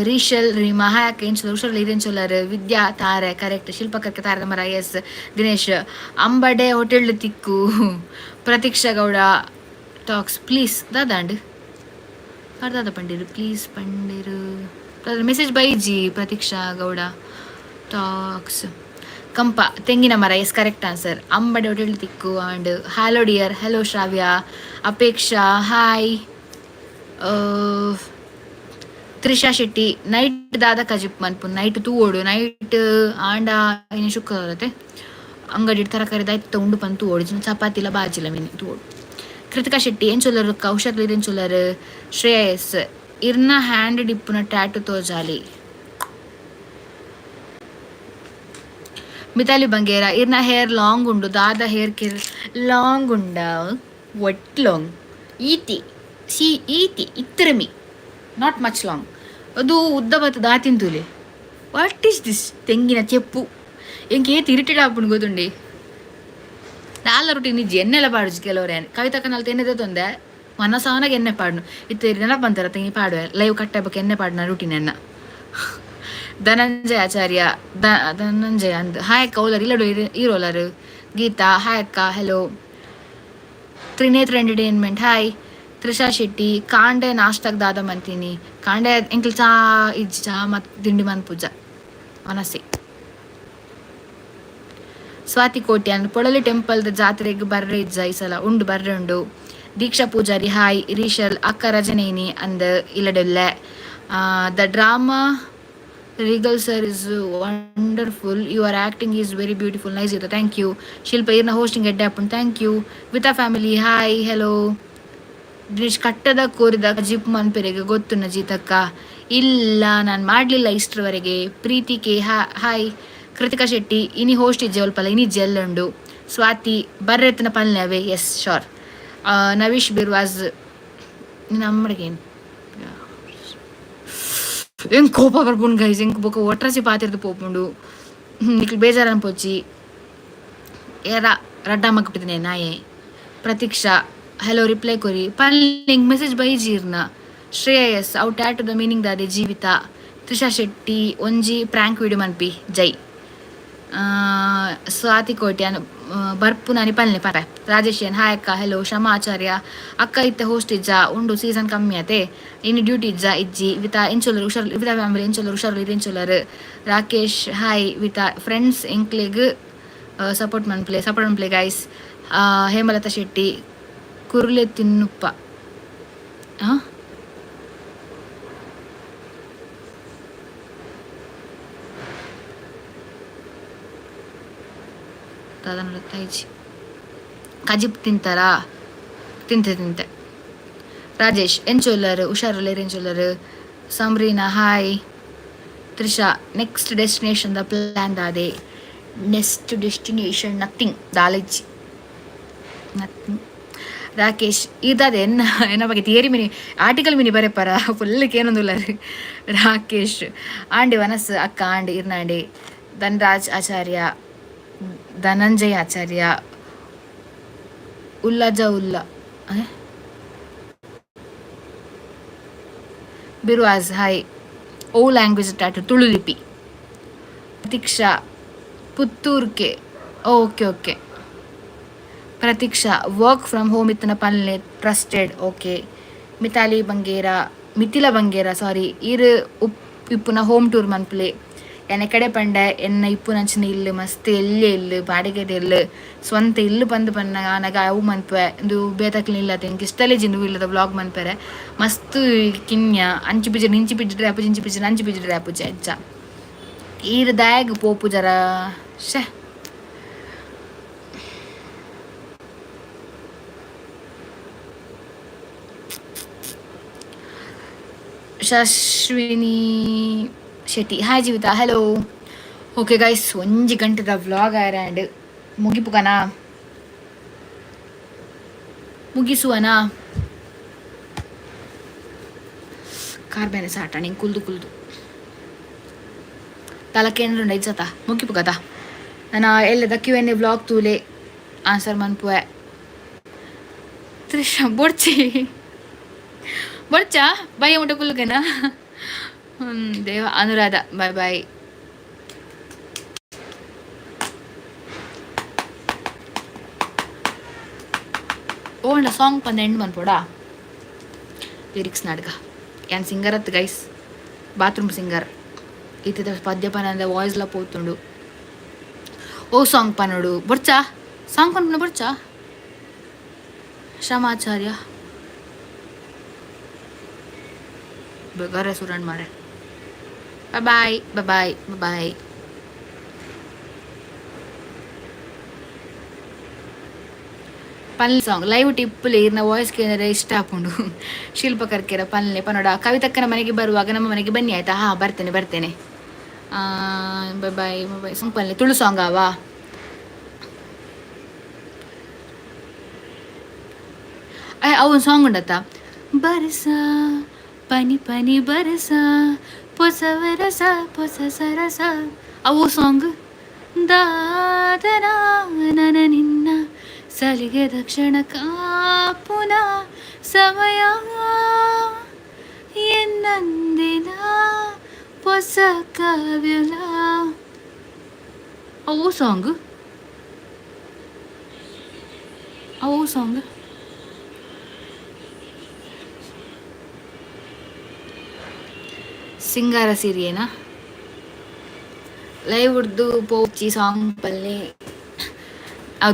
ರೀಶಲ್ ರೀಮಾ, ಹಾಯ್ ಅಕ್ಕ, ಏನು ಹುಷಾರಲ್ಲಿ ಇದೇನು ಚೊಲ್ಲರು. ವಿದ್ಯಾ ತಾರೆ ಕರೆಕ್ಟ್. ಶಿಲ್ಪಕರ್ಕೆ ತಾರೆ ಮರ ಎಸ್. ದಿನೇಶ್ ಅಂಬಡೆ ಹೋಟೆಲ್ ತಿಕ್ಕು. Prateeksha Gowda talks please. ದಾದಾಂಡ್ ದಾದ ಪಂಡಿರು ಪ್ಲೀಸ್ ಪಂಡಿರು ಮೆಸೇಜ್ ಬೈಜಿ. ಪ್ರತೀಕ್ಷಾ ಗೌಡ ಟಾಕ್ಸ್. ಕಂಪ ತೆಂಗಿನ ಮರ, ಎಸ್ ಕರೆಕ್ಟ್ ಆನ್ಸರ್. ಅಂಬಡೆ ಹೋಟೆಲ್ ತಿಕ್ಕು and hello dear, hello Shravya. Apeksha hi. Trisha Shetty, night ದಾದ ಕಜಿಪ್ ಮನ್ಪು? ನೈಟ್ ತೂವೋಡು. ನೈಟ್ ಆಂಡ ಇನ್ನು ಶುಕ್ರವಾರತೆ ಅಂಗಡಿ ತರಕಾರಿ ದಾಯ್ತ ಉಂಡು ಪಂದು ತೂವೋಡು. ಚಪಾತಿಲ ಬಾಜಿಲ ಮೀನು ತೂವೋಡು. ಕೃತಿಕಾ ಶೆಟ್ಟಿ, ಏನ್ ಚೊಲ್ಲರು ಕೌಶಲ್ ಏನ್ ಚೊಲ್ಲರು. ಶ್ರೇಯಸ್, ಇರ್ನ ಹ್ಯಾಂಡ್ ಡಿಪ್ಪುನ ಟ್ಯಾಟು ತೋಜಾಲಿ. ಮಿತಾಲಿ ಬಂಗೇರ, ಇರ್ನ ಹೇರ್ ಲಾಂಗ್ ಉಂಡು ದಾದ ಹೇರ್ ಕೇರ್ ಲಾಂಗ್ ಉಂಡ? ಒಟ್ ಲಾಂಗ್ ಈತಿ ಸಿ ಈತಿ ಇತ್ತಿರಮಿ, not much long. ಅದು ಉದ್ದ ಬತ್ತು ದಾತಿಂತುಲೆ. What is this? ತೆಂಗಿನ ಚೆಪ್ಪು ಎಂಕ್ ಏತ್ ಇರಿಟೇಟ್ ಆಪುಂಡು ಗೊತ್ತುಂಡಿ. ನಾಲ್ ರೊಟ್ಟಿ ನಿಜ್ಜಿ ಎಣ್ಣೆಲ ಪಾಡುಜಿ ಕೆಲವರೇ. ಕವಿತಾ ಕನಾಲ್ ಎಣ್ಣೆ ತೊಂದೆ ಮನಸಾವನಾಗ ಎಣ್ಣೆ ಪಾಡ್ನು ಇತ್ತೆ ನೆನಪು ಅಂತಾರ ತೆಂಗಿ ಪಾಡುವೆ. ಲೈವ್ ಕಟ್ಟೆ ಬೊಕ್ಕ ಎಣ್ಣೆ ಪಾಡ್ನ ರುಟೀನ್ ಎನ್ನ. ಧನಂಜಯ ಆಚಾರ್ಯ, ಧನಂಜಯ ಅಂದ್ ಹಾಯ್ ಅಕ್ಕ, ಓಲರ್ ಇಲ್ಲಡು ಈರೋಲರು. ಗೀತಾ ಹಾಯ್ ಅಕ್ಕ, hello. Trinetra entertainment hi. Trisha Shetty, ಕಾಂಡೆ ನಾಷ್ಟಾಗ್ ದಾದ ಮಂತೀನಿ? ಕಾಂಡೆ ಎಂಕಲ್ ಚಾ ಇಜ್ಜಿ, ಚಾ ಮತ್ತು ತಿಂಡಿ ಮನ್ಪುಜ ಮನಸ್ಸಿ. ಸ್ವಾತಿ ಕೋಟ್ಯಾನ್, ಪೊಳಲಿ ಟೆಂಪಲ್ದ ಜಾತ್ರೆಗೆ ಬರ್ರೆ ಇಜ್ಜ ಈ ಸಲ? ಉಂಡು, ಬರ್ರೆ ಉಂಡು. ದೀಕ್ಷಾ ಪೂಜಾರಿ ಹಾಯ್. ರೀಶಲ್ ಅಕ್ಕ ರಜನೇನಿ ಅಂದ್ ಇಲ್ಲಡೆಲ್ಲೆ. The drama Regal sir is wonderful, your acting is very beautiful, nice ಇದೆ, thank you. ಶಿಲ್ಪ ಇರ್ನ ಹೋಸ್ಟಿಂಗ್ ಎಡ್ಡೆ ಆಪುಂಡು, thank you. Vita family hi, hello. Dinesh, ಕಟ್ಟದ ಕೋರಿದ ಜಿಪ್ ಮನ್ಪೆರೆಗೆ ಗೊತ್ತುನ ಜೀತಕ್ಕ? ಇಲ್ಲ, ನಾನು ಮಾಡಲಿಲ್ಲ ಇಷ್ಟರವರೆಗೆ. ಪ್ರೀತಿ ಕೆ ಹಾಯ್. ಕೃತಿಕಾ ಶೆಟ್ಟಿ, ಇನಿ ಹೋಸ್ಟ್ ಇಜ್ಜೆ ಒಲ್ಪಲ್ಲ? ಇನಿ ಜೆಲ್ ಉಂಡು. ಸ್ವಾತಿ, ಬರ್ರೆತ್ತನ ಪಲ್ಲೆ ಅವೇ? Yes sure. ನವೀಶ್ ಬಿರ್ವಾಸ್, ನಮ್ಮಡಿಗೇನು ಎಂಕ್ ಕೋಪ ಬರ್ಪುಂಡು ಗೈಸ್. ಎಂಕ್ ಬೊಕ ಒಟ್ರಾಸಿ ಪಾತೆರ್ದು ಪೋಪುಂಡು. ನಿಕ್ಲು ಬೇಜಾರು ಅನ್ಪೊಚ್ಚಿ. ಏರ ರಡ್ಡಮ್ಮಕ್ಕೆ ಬಿಟ್ಟಿದ್ದೀನಿ ನಾಯೆ. ಪ್ರತೀಕ್ಷಾ ಹಲೋ, ರಿಪ್ಲೈ ಕೊರಿ ಪನ್ಲಿಂಗ್ ಮೆಸೇಜ್ ಬೈಜೀರ್ನ. ಶ್ರೇಯಸ್, ಅವು ಟ್ಯಾಟು the meaning ದಾದೆ? ಜೀವಿತ. ತ್ರಿಷಾ ಶೆಟ್ಟಿ, ಒಂಜಿ ಪ್ರ್ಯಾಂಕ್ ವಿಡಿಯೋ ಮನ್ಪಿ ಜೈ. ಸ್ವಾತಿ ಕೋಟ್ಯಾನ್, ಬರ್ಪು ನಾನಿ ಪಲ್ನೆ ಪರ. ರಾಜೇಶ್ ಏನ್ ಹಾಯ್ ಅಕ್ಕ, ಹೆಲೋ. ಶಮಾ ಆಚಾರ್ಯ, ಅಕ್ಕ ಇತ್ತೆ ಹೋಸ್ಟ್ ಇಜ್ಜ? ಉಂಡು, ಸೀಸನ್ ಕಮ್ಮಿ ಆತೆ. ಇನ್ನು ಡ್ಯೂಟಿ ಇಜ್ಜ? ಇಜ್ಜಿ. ವಿತಾ ಎಂಚೊಲ್ಲರು ಹುಷಾರ್? ವಿತಾ ಫ್ಯಾಮಿಲಿ ಎಂಚೊಲ್ಲರು ಹುಷಾರು ಎಂಚೊಲ್ಲರು. ರಾಕೇಶ್ ಹಾಯ್. ವಿತಾ ಫ್ರೆಂಡ್ಸ್ ಎಂಕ್ಲೆಗ್ ಸಪೋರ್ಟ್ ಮನ್ಪ್ಲೆ, ಸಪೋರ್ಟ್ ಮನ್ಪ್ಲೆ ಗೈಸ್. ಹೇಮಲತಾ ಶೆಟ್ಟಿ, ಕುರ್ಲೆ ತಿನ್ನುಪ್ಪ. ಹಾಂ ಇಜ್ಜಿ. ಕಜಿಪ್ ತಿಂತಾರಾ? ತಿಂತೆ ತಿಂತೆ. ರಾಜೇಶ್ ಎಂಚೊಲ್ಲರು ಹುಷಾರುಲ್ಲೇರ್ ಎಂಚೊಲ್ಲರು. Samreena hi. Trisha, next destination the plan ದಾದೆ? ನೆಕ್ಸ್ಟ್ ಡೆಸ್ಟಿನೇಷನ್ ನಥಿಂಗ್, ದಾಲಿಜ್ಜಿ ನಥಿಂಗ್. ರಾಕೇಶ್, ಇದಾದೆ ಎನ್ನ ಎನ್ನ ಬಗ್ಗೆ ಥಿಯರಿ ಮಿನಿ ಆರ್ಟಿಕಲ್ ಮಿನಿ ಬರೆಪರ ಫುಲ್ ಕೇನೊಂದುಲ್ಲ. ರಾಕೇಶ್ ಆಂಡಿ ವನಸ್ ಅಕ್ಕ ಆಂಡಿ ಇರ್ನಾಂಡಿ. ಧನ್ರಾಜ್ ಆಚಾರ್ಯ, ಧನಂಜಯ ಆಚಾರ್ಯ, ಉಲ್ಲಜ ಉಲ್ಲ ಬಿರುವಾಜ್ hi. Oh language tattoo? Tulu ಲಿಪಿ. Pratiksha ಪುತ್ತೂರ್ಕೆ, okay okay. Pratiksha, work from home ಇತ್ತನ ಪನ್ಲೆ trusted, okay. Mithali Bangera, Mithila Bangera ಸಾರಿ, ಇರು ಉಪ್ ಇಪ್ಪುನ ಹೋಮ್ ಟೂರ್ ಮನ್ಪುಲೆ. ಎನ್ನ ಕಡೆ ಪಂಡ ಎನ್ನ ಇಪ್ಪುನಂಚಿನ ಇಲ್ಲು ಮಸ್ತ್ ಎಲ್ಲೆ ಇಲ್ಲು, ಬಾಡಿಗೆದ ಇಲ್ಲು. ಸ್ವಂತ ಇಲ್ಲು ಬಂದು ಪನ್ನಾಗ ಆನಗ ಅವು ಮನ್ಪೆ ಇಂದು ಬೇತಕ್ಲು ಇಲ್ಲ. ಎಂಕ್ ಇಷ್ಟಲೇ ಜಿಂದು ಇಲ್ಲದ ವ್ಲಾಗ್ ಮನ್ಪೆರೆ. ಮಸ್ತ್ ಕಿನ್ಯ ಅಂಚಿ ಪಿಜ್ಜಿ ಇಂಚಿ ಪಿಜ್ಜಿಡ್ರೆ ಆಪುಜಿ, ಇಂಚಿ ಪಿಜ್ಜಿ ಅಂಚಿ ಪಿಜ್ಜಿಡ್ರೆ ಆಪುಜಿ ಅಂಚ. ಈರ್ ದಾಯಗ್ ಪೋಪು ಜರ ಶೇ. Shashwini Shetty, hi Jeevitha, hello. Okay guys, ಒಂಜಿ ಗಂಟೆದ ವ್ಲಾಗ್ ಆಯ್ರಂಡ್ ಮುಗಿಪುಗನಾ, ಮುಗಿಸುವನಾ? ಕಾರ್ ಬೇನೆ ಸಾಟ ನಿಂಗೆ ಕುಲ್ದು ಕುಲ್ದು ತಲ ಕೇಂದ್ರ ಇಜ್ಜತ. ಮುಗಿಪುಗದ ನಾನು ಎಲ್ಲದ Q N A vlog ತೂಲೆ, answer ಮನ್ಪುವೆ. ತ್ರಿಷಾ ಬೊಡ್ಚಿ ಬೊಡ್ಚಾ ಬಯ್ಯ ಮುಟ್ಟ ಕುಲ್ಲುಗೆನಾ ದೇವ. Anuradha, bye bye. ಓಂಡ ಸಾಂಗ್ ಪಂದ ಎಂಡ್ ಮನ್ಪೋಡಾ? ಲಿರಿಕ್ಸ್ ನಾಟಕ. ಯಾನ್ ಸಿಂಗರ್ ಅತ್ ಗೈಸ್, ಬಾತ್ರೂಮ್ ಸಿಂಗರ್. ಇತ್ತದ ಪದ್ಯ ಪನಂದ ವಾಯ್ಸ್ಲ ಪೋತುಂಡು. ಓ ಸಾಂಗ್ ಪನೋಡು ಬೊಡ್ಚಾ? ಸಾಂಗ್ ಪನ್ಪುನ ಬೊಡ್ಚಾ? ಶ್ರಮಾಚಾರ್ಯ ಬೇಗಾರೆ ಸುರಣ್ ಮಾರೆ. Bye bye bye. ಪನ್ಲೆ ಸಾಂಗ್. ಲೈವ್ ಟಿಪ್ಪುಲೆ, ಇರ್ನ ವಾಯ್ಸ್ ಕೇಂದ್ರೆ ಇಷ್ಟ ಆಪುಂಡು. ಶಿಲ್ಪ ಕರ್ಕೆರ ಪನ್ಲೆ ಪನೋಡ. ಕವಿತಕ್ಕನ ಮನೆಗೆ ಬರುವಾಗ ನಮ್ಮ ಮನೆಗೆ ಬನ್ನಿ ಆಯ್ತಾ? ಹಾ, ಬರ್ತೇನೆ ಬರ್ತೇನೆ. Bye bye bye. ಸಾಂಗ್ ಪನ್ಲೆ. ತುಳು ಸಾಂಗ್ ಆವಾ? ಅವು ಸಾಂಗ್ ಉಂಡತ್ತ? ಬರಸ ಪನಿ ಪನಿ ಬರಸ ಪೊಸ ವರಸ ಪೊಸ ಸರಸ, ಅವು ಸಾಂಗ್. ದಾದನ ನನ ನಿನ್ನ ಸಲಿಗೆ ದಕ್ಷಿಣ ಕಾಪುನ ಸಮಯ ಎನ್ನಂದಿನ ಹೊಸ ಕಾವ್ಯಲ, ಅವು ಸಾಂಗ್, ಅವು ಸಾಂಗ್. ಸಿಂಗಾರ ಸಿರಿಯೇನಾ? ಲೈವ್ ಉರ್ದು ಪೋಚಿ ಸಾಂಗ್ ಪಲ್ಲೆ.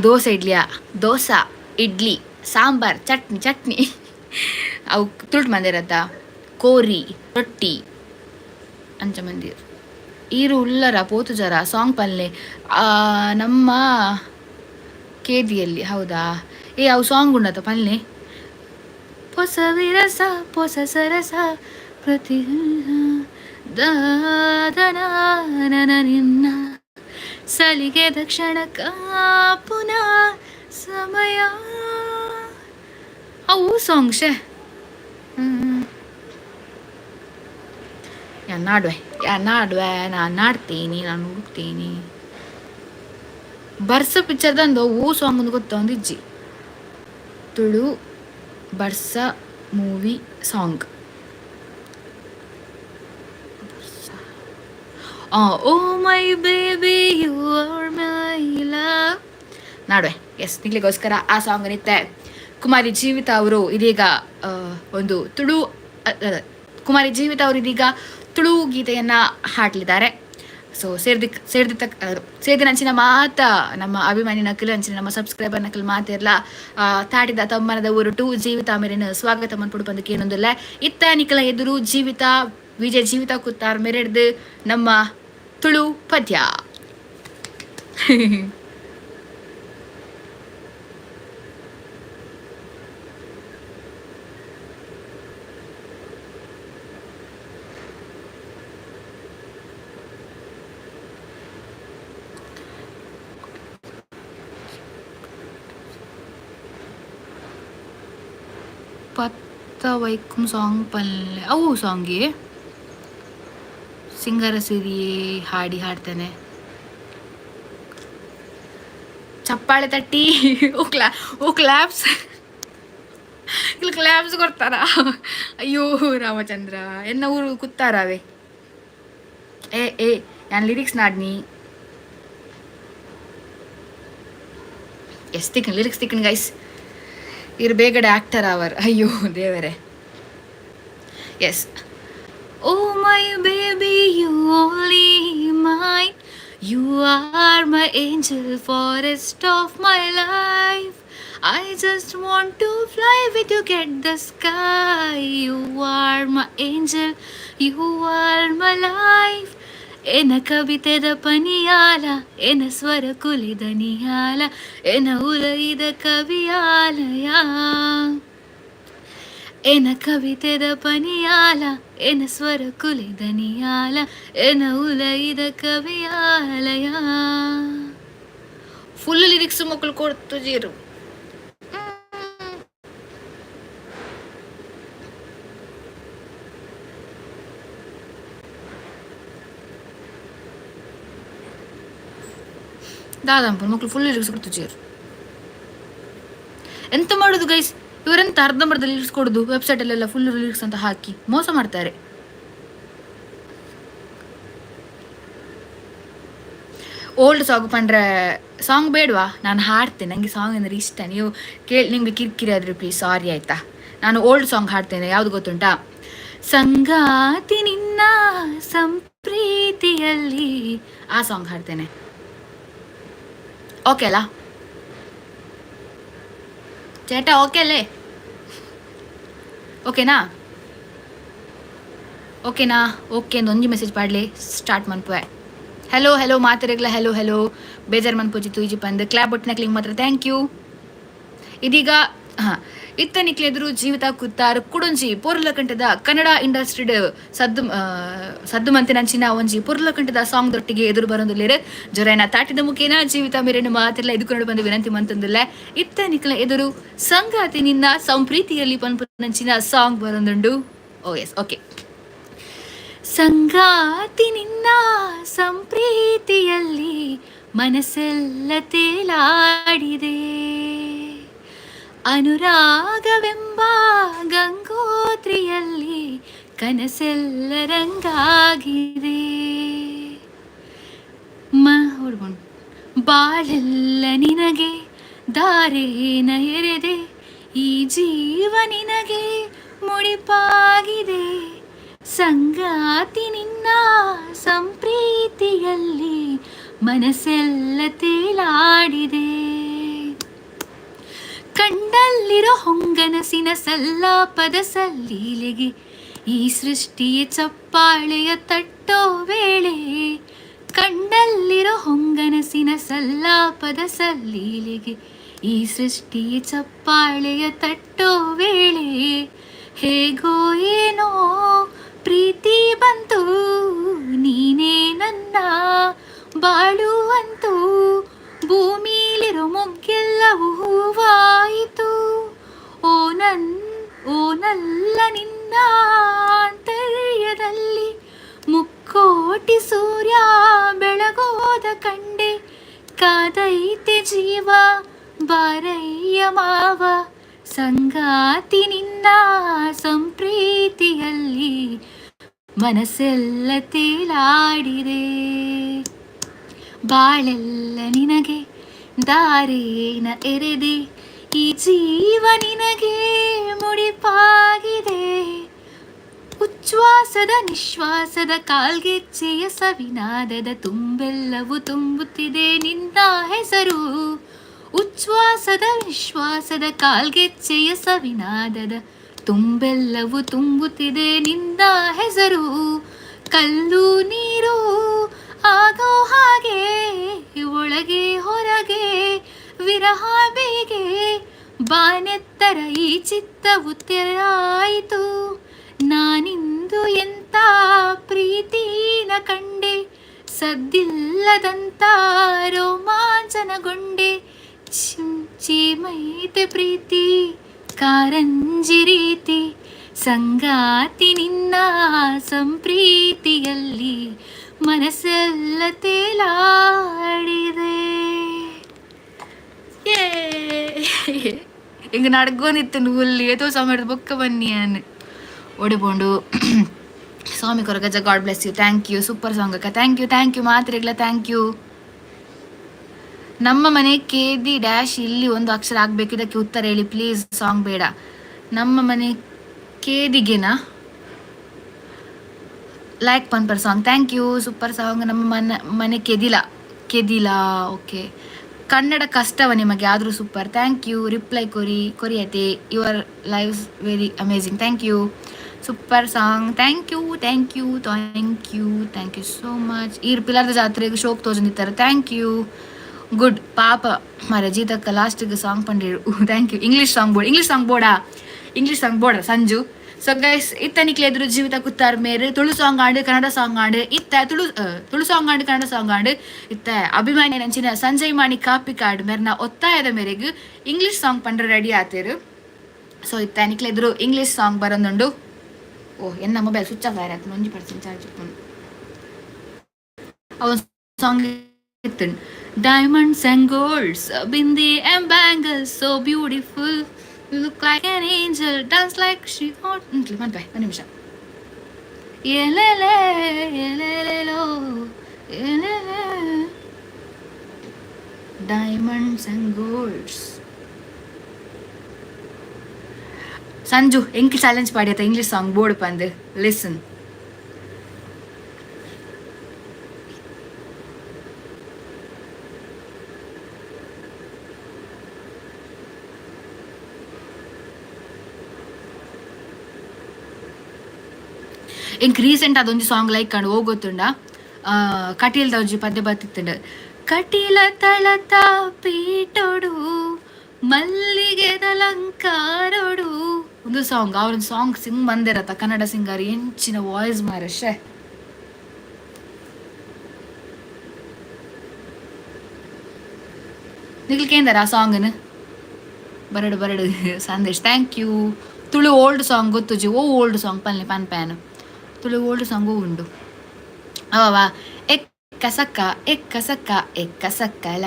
ದೋಸೆ ಇಡ್ಲಿಯಾ? ದೋಸೆ ಇಡ್ಲಿ ಸಾಂಬಾರ್ ಚಟ್ನಿ ಚಟ್ನಿ ಅವು ತುಳುಟ್ ಮಂದಿರತ್ತ. ಕೋರಿ ರೊಟ್ಟಿ ಅಂಚ ಮಂದಿರ್. ಈರು ಉಲ್ಲರ ಪೋತು ಜರ ಸಾಂಗ್ ಪಲ್ಲೆ ನಮ್ಮ ಕೇದಿಯಲ್ಲಿ. ಹೌದಾ? ಏ ಅವು ಸಾಂಗ್ ಉಂಡತ ಪಲ್ಲೆ. ಪೊಸ ವಿರಸ ಪೊಸ ಸರಸ ಪ್ರತಿ ದಾದನ ನಿನ್ನ ಸಲಿಗೆ ದಕ್ಷಿಣ ಕಾಪುನ ಸಮಯ, ಅವು ಸಾಂಗ್. ಶೇ ಯಾನ್ ನಾಡುವೆ, ಯಾನ್ ನಾಡುವೆ, ನಾನು ನಾಡ್ತೀನಿ, ನಾನು ಹುಡುಕ್ತೀನಿ. ಬರ್ಸ ಪಿಕ್ಚರ್ದಂದು ಓ ಸಾಂಗ್ ಒಂದು ಗೊತ್ತ ಒಂದು ಇಜ್ಜಿ. ತುಳು ಬರ್ಸ movie song. Oh my baby, you are my love. ನಾಡುವೆ. S, ನಿಗ್ಲಿಗೋಸ್ಕರ ಆ ಸಾಂಗ್ ನಿತ್ತೆ. ಕುಮಾರಿ ಜೀವಿತ ಅವರು ಇದೀಗ ಒಂದು ತುಳು, ಕುಮಾರಿ ಜೀವಿತ ಅವರು ಇದೀಗ ತುಳು ಗೀತೆಯನ್ನು ಹಾಡಲಿದ್ದಾರೆ. ಸೊ ಸೇರ್ದಿ ಸೇರ್ದಿತ್ತ ಸೇರ್ದಿನಂಚಿನ ಮಾತ ನಮ್ಮ ಅಭಿಮಾನಿ ನಕಲು ಅಂಚಿನ ನಮ್ಮ ಸಬ್ಸ್ಕ್ರೈಬರ್ ನಕಲು ಮಾತಿರ್ಲ ತಾಟಿದ ತಮ್ಮನದ ಊರು ಟು ಜೀವಿತ ಮೇರಿನ ಸ್ವಾಗತ ಮನ್ಪುಡು ಬಂದಕ್ಕೆ ಏನೊಂದಿಲ್ಲ. ಇತ್ತ ನಿಕಲ ಎದುರು ಜೀವಿತ ವಿಜಯ ಜೀವಿತ ಕುತ್ತಾರ್ ಮೆರೆಡ್ದು ನಮ್ಮ ತುಳು ಪದ್ಯ. ಪತ್ತ ವೈಕುಂ ಸಾಂಗ್ ಪಲ್ಲೆ. ಅವು ಸಾಂಗ್ಗೆ ಸಿಂಗರ ಸಿರಿಯೇ ಹಾಡಿ ಹಾಡ್ತಾನೆ. ಚಪ್ಪಾಳೆ ತಟ್ಟಿ. ಓ ಕ್ಲಾ ಓ ಕ್ಲಾಪ್ಸ್, ಇಲ್ಲಿ ಕ್ಲಾಪ್ಸ್ ಕೊಡ್ತಾರ. ಅಯ್ಯೋ ರಾಮಚಂದ್ರ, ಎನ್ನ ಊರು ಕುತ್ತಾರವೇ. ಏ ಏ ನಾನು ಲಿರಿಕ್ಸ್ ನಾಡ್ನಿ. ಎಸ್ ತಿಕ್ಕನ್ ಲಿರಿಕ್ಸ್ ತಿಕ್ಕನ್ ಗೈಸ್. ಇರು ಬೇಗಡೆ ಆಕ್ಟರ್ ಅವರ್. ಅಯ್ಯೋ ದೇವರೇ. Yes. Oh my baby, you only mine. You are my angel, forest of my life. I just want to fly with you, get the sky. You are my angel, you are my life. ಎನ ಕವಿತೆದ ಪನಿಯಾಲ, ಎನ ಸ್ವರ ಕುಲಿದ ನಿಯಾಲ, ಎನ ಉಲೈದ ಕವಿಯಾಲಯ. ಎನ ಕವಿತೆದ ಪನಿಯಾಲ, ಎನ ಸ್ವರ ಕುಲೆ ದನಿಯಾಲ, ಎನ ಉಲೈದ ಕವಿಯಾಲಯ. ಫುಲ್ ಲಿರಿಕ್ಸ್ ಮಕ್ಕಳು ಕೊಡ್ತುಜೀರು. ದಾದಂಪು ಮಕ್ಕಳು ಫುಲ್ ಲಿರಿಕ್ಸ್ ಕೊಡ್ತುಜೀರು. ಎಂತ ಮಾಡೋದು ಗೈಸ್? ಇವರೆಂತ ಅರ್ಧಂಬರ್ಧ ಲಿರಿಕ್ಸ್ ಕೊಡೋದು? ವೆಬ್ಸೈಟಲ್ಲೆಲ್ಲ ಫುಲ್ ಲಿರಿಕ್ಸ್ ಅಂತ ಹಾಕಿ ಮೋಸ ಮಾಡ್ತಾರೆ. ಓಲ್ಡ್ ಸಾಂಗ್ ಪಂಡ್ರೆ ಸಾಂಗ್ ಬೇಡವಾ? ನಾನು ಹಾಡ್ತೇನೆ, ನನಗೆ ಸಾಂಗ್ ಅಂದರೆ ಇಷ್ಟ. ನೀವು ಕೇಳಿ ನಿಮಗೆ ಕಿರಿಕಿರಿ ಆದರೆ ಪ್ಲೀಸ್ ಸಾರಿ ಆಯಿತಾ. ನಾನು ಓಲ್ಡ್ ಸಾಂಗ್ ಹಾಡ್ತೇನೆ, ಯಾವುದು ಗೊತ್ತುಂಟಾ? ಸಂಗಾತಿ ನಿನ್ನ ಸಂಪ್ರೀತಿಯಲ್ಲಿ, ಆ ಸಾಂಗ್ ಹಾಡ್ತೇನೆ. ಓಕೆ ಅಲ್ಲ ಚೇಟ? ಓಕೆ ಅಲ್ಲೇ? ಓಕೆನಾ? ಓಕೆನಾ? ಓಕೆ ಅಂದ್ ಒಂಜಿ ಮೆಸೇಜ್ ಪಾಡ್ಲಿ, ಸ್ಟಾರ್ಟ್ ಮನ್ಪುವೆ. ಹೆಲೋ ಹೆಲೋ ಮಾತೆರೆಗ್ಲ ಹೆಲೋ ಹೆಲೋ. ಬೇಜಾರು ಮನ್ಪುಜಿ ತೂಜಿ ಪಂದ್ ಕ್ಲಾಪ್ ಬಟ್ನ ಕ್ಲಿಂಗ್ ಮಾತ್ರ. Thank you. ಇದೀಗ ಹಾಂ ಇತ್ತ ನಿಕ್ಲೆದುರು ಜೀವಿತ ಕುತ್ತಾರು ಕುಡೊಂಜಿ ಪೊರ್ಲ ಕಂಠದ ಕನ್ನಡ ಇಂಡಸ್ಟ್ರಿಡ್ ಸದ್ದು ಸದ್ದು ಮಂತಿನಂಚಿನ ಒಂಜಿ ಪೊರ್ಲ ಕಂಠದ ಸಾಂಗ್ ದೊಟ್ಟಿಗೆ ಎದುರು ಬರೋದಿಲ್ಲೇರು. ಜೊರೈನ ತಾಟಿದ ಮುಖೇನ ಜೀವಿತ ಮೇರೆನು ಮಾತಿಲ್ಲ ಎದುಕೊಂಡು ಬಂದು ವಿನಂತಿ ಮಂತಂದಿಲ್ಲ. ಇತ್ತ ನಿಕ್ಲ ಎದುರು ಸಂಗಾತಿ ನಿನ್ನ ಸಂಪ್ರೀತಿಯಲ್ಲಿ ಪನ್ಪುನಂಚಿನ ಸಾಂಗ್ ಬರೋದುಂಡು. ಓ ಎಸ್, ಓಕೆ. ಸಂಗಾತಿ ನಿನ್ನ ಸಂಪ್ರೀತಿಯಲ್ಲಿ ಮನಸ್ಸೆಲ್ಲ ತೇಲಾಡಿದೆ, ಅನುರಾಗವೆಂಬ ಗಂಗೋತ್ರಿಯಲ್ಲಿ ಕನಸೆಲ್ಲ ರಂಗಾಗಿದೆ. ಮ ಬಾಳೆಲ್ಲ ನಿನಗೆ ದಾರೇನ ಎರೆದೆ, ಈ ಜೀವ ನಿನಗೆ ಮುಡಿಪಾಗಿದೆ. ಸಂಗಾತಿ ನಿನ್ನ ಸಂಪ್ರೀತಿಯಲ್ಲಿ ಮನಸ್ಸೆಲ್ಲ ತೇಲಾಡಿದೆ. ಕಂಡಲ್ಲಿರೋ ಹೊಂಗನಸಿನ ಸಲ್ಲಾಪದ ಸಲ್ಲೀಲೆಗೆ ಈ ಸೃಷ್ಟಿಯ ಚಪ್ಪಾಳೆಯ ತಟ್ಟೋ ವೇಳೆ, ಕಂಡಲ್ಲಿರೋ ಹೊಂಗನಸಿನ ಸಲ್ಲಾಪದ ಸಲ್ಲೀಲೆಗೆ ಈ ಸೃಷ್ಟಿಯ ಚಪ್ಪಾಳೆಯ ತಟ್ಟೋ ವೇಳೆ, ಹೇಗೋ ಏನೋ ಪ್ರೀತಿ ಬಂತು, ನೀನೇ ನನ್ನ ಬಾಳುವಂತೂ, ಭೂಮಿಲಿರೋ ಮೊಗ್ಗೆಲ್ಲವೂ ಹೂವಾಯಿತು. ಓ ನನ್ ಓ ನಲ್ಲ ನಿನ್ನ ಆಂತರ್ಯದಲ್ಲಿ ಮುಕ್ಕೋಟಿ ಸೂರ್ಯ ಬೆಳಗೋದ ಕಂಡೆ, ಕಾದೈತೆ ಜೀವ ಬಾರಯ್ಯ ಮಾವ. ಸಂಗಾತಿ ನಿನ್ನ ಸಂಪ್ರೀತಿಯಲ್ಲಿ ಮನಸ್ಸೆಲ್ಲ ತೇಲಾಡಿದೆ, ಬಾಳೆಲ್ಲ ನಿನಗೆ ದಾರೇನ ಎರೆದೆ, ಈ ಜೀವ ನಿನಗೆ ಮುಡಿಪಾಗಿದೆ. ಉಚ್ಛ್ವಾಸದ ನಿಶ್ವಾಸದ ಕಾಲ್ಗೆಜ್ಜೆಯ ಸವಿನಾದದ ತುಂಬೆಲ್ಲವೂ ತುಂಬುತ್ತಿದೆ ನಿನ್ನ ಹೆಸರು. ಉಚ್ಛ್ವಾಸದ ನಿಶ್ವಾಸದ ಕಾಲ್ಗೆಜ್ಜೆಯ ಸವಿನಾದದ ತುಂಬೆಲ್ಲವೂ ತುಂಬುತ್ತಿದೆ ನಿನ್ನ ಹೆಸರು. ಕಲ್ಲು ನೀರು ಆಗೋ ಹಾಗೆ ಒಳಗೆ ಹೊರಗೆ ವಿರಹ ಬೇಗೆ, ಬಾನೆತ್ತರ ಈ ಚಿತ್ತವು ತೆರಾಯಿತು. ನಾನಿಂದು ಎಂತ ಪ್ರೀತಿನ ಕಂಡೆ, ಸದ್ದಿಲ್ಲದಂತ ರೋಮಾಂಚನಗೊಂಡೆ. ಚೀಮೈತೆ ಪ್ರೀತಿ ಕಾರಂಜಿ ರೀತಿ, ಸಂಗಾತಿ ನಿನ್ನ ಸಂಪ್ರೀತಿಯಲ್ಲಿ ಮನಸ್ಸೆಲ್ಲ ತೇಲಾಡಿದೆ. ಹಿಂಗೆ ನಡ್ಗೊಂದಿತ್ತು ಊಲ್ಲಿ ಏತೋ ಸಮಯದ ಬೊಕ್ಕ ಬನ್ನಿ ಅನ್ ಓಡಿಪೋಂಡು. ಸ್ವಾಮಿ Koragajja, God bless you. Thank you. Super song ಅಕ್ಕ. Thank you, thank you ಮಾತ್ರೆಗಳ thank you. ನಮ್ಮ ಮನೆ ಕೇದಿ ಡ್ಯಾಶ್ ಇಲ್ಲಿ ಒಂದು ಅಕ್ಷರ ಆಗಬೇಕು, ಇದಕ್ಕೆ ಉತ್ತರ ಹೇಳಿ ಪ್ಲೀಸ್. ಸಾಂಗ್ ಬೇಡ. ನಮ್ಮ ಮನೆ ಕೇದಿಗೆನಾ? ಲೈಕ್ ಪನ್ಪರ್ song. Thank you. Super song. ನಮ್ಮ ಮನೆ ಮನೆ ಕೆದಿಲ, ಕೆದಿಲ. ಓಕೆ, ಕನ್ನಡ ಕಷ್ಟವ ನಿಮಗೆ ಆದರೂ super. Thank you. Reply ಕೊರಿ ಕೊರಿಯತೆ. Your lives very amazing. Thank you. Super song. Thank you, thank you, thank you, thank you so much. ಈ ಪಿಲಾರ್ದ ಜಾತ್ರೆಗೆ ಶೋಕ್ ತೋಜೊಂದಿತ್ತಾರೆ. Thank you. Good ಪಾಪ ಮಾರೆ ಜೀತಕ್ಕ ಲಾಸ್ಟಿಗೆ ಸಾಂಗ್ ಪಂಡಿರು. Thank you. English song board, English song ಬೋರ್ಡಾ? English song ಬೋರ್ಡ ಸಂಜು? ಸೊ ಗೈಸ್, ಇತ್ತ ನಿಕ್ಲೆ ಎದುರು ಜೀವಿತ ಕುತ್ತಾರ್ ಮೇರ್ ತುಳು ಸಾಂಗ್ ಆಂಡ್, ಕನ್ನಡ ಸಾಂಗ್ ಆಂಡ್. ಇತ್ತ ತುಳು ತುಳು ಸಾಂಗ್ ಆಂಡ್, ಕನ್ನಡ ಸಾಂಗ್ ಆಂಡ್. ಇತ್ತ ಅಭಿಮಾನಿ ನಂಚಿನ ಸಂಜಯ್ ಮಾಣಿ ಕಾಪಿಕಾಡ್ ಮೇರ್ನ ಒತ್ತಾಯದ ಮೇರೆಗ್ ಇಂಗ್ಲಿಷ್ ಸಾಂಗ್ ಪಂಡ್ರೆ ರೆಡಿ ಆತೇರು. ಸೊ ಇತ್ತ ನಿಕ್ಲೆ ಎದುರು ಇಂಗ್ಲಿಷ್ ಸಾಂಗ್ ಬರೊಂದುಂಡು. ಓ, ಎನ್ನ ಮೊಬೈಲ್ ಸ್ವಿಚ್ ಆಫ್ ಆಯ್ತು, 1% ಚಾರ್ಜ್ ಇಪ್ಪುಂಡು. ಅವು ಸಾಂಗ್ ಇತ್ತು, diamonds and golds, bindi and bangles, so beautiful, look like an angel, dance like she hot. ಮನ್ಪೆ ಒಂದು ನಿಮಿಷ. ಎಲೆಲೆ ಎಲೆಲೆಲೋ ಎಲೆಲೆ, ಡೈಮಂಡ್ಸ್ ಅಂಡ್ ಗೋಲ್ಡ್ಸ್. ಸಂಜು ಎಂಕ್ ಚಾಲೆಂಜ್ ಪಾಡಿಯತ್ತ ಇಂಗ್ಲಿಷ್ ಸಾಂಗ್ ಬೋರ್ಡ್ ಪಂದ್. ಲಿಸನ್, ಎಂಕ್ ರೀಸೆಂಟ್ ಅದೊಂಜಿ ಸಾಂಗ್ ಲೈಕ್ ಕಂಡು ಹೋಗೊತ್ತುಂಡ. ಕಟೀಲ್ದ ಒಂಜಿ ಪದ್ಯ ಬತ್ತಿತ್ತುಂಡು, ಕಟೀಲ ತಳತ ಪೀಟೊಡು ಮಲ್ಲಿಗೆದಲಂಕಾರೊಡು. ಒಂದು ಸಾಂಗ್, ಅವ್ರೊಂದು ಸಾಂಗ್ ಸಿಂಗ್ ಬಂದಿರತ್ತ ಕನ್ನಡ ಸಿಂಗರ್. ಎಂಚಿನ ವಾಯ್ಸ್ ಮಾರೆ, ಶೇ. ನಿಖಿಲ್ ಕೇಂದ್ರ ಆ ಸಾಂಗ್ನ ಬರಡು ಬರಡು. Sandesh, thank you. Tulu old song ಗೊತ್ತುಜಿ. O old song ಪನ್ಲೆ ಪನ್ ಪ್ಯಾನ್. ತುಳು ಓಲ್ಡ್ ಸಾಂಗು ಉಂಡು ಅವ. ಎಕ್ಕ ಸಕ್ಕ ಎಕ್ಕ ಸಕ್ಕ ಎಕ್ಕ ಸಕ್ಕಲ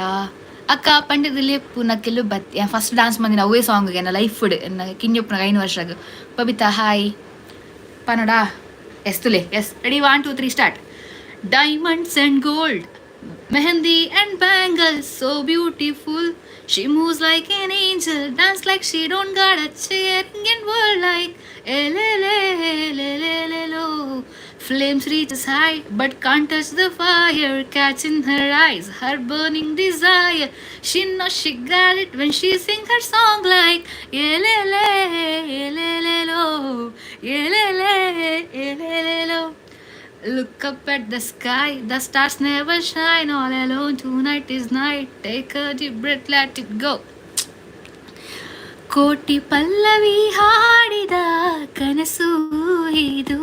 ಅಕ್ಕ ಪಂಡದಲ್ಲಿ ಪುನಕ್ಕೆಲ್ಲು ಬತ್. ಫಸ್ಟ್ ಡಾನ್ಸ್ ಬಂದಿನ ಅವೇ ಸಾಂಗ್ ಎನ್ನ ಲೈಫ್ ಎನ್ನ ಕಿಂಜೊಪ್ಪುನ 5 ವರ್ಷಗ್. ಬಬಿತಾ ಹಾಯ್ ಪನಡಾ. ಎಸ್ ತುಲೆ, yes, ready, 1 2 3 start. Diamonds and gold, mehndi and bangles, so beautiful, she moves like an angel, dance like she don't got a chair in world like ಎಲೆಲೆಲೆಲೆಲೆಲೋ. Flames reaches high but can't touch the fire, catch in her eyes her burning desire. She knows she got it when she sing her song like ಎಲೆಲೆ ಎಲೆಲೆಲೋ ಎಲೆಲೆ ಎಲೆಲೆಲೋ. Look up at the sky, the stars never shine all alone. Tonight is night, take a deep breath, let it go. ಕೋಟಿ ಪಲ್ಲವಿ ಹಾಡಿದ ಕನಸು ಇದು.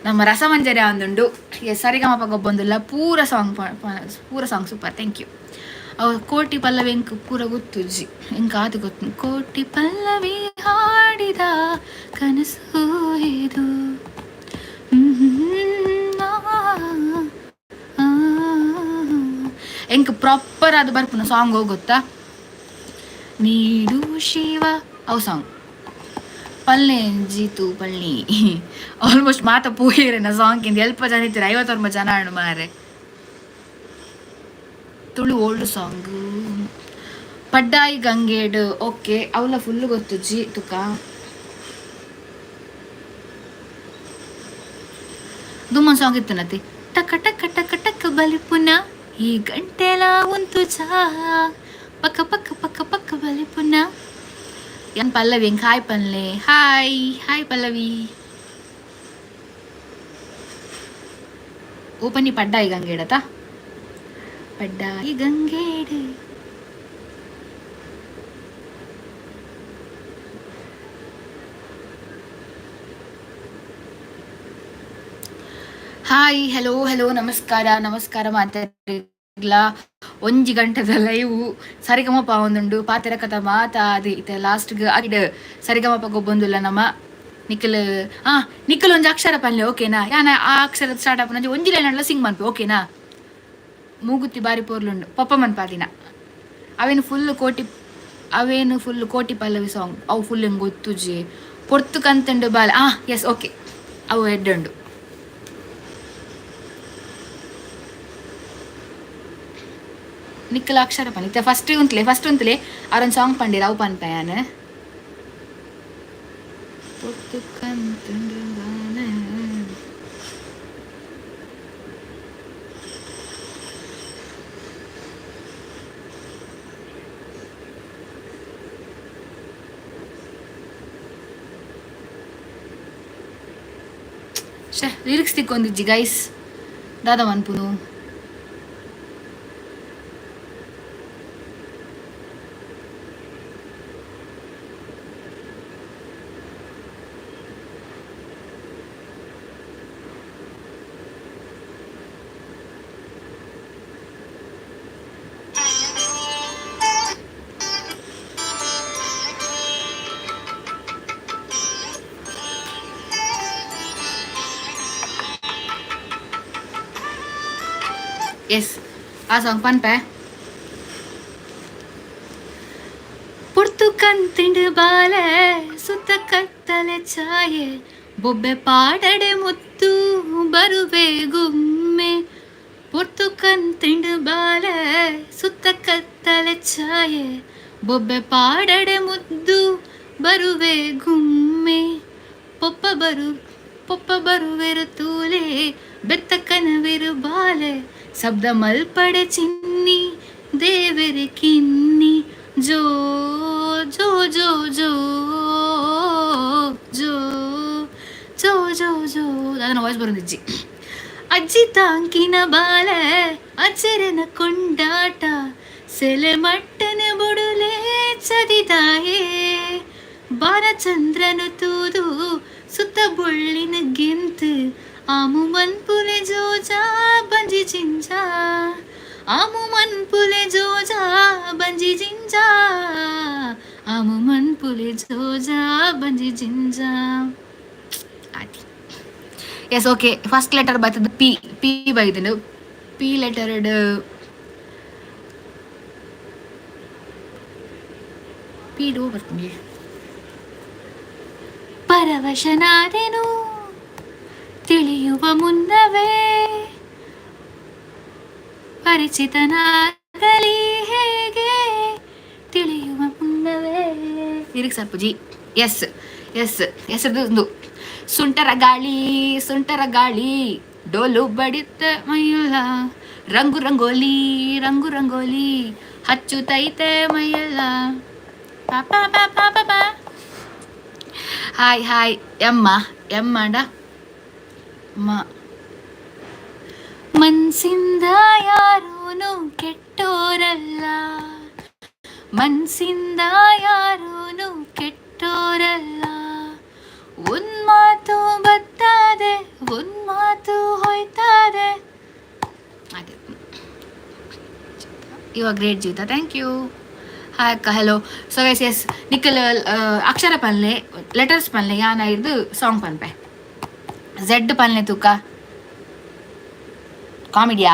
ನಮ್ಮ ರಸಮಂಜರಿ ಒಂದುಂಡು. ಎಸ್, ಸರಿಗಮಪ ಗೊಬ್ಬೊಂದುಲ್ಲ. ಪೂರ ಸಾಂಗ್, ಪೂರ ಸಾಂಗ್ ಸೂಪರ್, thank you. ಅವು ಕೋಟಿ ಪಲ್ಲವಿ ಎಂಕ್ ಪೂರ ಗೊತ್ತುಜ್ಜಿ, ಎಂಕ್ ಆತು ಗೊತ್ತು. ಕೋಟಿ ಪಲ್ಲವಿ ಹಾಡಿದ ಕನಸು ಇದು. ಎಂಕ್ ಪ್ರಾಪರ್ ಅದು ಬರ್ಪುನ ಸಾಂಗ್ ಗೊತ್ತಾ? ನೀಡು ಶಿವ ಅವು ಸಾಂಗ್. ಪಲ್ನೆ ಜೀತು ಪಳ್ಳಿ ಆಲ್ಮೋಸ್ಟ್ ಮಾತ ಪೋಯಿರೆನ ಸಾಂಗ್ ಇಂದ. ಎಲ್ಪ ಜನ ಇತ್ತೀರ? 59 ಜನ ಅಣ್ಣು ಮಾರೆ. ತುಳು ಓಲ್ಡ್ ಸಾಂಗ್ ಪಡ್ಡಾಯಿ ಗಂಗೇಡ್, ಓಕೆ, ಅವಲ ಫುಲ್ ಗೊತ್ತುಜ್ಜಿ ತುಕ. ದುಮ್ಮನ್ ಸಾಂಗ್ ಇತ್ತು ನತಿ, ಟಕ ಟಕ ಟಕ ಟಕ ಬಲಿಪುನ ಈ ಗಂಟೆಲ ಉಂತು ಚಾ ಪಕ್ಕ ಪಕ್ಕ ಪಕ್ಕ ಪಕ್ಕ ಬಲಿಪುನ. ಏನ್ ಪಲ್ಲವಿ ಹೆಂಗ್? ಹಾಯ್ ಪಲ್ಲೆ, ಹಾಯ್ ಹಾಯ್ ಪಲ್ಲವಿ. ಓಪನಿ ಪಡ್ಡಾಯಿ ಗಂಗೇಡತ, ಪಡ್ಡಾಯಿ ಗಂಗೇಡು. ಹಾಯ್, ಹಲೋ ಹಲೋ, ನಮಸ್ಕಾರ ನಮಸ್ಕಾರ ಮಾತಾಡ್ಲ. ಒಂಜಿ ಗಂಟೆದ ಲೈವ್ ಸರಿಗಮಪ ಒಂದುಂಡು. ಪಾತೆರ ಕಥ ಮಾತಾದಿ ಇತ್ತೆ ಲಾಸ್ಟ್ಗ್ ಅಗಿಡ್ ಸರಿಗಮಪ ಗೊಬ್ಬೊಂದುಲ್ಲ ನಮ್ಮ. ನಿಖಲ್, ಆ ನಿಖಲ್ ಒಂಜಿ ಅಕ್ಷರ ಪನ್ಲೆ, ಓಕೆನಾ? ಯಾನ ಆ ಅಕ್ಷರ ಸ್ಟಾರ್ಟ್ ಆಪುನ ಒಂಜಿ ಲೈನ್ ಸಿಂಗ್ ಮನ್ಪು, ಓಕೆನಾ? ಮೂಗುತಿ ಬಾರಿ ಪೋರ್ಲುಂಡು ಪಪ್ಪ ಮನ್ಪಾದಿನ. ಅವೇನು ಫುಲ್ ಕೋಟಿ, ಅವೇನು ಫುಲ್ ಕೋಟಿ ಪಲ್ಲವಿ ಸಾಂಗ್. ಅವು ಫುಲ್ ಹೆಂಗೆ ಗೊತ್ತುಜಿ. ಪೊರ್ತು ಕಂತಂಡು ಬಾಲ, ಆ ಎಸ್, ಓಕೆ, ಅವು ಎಡ್ಡುಂಡು. ನಿಕ್ಕಲ ಅಕ್ಷರ ಪನ್ ಇತ್ತೆ. ಫಸ್ಟ್ ಉಂತ್ಲೆ, ಫಸ್ಟ್ ಉಂತ್ಲೆ. ಅರೊಂದು ಸಾಂಗ್ ಪಂಡಿರ, ಅವು ಪನ್ಪೆ ಯಾನ್. ಪೊರ್ತು ಕಂತುಂಡು ಬಾಲೆ. ಶೇ, ಲಿರಿಕ್ಸ್ ತಿಕ್ಕೊಂದಿಜ್ಜಿ ಗೈಸ್, ದಾದ ಮನ್ಪುನು? ಎಸ್ ಆ ಸಾಂಗ್ ಪನ್ಪೆ. ಪುರ್ತು ಕಂತಿಂಡು ಬಾಲೆ ಸುತ್ತ ಕತ್ತಲೆ ಛಾಯೆ ಬೊಬ್ಬೆ ಪಾಡಡೆ ಮುತ್ತು ಬರುವೆ ಗುಮ್ಮೆ. ಪೊರ್ತು ಕಂತಿಂಡು ಬಾಲೆ ಸುತ್ತ ಕತ್ತಲೆ ಛಾಯೆ ಬೊಬ್ಬೆ ಪಾಡಡೆ ಮುದ್ದು ಬರುವೆ ಗುಮ್ಮೆ. ಪೊಪ್ಪ ಬರು ಪೊಪ್ಪ ಬರುವೆರು ತೂಲೆ ಬೆತ್ತ ಕನವೆರು ಬಾಲೆ ಶಬ್ದ ಮಲ್ಪಡೆ ಚಿನ್ನಿ ದೇವೆರೆ ಕಿನ್ನಿ. ಜೋ ಜೋ ಜೋ ಜೋ ಜೋ ಜೋ ಜೋ ಜೋ. ಅದನ್ನ ವಾಯ್ಸ್ ಬರೋದಿಜ್ಜಿ. ಅಜ್ಜಿ ತಾಂಕಿನ ಬಾಲೆ ಅಜ್ಜರನ ಕೊಂಡಾಟ ಸೆಲೆ ಮಟ್ಟನ ಬುಡುಲೆ ಚದಿದಾಯೇ. ಬಾಲಚಂದ್ರನು ತೂದು ಸುತ್ತ ಬೊಳ್ಳಿನ ಗೆಂತು ಆಮು ಮನ್ಪುಲೆ ಜೋಜಾ ಬಂಜಿ ಜಿಂಜಾ. ಆಮು ಮನ್ಪುಲೆ ಜೋಜಾ ಬಂಜಿ ಜಿಂಜಾ. ಆಮು ಮನ್ಪುಲೆ ಜೋಜಾ ಬಂಜಿ ಜಿಂಜಾ. ಆತಿ. Yes, okay. ಫಸ್ಟ್ ಲೆಟರ್ ಬರ್ತದೆ ಪಿ. ಪಿ ಬೈದನು. ಪಿ ಲೆಟರ್ ಪಿ do ಬರ್ತದೆ. ಪರವಶನಾದೆನು ತಿಳಿಯುವ ಮುನ್ನವೇ ಪರಿಚಿತನಾಗಲಿ ಹೇಗೆ ತಿಳಿಯುವ ಮುನ್ನವೇ. ಲಿರಿಕ್ಸ್ ಅಪ್ಪುಜಿ. ಎಸ್ ಎಸ್ ಎಸ್ ಒಂದು ಸುಂಟರ ಗಾಳಿ ಸುಂಟರ ಗಾಳಿ ಡೋಲು ಬಡಿತ ಮೈಯಲ್ಲ ರಂಗು ರಂಗೋಲಿ ರಂಗು ರಂಗೋಲಿ ಹಚ್ಚುತ್ತೈತೆ ಮೈಯೆಲ್ಲ. ಪಾ ಪಾ ಪಾ ಪಾ ಪಾ. ಹಾಯ್ ಹಾಯ್ ಎಮ್ಮ ಎಮ್ಮಂಡ ಮ. ಮನ್ಸಿಂದ ಯಾರೂನು ಕೆಟ್ಟೋರಲ್ಲ, ಮನ್ಸಿಂದ ಯಾರೂನು ಕೆಟ್ಟೋರಲ್ಲ. ಒಂದ್ ಮಾತು ಬತ್ತಾದೆ ಒಂದ್ ಮಾತು ಹೋಯ್ತಾದೆ. ಅದೇ ಇವಾಗ ಗ್ರೇಟ್ ಜೀವಿತ. Thank you. Hi ಅಕ್ಕ, ಹಲೋ. ಸೊ ಗೈಸ್, ಎಸ್, ನಿಖಲ್ ಅಕ್ಷರ ಪನ್ಲೆ, ಲೆಟರ್ಸ್ ಪನ್ಲೆ, ಯಾನ ಇರ್ದು ಸಾಂಗ್ ಪನ್ಪೆ. ಝೆಡ್ ಪನ್ಲೆ ತೂಕ. ಕಾಮಿಡಿಯಾ?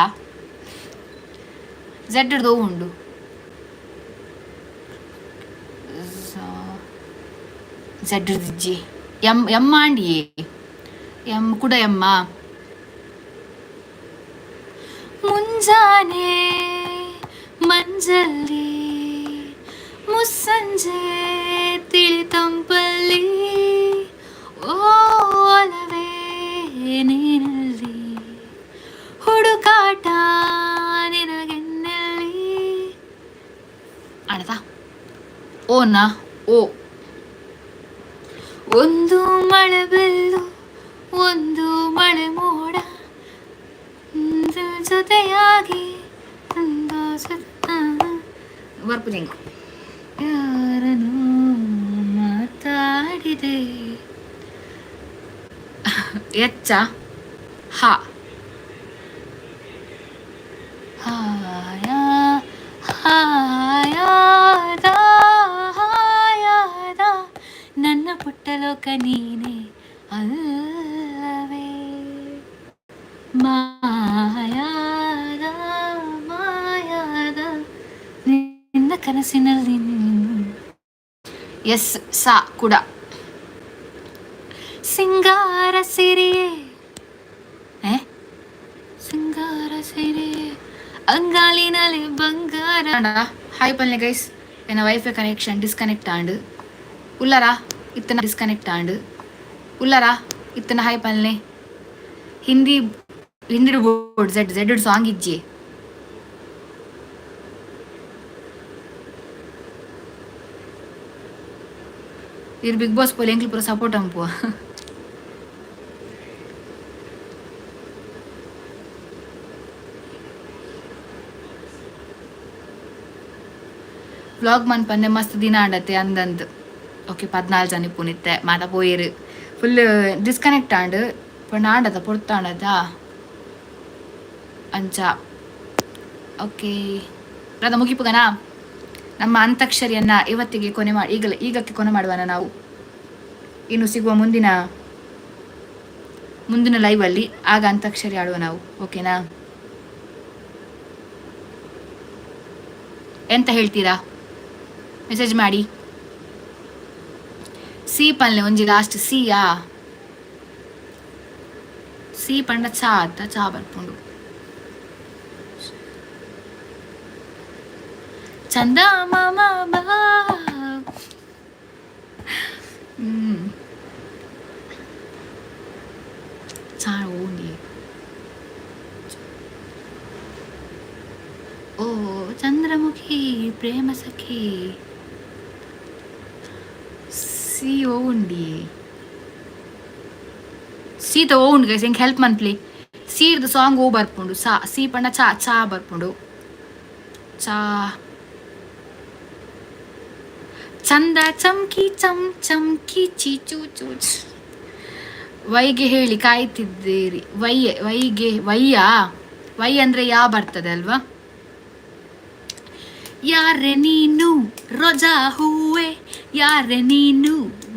ಝೆಡ್ ಹಿಡ್ದು ಉಂಡು. ಝೆಡ್ ಹಿಡ್ದಿಜ್ಜಿ. ಎಂ ಎಮ್ ಆಂಡಿ ಎಂ ಕೂಡ ಎಮ್ಮ. ಮುಂಜಾನೆ ಮಂಜಲ್ಲಿ ಮುಸ್ಸಂಜೆ ತಿಳಿ ತಂಪಲ್ಲಿ ಓ ಒಲವೇ ನೀನಲ್ಲಿ ಹುಡುಕಾಟ ನಿನಗೆನ್ನಲ್ಲಿ. ಅಣತಾ ಓನಾ ಓ. ಒಂದು ಮಳೆ ಬೆಲ್ಲು ಒಂದು ಮಳೆ ಮೋಡ ಒಂದು ಜೊತೆಯಾಗಿ ಒಂದು ಬರ್ಪುಜಿಂಗ್. ಯಾರನು ಮಾತಾಡಿದೆ. ಎಚ್ಚ ಹ ಹಾಯ ಹಾಯಾದ ಹಾಯಾದ ನನ್ನ ಪುಟ್ಟ ಲೋಕ ನೀನೆ ಅಲ್ಲವೇ. ಮಾಯಾದ ಮಾಯಾದ ನಿನ್ನ ಕನಸಿನಲ್ಲಿ. ಎಸ್ ಸಾ ಕೂಡ. ಸಿಂಗಾರ ಸಿರಿಯೇ ಏ ಸಿಂಗಾರ ಸಿರಿಯೇ ಅಂಗಾಲಿನಲ್ಲಿ ಬಂಗಾರ. ಹಾಯ್ ಪಲ್ಲೆ ಗೈಸ್. ಎನ್ನ ವೈಫೈ ಕನೆಕ್ಷನ್ ಡಿಸ್ಕನೆಕ್ಟ್ ಆಂಡ್ ಉಲ್ಲರಾ ಇತ್ತನ ಡಿಸ್ಕನೆಕ್ಟ್ ಆಂಡ್ ಉಲ್ಲರಾ ಇತ್ತನ. ಹಾಯ್ ಪಲ್ಲೆ. Hindi Hindi board Z Z song ಇಜ್ಜಿ. ಇರ್ ಬಿಗ್ ಬಾಸ್ ಪೋಲೆ ಎಂಕ್ಲು ಪೂರ ಸಪೋರ್ಟ್ ಅಂಪುವ. ವ್ಲಾಗ್ ಮನ್ಪಂದೆ ಮಸ್ತ್ ದಿನ ಆಂಡತ್ತೆ ಅಂದಂದು. ಓಕೆ, 14 ಜನ ಪುನಿತ್ತೆ ಮಾತ ಪೋಯಿರು. ಫುಲ್ ಡಿಸ್ಕನೆಕ್ಟ್ ಆಂಡ್ ಪಂಡ ಆಂಡದ ಪೊರ್ತಾಂಡದ ಅಂಚ. ಓಕೆ, ಅದ ಮುಗಿಪುಗನಾ ನಮ್ಮ ಅಂತಾಕ್ಷರಿಯನ್ನ ಇವತ್ತಿಗೆ ಕೊನೆ ಮಾಡಿ ಈಗಲೇ ಈಗಕ್ಕೆ ಕೊನೆ ಮಾಡುವನ ನಾವು. ಇನ್ನು ಸಿಗುವ ಮುಂದಿನ ಮುಂದಿನ ಲೈವಲ್ಲಿ ಆಗ ಅಂತಾಕ್ಷರಿ ಆಡುವ ನಾವು. ಓಕೆನಾ? ಎಂತ ಹೇಳ್ತೀರಾ? ಮೆಸೇಜ್ ಮಾಡಿ. ಸಿ ಪನ್ಲೆ ಒಂಜಿ ಲಾಸ್ಟ್ ಸಿಯಾ. ಸಿ ಪಂಡ ಚಾ ಅತ್ತ, ಚಾ ಬರ್ಪುಂಡು. ಚಂದ ಮಾಮ ಬಾ. ಚಾ ಓಂದಿ. ಓ ಚಂದ್ರಮುಖಿ ಪ್ರೇಮ ಸಖಿ. ಸಿ ಓಂಡಿ. ಸೀತ ಓಂಡು ಗೈಸ್, ಎಂಕ್ ಹೆಲ್ಪ್ ಮನ್ಪ್ಲಿ. ಸೀರ್ದ ಸಾಂಗ್ ಓ ಬರ್ಪುಂಡು. ಸಾ ಸಿ ಪಂಡ ಚಾ, ಚಾ ಬರ್ಪುಂಡು. ಚಾ ಚಂದ ಚಮ್ಕಿ ಚಮ್ ಚಮ್ಕಿ ಚಿ ಚೂ ಚೂ. ವೈಗೆ ಹೇಳಿ ಕಾಯ್ತಿದ್ದೀರಿ. ವೈ ವೈಗೆ ವೈಯಾ? ವೈ ಅಂದ್ರೆ ಯಾ ಬರ್ತದೆ ಅಲ್ವಾ? ಯಾರೆ ನೀನು ರೋಜಾ ಹೂವೆ, ಯಾರೆ ನೀನು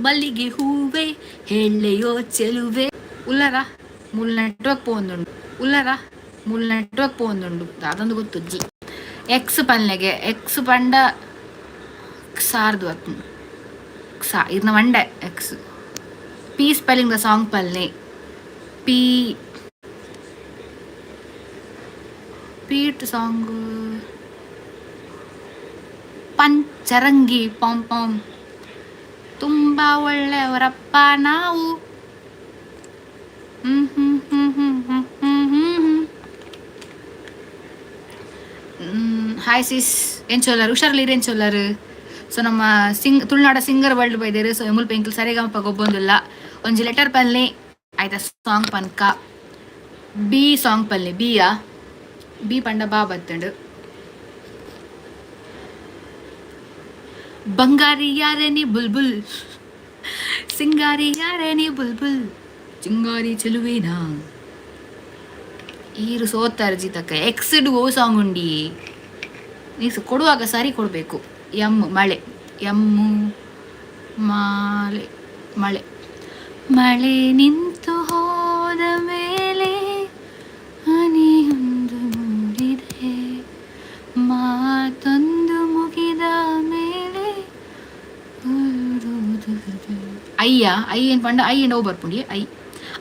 ಮಲ್ಲಿಗೆ ಹೂವೆ, ಹೇಳೆಯೋ ಚೆಲುವೆ. ಉಲ್ಲರ ಮೂಲ ನೆಟ್ವರ್ಕ್ ಪೋಂದುಂಡು. ಉಲ್ಲರ ಮೂಲ ನೆಟ್ವರ್ಕ್ ಪೋಂದುಂಡು. ಅದೊಂದು ಗೊತ್ತು ಜಿ. ಎಕ್ಸ್ ಪನ್ಲೆಗೆ. ಎಕ್ಸ್ ಪಂಡ ಸಾರ್ದು ಬರ್ಪುಂಡು. ಸಾ ಇರ್ನ ಮಂಡೆ X. P spelling the song ಪಲ್ನೆ. P Pete song Panchrangi palm palm. ತುಂಬ ಒಳ್ಳೆಯವರಪ್ಪ ನಾವು. ಹ್ಮ್ ಹ್ಮ್ ಹ್ಮ್ ಹ್ಮ್ ಹ್ಮ್ ಹ್ಮ್ ಹ್ಮ್ ಹ್ಮ್. ಹಾಯ್ ಸಿಸ್, ಏನ್ ಚೊಲ್ಲರು? ಹುಷಾರಲ್ಲಿ ಏನ್ ಚೊಲ್ಲರು? ಸೊ ನಮ್ಮ ತುಳುನಾಡ ಸಿಂಗರ್ ವರ್ಲ್ಡ್ ಬೈದೇರು. ಸೊ ಎಮುಲ್ ಪೆಂಕಲ್ ಸರಿಗಮಪ ಗೊಬ್ಬೊಂದುಲ್ಲ. ಒಂಜಿ ಲೆಟರ್ ಪನ್ಲೆ ಆಯ್ತಾ? ಸಾಂಗ್ ಪನ್ಕ. ಬಿ ಸಾಂಗ್ ಪನ್ಲೆ. ಬಿಯಾ? ಬಿ ಪಂಡ ಬಾ ಬತ್ತಂಡು. ಬಂಗಾರಿ ಯಾರೇ ನೀ ಬುಲ್ಬುಲ್, ಸಿಂಗಾರಿ ಯಾರೇ ನೀ ಬುಲ್ಬುಲ್, ಚಿಂಗಾರಿ ಚೆಲುವೇನಾ. ಈರು ಸೋತಾರ ಜೀತಕ್ಕ. ಎಕ್ಸ್ಡ್ ಓ ಸಾಂಗ್ ಉಂಡಿ. ನೀಸು ಕೊಡುವಾಗ ಸರಿ ಕೊಡಬೇಕು. ಎಮ್ ಮಳೆ. ಎಮ್ಮು ಮಾಲೆ ಮಳೆ. ಮಳೆ ನಿಂತು ಹೋದ ಮೇಲೆ ಹನಿಯೊಂದು ಮೂಡಿದೆ, ಮಾತೊಂದು ಮುಗಿದ ಮೇಲೆ. ಅಯ್ಯ I ಏನು ಪಂಡ I ಏನು ಬರ್ಪುಂಡಿ. I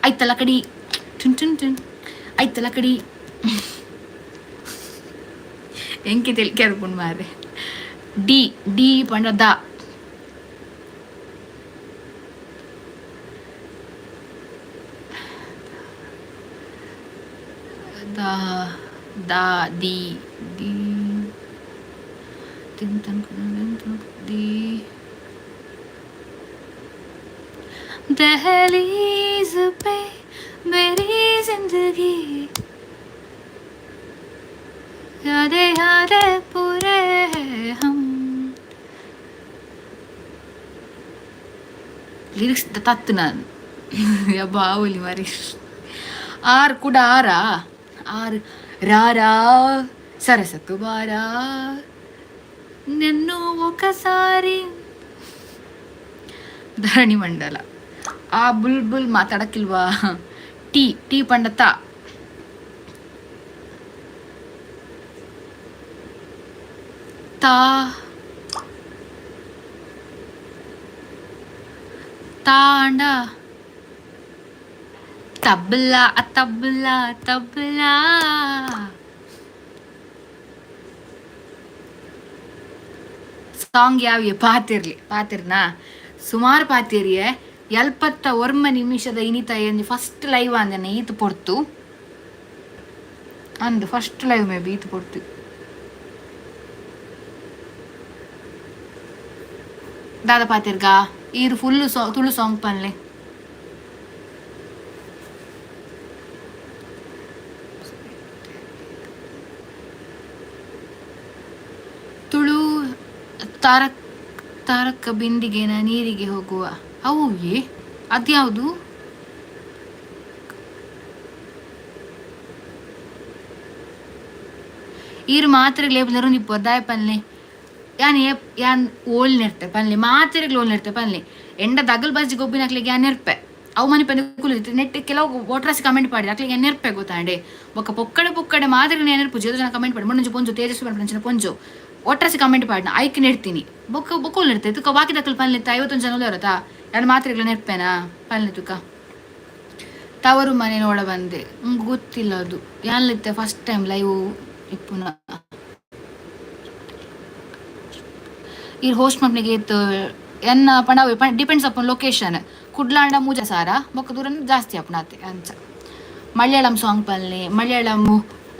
ಐತಲ್ಲ ಕಡಿ ಟುನ್ ಟುನ್ ಟುನ್ ಐತಲ್ಲ ಕಡಿ. ಎಂಕಿ ತೆಲಿಕೆ ಪುಂಡು ಮಾರೆ. ಡಿ ಡಿ ಪಂಡ the. The the the the ತಿನ್ ತನ್ the. दहलीज पे मेरी जिंदगी, यादें यादें पूरे हैं हम. ಲಿರಿಕ್ಸ್ ತತ್ತು ನಾನು ಬಾವಲಿ ಮಾರಿ. ಆರ್ ಕೂಡ ಆರಾ? ಆರ್ ರಾರಾ సరసకు బారా నిన్ను ఒకసారి. ಧರಣಿ ಮಂಡಲ. ಆ ಬುಲ್ಬುಲ್ ಮಾತಾಡಕ್ಕಿಲ್ವಾ? ಟೀ ಟೀ ಪಂಡ ತಾ. ತಾ ತಾಂಡ ತಬ್ಲಾ ತಬ್ಲಾ ತಬ್ಲಾ. ಸಾಂಗ್ ಯಾವ ಪಾತಿರ್ಲಿ ಪಾತಿರ್ನಾ? ಸುಮಾರು ಪಾತಿರಿಯೆ. ಎಲ್ಪತ್ತ ಒರ್ಮ ನಿಮಿಷದ ಇನಿತ ಎಂಜಿ ಫಸ್ಟ್ ಲೈವ್ ಅಂದನೆ ಈತ್ ಪೊರ್ತು ಅಂದು. First live may be ಈತ್ ಪೊರ್ತು. ದಾದ ಪಾತಿರ್ಗಾ? ಈರು ಫುಲ್ ತುಳು ಸಾಂಗ್ ಪನ್ಲೆ. ತುಳು ತಾರಕ್ ತಾರಕ ಬಿಂದಿಗೆನ ನೀರಿಗೆ ಹೋಗುವ ಅವು ಏ ಅದ್ಯಾವುದು? ಈರು ಮಾತ್ರೆಗಳು ಲೇಬಲ್ ನಿಪ್ಪು ದಾಯ ಪನ್ಲೆ. ಯಾನ್ ಯಾನ್ ಓಲ್ ನೆರ್ತೆ ಪನ್ಲೆ. ಮಾತ್ರೆಗಳು ಓಲ್ ನೆರ್ತೆ ಪನ್ಲೆ. ಎಂಡ ದಗಲ್ ಬಾಜಿ ಗೊಬ್ಬಿನಕ್ಲೆಗೆ ಯಾನ್ ನೆರ್ಪೆ. ಅವು ಮನಿ ಪಂದೆ ಕುಲು ನೆಟ್ ಕೆಲವು ವೋಟ್ರಾಸಿ ಕಮೆಂಟ್ ಪಾಡಿ ಅಕ್ಲೆಗೆ ಯಾನ್ ನೆರ್ಪೆ ಗೊತ್ತಾಂಡೆ. ಬೊಕ್ಕ ಪೊಕ್ಕಡೆ ಪೊಕ್ಕಡೆ ಮಾತ್ರೆಗಳು ನೆರ್ಪು. ಜೇದು ಜನ ಕಮೆಂಟ್ ಪಾಡಿ. ಮೊಣ್ಣೊಂಜಿ ಪೊಂಜು ತೇಜಸ್ವಿ ಪನ್ಪಿನ ಪೊಂಜು ಒಟ್ರಾಸಿ ಕಮೆಂಟ್ ಪಾಡ್ನ ಐಕ್ ನೆಡ್ತೀನಿ. ಬೊಕ್ಕ ಬೊಕ್ಕೋಲ್ ನೆಡ್ತೆ ತುಕ ಬಾಕಿ ದಕ್ಕಲ್ ಪನ್ಲಿತ್ತ 51 ಜನ ಉಲ್ಲರತಾ, ಯಾನ್ ಮಾತ್ರೆಗ್ಲ ನೆರ್ಪೇನಾ ಪನ್ಲೆ ತುಕ. ತವರು ಮನೆ ನೋಡ ಬಂದೆ, ನಂಗೆ ಗೊತ್ತಿಲ್ಲ ಅದು. ಯಾನ್ಲಿತ್ತೆ ಫಸ್ಟ್ ಟೈಮ್ ಲೈವ್ ಇಪ್ಪುನ. ಈ ಹೋಸ್ಟ್ ಮಪ್ನಿಗೆ ಇತ್ತು ಎನ್ನ ಪಂಡ ಡಿಪೆಂಡ್ಸ್ ಅಪನ್ ಲೊಕೇಶನ್. ಕುಡ್ಲಾಂಡ ಮೂಜ ಸಾರ ಬೊಕ್ಕ ದೂರ ಜಾಸ್ತಿ ಅಪ್ಪನಾತೆ ಅಂಚ. ಮಲಯಾಳಂ ಸಾಂಗ್ ಪಲ್ಲೆ. ಮಲಯಾಳಂ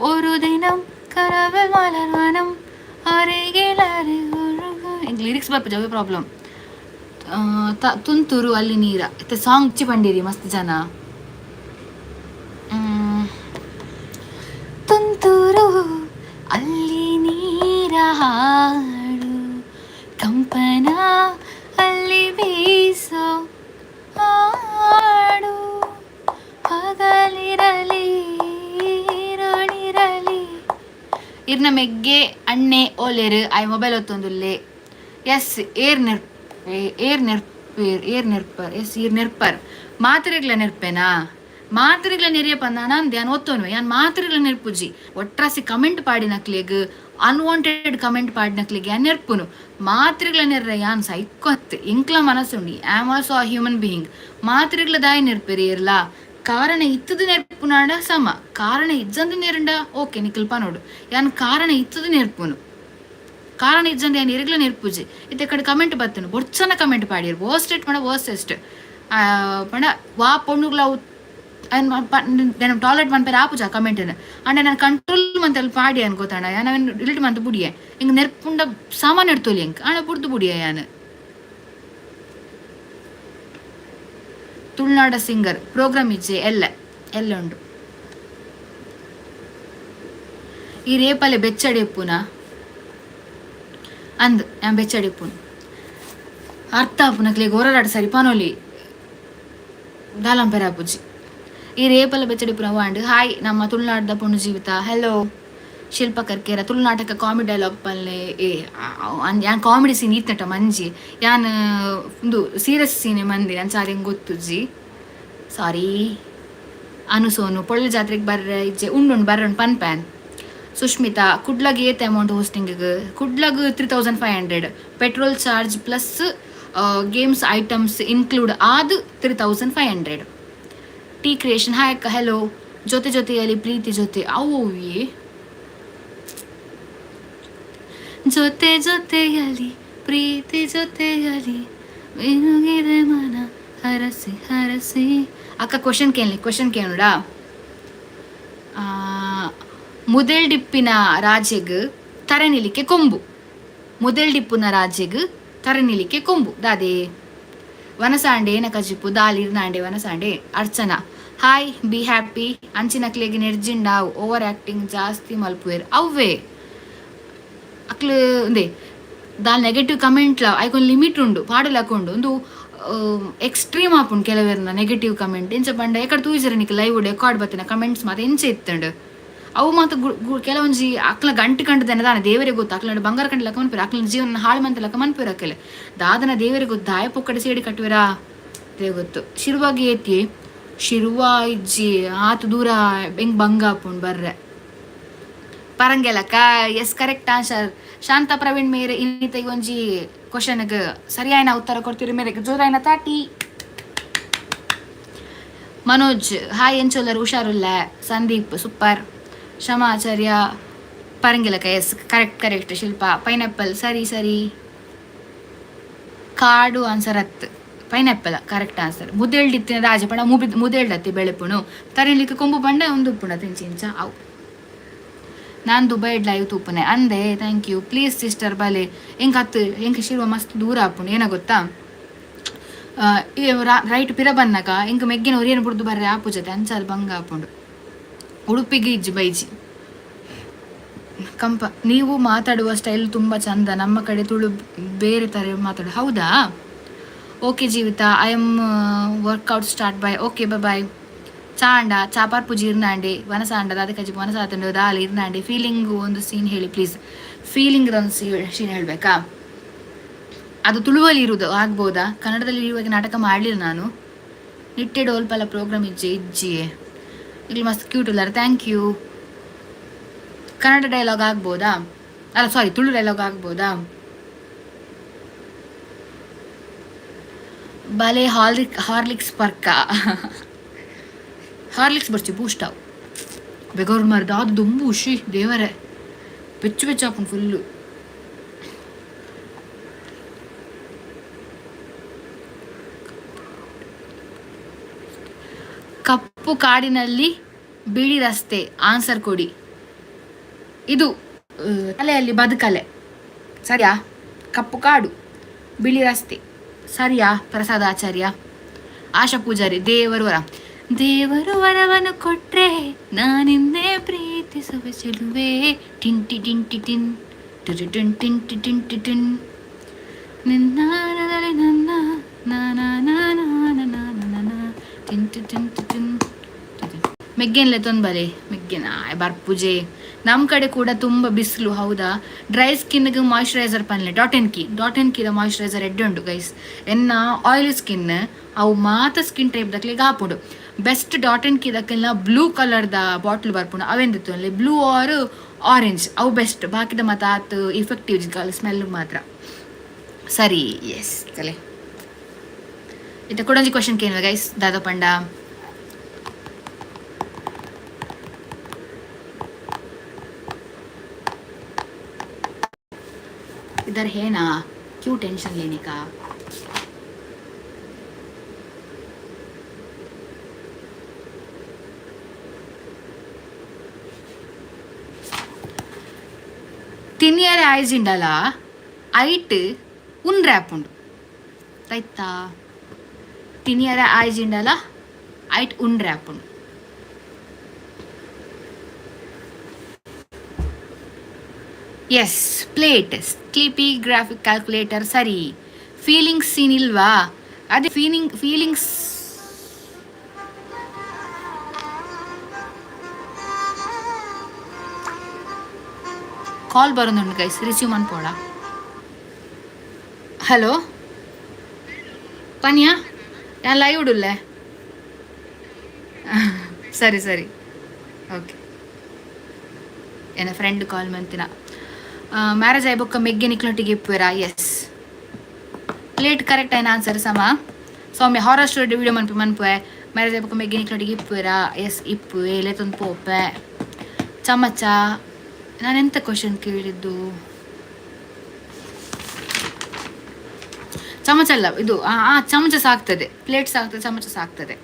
ஒரு தினம் கனவில் மலர்வனம் அருகில் ಎಂಕ್ ಲಿರಿಕ್ಸ್ ಬರ್ಪುಜಿ, ಅವೇ ಪ್ರಾಬ್ಲಮ್. ತುಂತುರು ಅಲ್ಲಿ ನೀರ ಇತ್ತೆ ಸಾಂಗ್ ಚಿ ಪಂಡಿರಿ ಮಸ್ತ್ ಜನ. ತುಂತುರು ಅಲ್ಲಿ ನೀರ ಹಾಡು, ಕಂಪನ ಅಲ್ಲಿ ಬೀಸೋ ಹಾಡು, ಹಗಲಿರಲಿ ಇರುಳಿರಲಿ. ಇರ್ನ ಮೆಗ್ಗೆ ಅಣ್ಣೆ ಓಲೇರು I mobile ಒತ್ತೊಂದುಲ್ಲೆ. ಎಸ್ ಏರ್ ನೆರ್ ಏರ್ ನೆರ್ಪೇರ್ ಏರ್ ನೆರ್ಪರ್. ಎಸ್ ಈರ್ ನೆರ್ಪರ್ ಮಾತ್ರೆಗ್ಲ ನೆರ್ಪೇನಾ? ಮಾತ್ರೆಗ್ಲ ನೆರಿಯ ಪಂದ ಯಾನ್ ಒತ್ತೊನ್ವೆ. ಯಾನ್ ಮಾತ್ರೆಗ್ಲ ನೆರ್ಪುಜಿ. ಒಟ್ರಾಸಿ ಕಮೆಂಟ್ ಪಾಡಿನಕ್ಲೆಗ್, ಅನ್ವಾಂಟೆಡ್ ಕಮೆಂಟ್ ಪಾಡಿನಕ್ಲೆಗ್ ಯಾನ್ ನೆರ್ಪುನು. ಮಾತ್ರೆಗ್ಲ ನೆರ್ರ ಯಾನ್ ಸೈಕೊತ್ ಎಂಕ್ಲ ಮನಸ್ಸುಂಡಿ. I am also a human being. ಮಾತ್ರೆಗ್ಲ ದಾಯಿ ನೆರ್ಪೆರಿ ಇರ್ಲಾ? ಕಾರಣ ಇತ್ತದ ನೆರ್ಪುನಾಡ ಸಮ, ಕಾರಣ ಇಜ್ಜಂದ ನೆರಂಡ ಓಕೆ ನಿಕಲ್ಪ ನೋಡು. ಯಾನ್ ಕಾರಣ ಇತ್ತದ ನೆರ್ಪುನು, ಕಾರಣ ಇಜ್ಜಂದ ಯಾನ್ ಎರಿಗ್ಲ ನೆರ್ಪುಜಿ. ಇತ್ತೆ ಕಡೆ ಕಮೆಂಟ್ ಬತ್ತನು ಬೊಡ್ಚನ ಕಮೆಂಟ್ ಪಾಡಿರ್ ವರ್ಸ್ಟ್ it ಪಂಡ ವರ್ಸೆಸ್ಟ್ ಪಂಡ ವಾ ಪೊಣ್ಣುಗ್ಲ ಟಾಯ್ಲೆಟ್ ಮನ್ಪೆರೆ ಆಪುಜ ಕಮೆಂಟ್. ಅಂಡ ನಾನು ಕಂಟ್ರೋಲ್ ಮಂತಲ್ಲಿ ಪಾಡಿ ಅನ್ಕೋತಾಣ. ಯಾನ್ ಅವೆನ್ ಡಿಲೀಟ್ ಮಂತ ಬುಡಿಯೆ. ಹಿಂಗ್ ನೆರ್ಪುಂಡ ಸಾಮಾನ್ ಎಡ್ತೊಲಿ ಎಂಕ್ ಆಂಡ ಬುಡ್ದು ಬುಡಿಯೆ ಯಾನ್. ತುಳುನಾಡ ಸಿಂಗರ್ ಪ್ರೋಗ್ರಾಮ್ ಇಜ್ಜೆ? ಎಲ್ಲ ಎಲ್ಲ ಉಂಡು. ಈ ರೇಪಲೆ ಬೆಚ್ಚಡಿ ಉಪ್ಪುನ ಅಂದ್ ಯಾನ್ ಬೆಚ್ಚಡಿ ಉಪ್ಪುನು ಅರ್ಥ ಆಪುನಕ್ಲೆಗ್ ಹೊರರಾಟ ಸರಿ ಪನೊಲಿ ದಾಲಂಪೆರೆ ಆಪುಜಿ. ಈ ರೇಪಲ ಬೆಚ್ಚಡಿ ಪುನ ವಾಂಡ್. ಹಾಯ್ ನಮ್ಮ ತುಳುನಾಡ್ದ ಪೊಣ್ಣು ಜೀವಿತ. ಹಲೋ ಶಿಲ್ಪ ಕರ್ಕೇರ. ತುಳುನಾಟಕ ಕಾಮಿಡಿ ಡೈಲಾಗ್ ಪಲ್ಲೆ. ಏ ಯಾನ್ ಕಾಮಿಡಿ ಸೀನ್ ಈತ್ನಟ ಮಂಜಿ. ಯಾನ್ ಉಂದು ಸೀರಿಯಸ್ ಸೀನೆ ಮಂದಿ ಅಂಚ ಹೆಂಗೆ ಗೊತ್ತುಜ್ಜಿ, ಸಾರಿ. ಅನುಸೋನು ಪೊಳ್ಳೆ ಜಾತ್ರೆಗೆ ಬರ್ರೆ ಇಜ್ಜೆ? ಉಂಡು ಉಂಡು ಬರ್ರೆ ಉಂಡು ಪನ್ಪ್ಯಾನ್. ಸುಷ್ಮಿತಾ ಕುಡ್ಲಗ್ ಏತ್ ಅಮೌಂಟ್ ಹೋಸ್ಟಿಂಗ್? ಕುಡ್ಲಗ್ 3500 petrol charge plus games items include ಆದ್ 3500. ಟಿ ಕ್ರಿಯೇಷನ್ ಹಾಯ್ ಅಕ್ಕ. ಹಲೋ. ಜೊತೆ ಜೊತೆಯಲ್ಲಿ ಪ್ರೀತಿ ಜೊತೆ ಅವು ಜೊತೆ ಜೊತೆಯಲ್ಲಿ ಪ್ರೀತಿ ಜೊತೆಯಲ್ಲಿ ಮಿನುಗಿದೆ ಮನ ಹರಸಿ ಹರಸಿ. ಅಕ್ಕ ಕ್ವಶನ್ ಕೇಳಿ, ಕ್ವಶನ್ ಕೇಳೋಡ. ಮುದೆಲ್ಡಿಪ್ಪಿನ ರಾಜೆಗ್ ತರನಿಲಿಕ್ಕೆ ಕೊಂಬು. ಮುದೆಲ್ಡಿಪ್ಪುನ ರಾಜೆಗ್ ತರನಿಲಿಕ್ಕೆ ಕೊಂಬು ದಾದೆ? ವನಸಾಂಡೆ ಏನ ಕಜಿಪು ದಾಲ್ ಇರ್ನಾಂಡೆ ವನಸಾಂಡೆ. Archana hi be happy. ಅಂಚಿನಕ್ಲೆಗ್ ನೆರ್ಜಿಂಡಾವ್ ಓವರ್ ಆಕ್ಟಿಂಗ್ ಜಾಸ್ತಿ ಮಲ್ಪುವೆರ್ ಅವ್ವೇ ಅಕ್ಲು. ಉಂದೆ ದಾಲ್ ನೆಗೆಟಿವ್ ಕಮೆಂಟ್ಲ ಐಕೊಂದು ಲಿಮಿಟ್ ಉಂಡು ಪಾಡಲಕೊಂಡು. ಒಂದು ಎಕ್ಸ್ಟ್ರೀಮ್ ಆಪುಂಡು ಕೆಲವೆರ್ನ ನೆಗೆಟಿವ್ ಕಮೆಂಟ್. ಎಂಚ ಪಂಡ ಎಕಡೆ ತೂಯಿಸರ ನಿಕ್ ಲೈವ್ ರೆಕಾರ್ಡ್ ಬತ್ತಿನ ಕಮೆಂಟ್ಸ್ ಮಾತ ಎಂಚ ಇತ್ತಂಡು ಅವು ಮಾತ ಕೆಲವೊಂಜಿ ಅಕ್ಲ ಗಂಟು ಕಂಡದನೆ ದಾನೆ ದೇವರಿಗೆ ಗೊತ್ತು. ಅಕ್ಲ ಬಂಗಾರ ಕಂಡು ಲಕ್ಕ ಮನ್ಪುರ, ಅಕ್ಲ ಜೀವನ ಹಾಳು ಮಂತ ಲಕ್ಕ ಮನ್ಪುರ. ಅಕ್ಲೆ ದಾದನ ದೇವರಿಗೆ ಗೊತ್ತು. ದಾಯ ಪೊಕ್ಕಡೆ ಸೇಡಿ ಕಟ್ಟುವೆರಾ ದೇವ ಗೊತ್ತು. ಶಿರ್ವಾಗಿ ಏತಿ ಶಿರ್ವ ಇಜ್ಜಿ, ಆತು ದೂರ ಹೆಂಗ್ ಬಂಗ ಆಪುಂಡು ಬರ್ರೆ. ಪರಂಗೆಲಕ್ಕ yes correct answer. Shanta Praveen ಮೇರೆ ಇನ್ನಿತ ಒಂಜಿ ಕ್ವಶನ್ಗ್ ಸರಿಯಾಯಿನ ಉತ್ತರ ಕೊಡ್ತೀರಿ, ಮೇರೆಗೆ ಜೋರಾಯಿನ ತಾಟಿ. ಮನೋಜ್ ಹಾಯ್ ಎಂಚೋಲರ್? ಹುಷಾರುಲ್ಲ. ಸಂದೀಪ್ ಸೂಪರ್. ಶಮಾಚಾರ್ಯ ಪರಂಗಿಲಕ yes correct correct. Shilpa pineapple ಸರಿ ಸರಿ. ಕಾಡು ಆನ್ಸರ್ ಅತ್, ಪೈನಾಪಲ್ ಕರೆಕ್ಟ್ ಆನ್ಸರ್. ಮುದೇಲ್ಡಿತ್ತಿನ ರಾಜ ಪಂಡ ಮುಬಿ ಮುದೇಲ್ಡತ್ತಿ ಬೆಳೆಪುಣು ತರಿಲಿಕ್ಕೆ ಕೊಂಬು ಪಂಡ ಒಂದು ಉಪ್ಪುಣ ತಿಂಚಿಂಚ ಅವು. ನಾನು ದುಬೈ ಲೈವ್ ತೂಪುನೆ ಅಂದೆ. Thank you. Please sister ಬಲೆ ಎಂಕ್ ಅತ್ತು ಎಂಕ್ ಶಿರ್ವ ಮಸ್ತ್ ದೂರ ಆಪುಂಡು ಏನ ಗೊತ್ತಾ? ರೈಟ್ ಪಿರ ಬನ್ನಗ ಎಂಕ್ ಮೆಗ್ಗಿನ ಒರಿಯನ್ ಬುಡ್ದು ಬರ್ರೆ ಆಪುಜತೆ, ಅಂಚಾದ್ ಬಂಗ ಆಪುಂಡು. ಉಡುಪಿಗೆ ಇಜ್ಜಿ ಬೈಜಿ ಕಂಪ. ನೀವು ಮಾತಾಡುವ ಸ್ಟೈಲ್ ತುಂಬ ಚಂದ. ನಮ್ಮ ಕಡೆ ತುಳು ಬೇರೆ ಥರ ಮಾತಾಡು. ಹೌದಾ? Okay Jeevitha, I am workout start, bye. Okay bye. ಚಾಂಡ ಚಾಪಾರ್ ಪೂಜಿ ಇರ್ನಾಂಡೆ ವನಸಾಂಡ ದಾದ ಕಜಿ ವನಸಾತಂಡು ದಾಲ್ ಇರ್ನಾಂಡೆ. ಫೀಲಿಂಗ್ ಒಂದು ಸೀನ್ ಹೇಳಿ ಪ್ಲೀಸ್. ಫೀಲಿಂಗ್ ಒಂದು ಸೀನ್ ಹೇಳಬೇಕಾ? ಅದು ತುಳುವಲ್ಲಿ ಇರುವುದು ಆಗ್ಬೋದಾ? ಕನ್ನಡದಲ್ಲಿ ಇರುವಾಗ ನಾಟಕ ಮಾಡಲಿಲ್ಲ ನಾನು. ನಿಟ್ಟೆ ಡೋಲ್ಪಲ ಪ್ರೋಗ್ರಾಮ್ ಇಜ್ಜೆ? ಇಜ್ಜಿ. ಇಲ್ಲಿ ಮಸ್ತ್ cute ಉಲ್ಲಾರ. Thank you. Kannada dialogue ಆಗ್ಬೋದಾ? ಅಲ್ಲ ಸಾರಿ, ತುಳು ಡೈಲಾಗ್ ಆಗ್ಬೋದಾ? ಬಲೆ ಹಾರ್ಲಿಕ್ಸ್ ಪರ್ಕ, ಹಾರ್ಲಿಕ್ಸ್ ಬರ್ಚಿ ಬೂಸ್ಟ್ ಅವು ಬೆಗೋರ್ ಮಾರ್ದ ಅದು ದುಂಬು she ದೇವರೇ ಬೆಚ್ಚು ಬೆಚ್ಚಾಪುಂಡು ಫುಲ್ಲು. ಕಪ್ಪು ಕಾಡಿನಲ್ಲಿ ಬಿಳಿ ರಸ್ತೆ, ಆನ್ಸರ್ ಕೊಡಿ. ಇದು ತಲೆಯಲ್ಲಿ ಬದುಕಲೆ, ಸರಿಯಾ? ಕಪ್ಪು ಕಾಡು ಬಿಳಿ ರಸ್ತೆ, ಸರಿಯಾ? ಪ್ರಸಾದ ಆಚಾರ್ಯ, ಆಶಾ ಪೂಜಾರಿ, ದೇವರು ವರ, ದೇವರು ವರವನ್ನು ಕೊಟ್ರೆ ನಾನಿಂದೇ ಪ್ರೀತಿಸುವ ಚೆಲುವೆ, ಟಿಂಟಿ ಟಿಂಟಿ ಟಿನ್ ಟಿನ್ ಟಿನ್ ಟಿನ್ ಟಿನ್ ಟಿನ್ ನಿನ್ನ ನನ್ನ ಟಿನ್ ಟಿನ್ ಟಿನ್. ಮೆಗ್ಗೆನ್ಲೆ ತೊಂಬಲೆ ಮೆಗ್ಗೆನ ಬರ್ಪುಜೆ. ನಮ್ಮ ಕಡೆ ಕೂಡ ತುಂಬ ಬಿಸಿಲು, ಹೌದಾ? ಡ್ರೈ ಸ್ಕಿನ್ಗೆ ಮಾಯ್ಶ್ಚರೈಸರ್ ಪನ್ಲೆ. Dot N Key, dot N ಕಿದ moisturiser ಎಡ್ಡೆ ಉಂಡು ಗೈಸ್. ಎನ್ನ ಆಯಿಲಿ ಸ್ಕಿನ್, ಅವು ಮಾತ ಸ್ಕಿನ್ ಟೈಪ್ ದಕ್ಲೆಗ್ ಆಪುಂಡು. Best dot N K ದಕ್ಲೆನ blue ಕಲರ್ದ ಬಾಟ್ಲ್ ಬರ್ಪುಂಡು, ಅವೆಂದಿತ್ತು ಅಲ್ಲಿ blue R orange, ಅವು ಬೆಸ್ಟ್. ಬಾಕಿದ ಮಾತ ಆತ್ ಇಫೆಕ್ಟಿವ್ ಸ್ಮೆಲ್ ಮಾತ್ರ. ಸರಿ, ಎಸ್ ತಲೆ ಇತ್ತೆ ಕುಡೊಂಜಿ ಕ್ವಶನ್ ಕೇನುವೆ ಗೈಸ್. ದಾದ ಪಂಡ, इधर है ना, क्यों टेंशन लेने का? ತಿನ್ನಿಯರೆ ಆಯ್ಜಿಂಡಲ ಐಟ್ ಉನ್ರೆ ಆಪುಂಡು ಆಯ್ತಾ? ತಿನಿಯರೆ ಆಯ್ಜಿಂಡಲ ಐಟ್ ಉಂಡ್ರೆ ಆಪುಂಡು. S, plate, sleepy graphic calculator, ಸರಿ. ಫೀಲಿಂಗ್ಸ್ ಸೀನ್ ಇಲ್ವಾ? ಅದೇ feeling, feelings ಕಾಲ್ ಬರೋದುಂಟು ಗೈಸ್, ರಿಸೀವ್ ಮನ್ಪೋಡ. ಹಲೋ ಪನ್ಯಾ, ನಾನು ಲೈವ್ ಉಡುಲ್ಲೆ. ಸರಿ ಸರಿ, ಓಕೆ. ಎನ್ನ ಫ್ರೆಂಡ್ ಕಾಲ್ ಮಂತಿನ. ಮ್ಯಾರೇಜ್ ಆಯ್ಬೊಕ್ಕ ಮೆಗ್ಗೆ ನಿಕ್ಲೊಟ್ಟಿಗೆ ಇಪ್ಪುವೆರಾ? S. Plate correct ಆಯ್ನ answer ಸಮ. ಸೌಮ್ಯ horror story video ಮನ್ಪು ಮನ್ಪುವೆ. Marriage ಆಯ್ಬೊಕ್ಕ ಮೆಗ್ಗೆ ನಿಕ್ಲೊಟ್ಟಿಗೆ ಇಪ್ಪುವೆರಾ? ಎಸ್, ಇಪ್ಪುವೆ, ಲೇತೊಂದು ಪೋಪೆ. ಚಮಚ. ನಾನೆಂತ ಕ್ವಶನ್ ಕೇಳಿದ್ದು? ಚಮಚ ಅಲ್ಲ ಇದು. ಆ ಚಮಚ ಸಾಕ್ತದೆ, ಪ್ಲೇಟ್ ಸಾಕ್ತದೆ, ಚಮಚ ಸಾಕ್ತದೆ.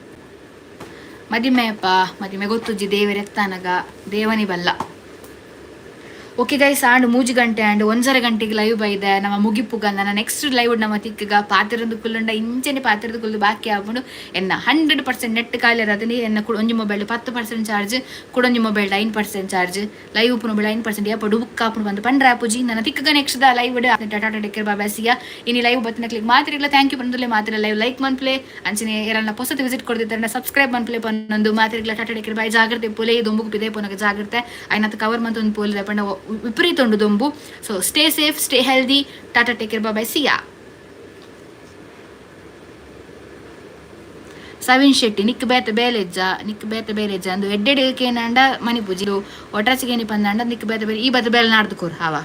ಮದಿಮೆಯಪ್ಪ, ಮದಿಮೆ ಗೊತ್ತುಜ್ಜಿ, ದೇವರೆತ್ತಾನಗ ದೇವನಿ ಬಲ್ಲ. ಓಕೆ ಗೈಸ್, ಆಂಡ್ 3 ಗಂಟೆ ಆಂಡ್ 1.5 ಗಂಟೆಗೆ ಲೈವ್ ಬೈದೆ. ನಮ್ಮ ಮುಗಿಪುಗ ನನ್ನ ನೆಕ್ಸ್ಟ್ ಲೈವ್ ನಮ್ಮ ತಿಕ್ಕಗ ಪಾತಿರಂದು ಕುಲ್ಲುಂಡ ಇಂಚನೆ ಪಾತಿರದ ಕುಲ್ಲು ಬಾಕಿ ಆಪುಂಡು. ಎನ್ನ 100% ನೆಟ್ ಖಾಲಿ ಅದನ್ನೇ. ಎನ್ನ ಒಂಜಿ ಮೊಬೈಲ್ 10% ಚಾರ್ಜ್, ಕುಡೊಂಜಿ mobile 9% charge, live ಉಪ್ಪು ಮೊಬೈಲ್ 9%. ಯಾಪ ಡುಬುಕ್ ಆಪುಂಡು ಬಂದು ಪಂಡ್ರ ಆಪುಜಿ. ನನ್ನ ತಿಕ್ಕಗ next the live. Tata, take care, Baba, ಸಿಯಾ. ಇನಿ ಲೈವ್ ಬತ್ತಿನ ಕ್ಲಿಕ್ ಮಾತ್ರಿಲ್ಲ thank you ಬಂದುಲೆ. ಮಾತ್ರ ಲೈವ್ ಲೈಕ್ ಮನ್ಪ್ಲೆ ಅಂಚನೆ ಎರನ್ನ ಹೊಸತು ವಿಸಿಟ್ ಕೊಡ್ತಿದ್ದಾರೆ ಸಬ್ಸ್ಕ್ರೈಬ್ ಮನ್ಪ್ಲೆ ಪನ್ನೊಂದು ಮಾತ್ರಿಗ್ಲ. Tata, take bye. ಜಾಗ್ರತೆ ಪೋಲೆ, ದೊಂಬುಕು ಪಿದೆ ಪೋನಗ ಜಾಗ್ರತೆ. ಐನತ್ ಕವರ್ ಮಂತೊಂದು ಪೋಲೆ ಪಂಡ ವಿಪರೀತ ಉಂಡು ದೊಂಬು. So stay safe, stay healthy. Tata, take care, bye, see ya. Savin Shetty, Nick ಬೇತ ಬೇಲೆಜ್ಜ, ನಿಕ್ ಬೇತ ಬೇಲೆಜ್ಜ ಅಂದು ಎಡ್ಡೆಡ್ ಕೇನಂಡ ಮಣಿಪೂಜಿ ಒಟ್ರಾಚಿಗೆ ಪಂದಂಡ ನಿಕ್ ಬೇತ ಬೇಲೆ ಈ ಬತ್ತ ಬೇಲೆ ನಾಡ್ದು ಕೋರ್ ಹಾವ.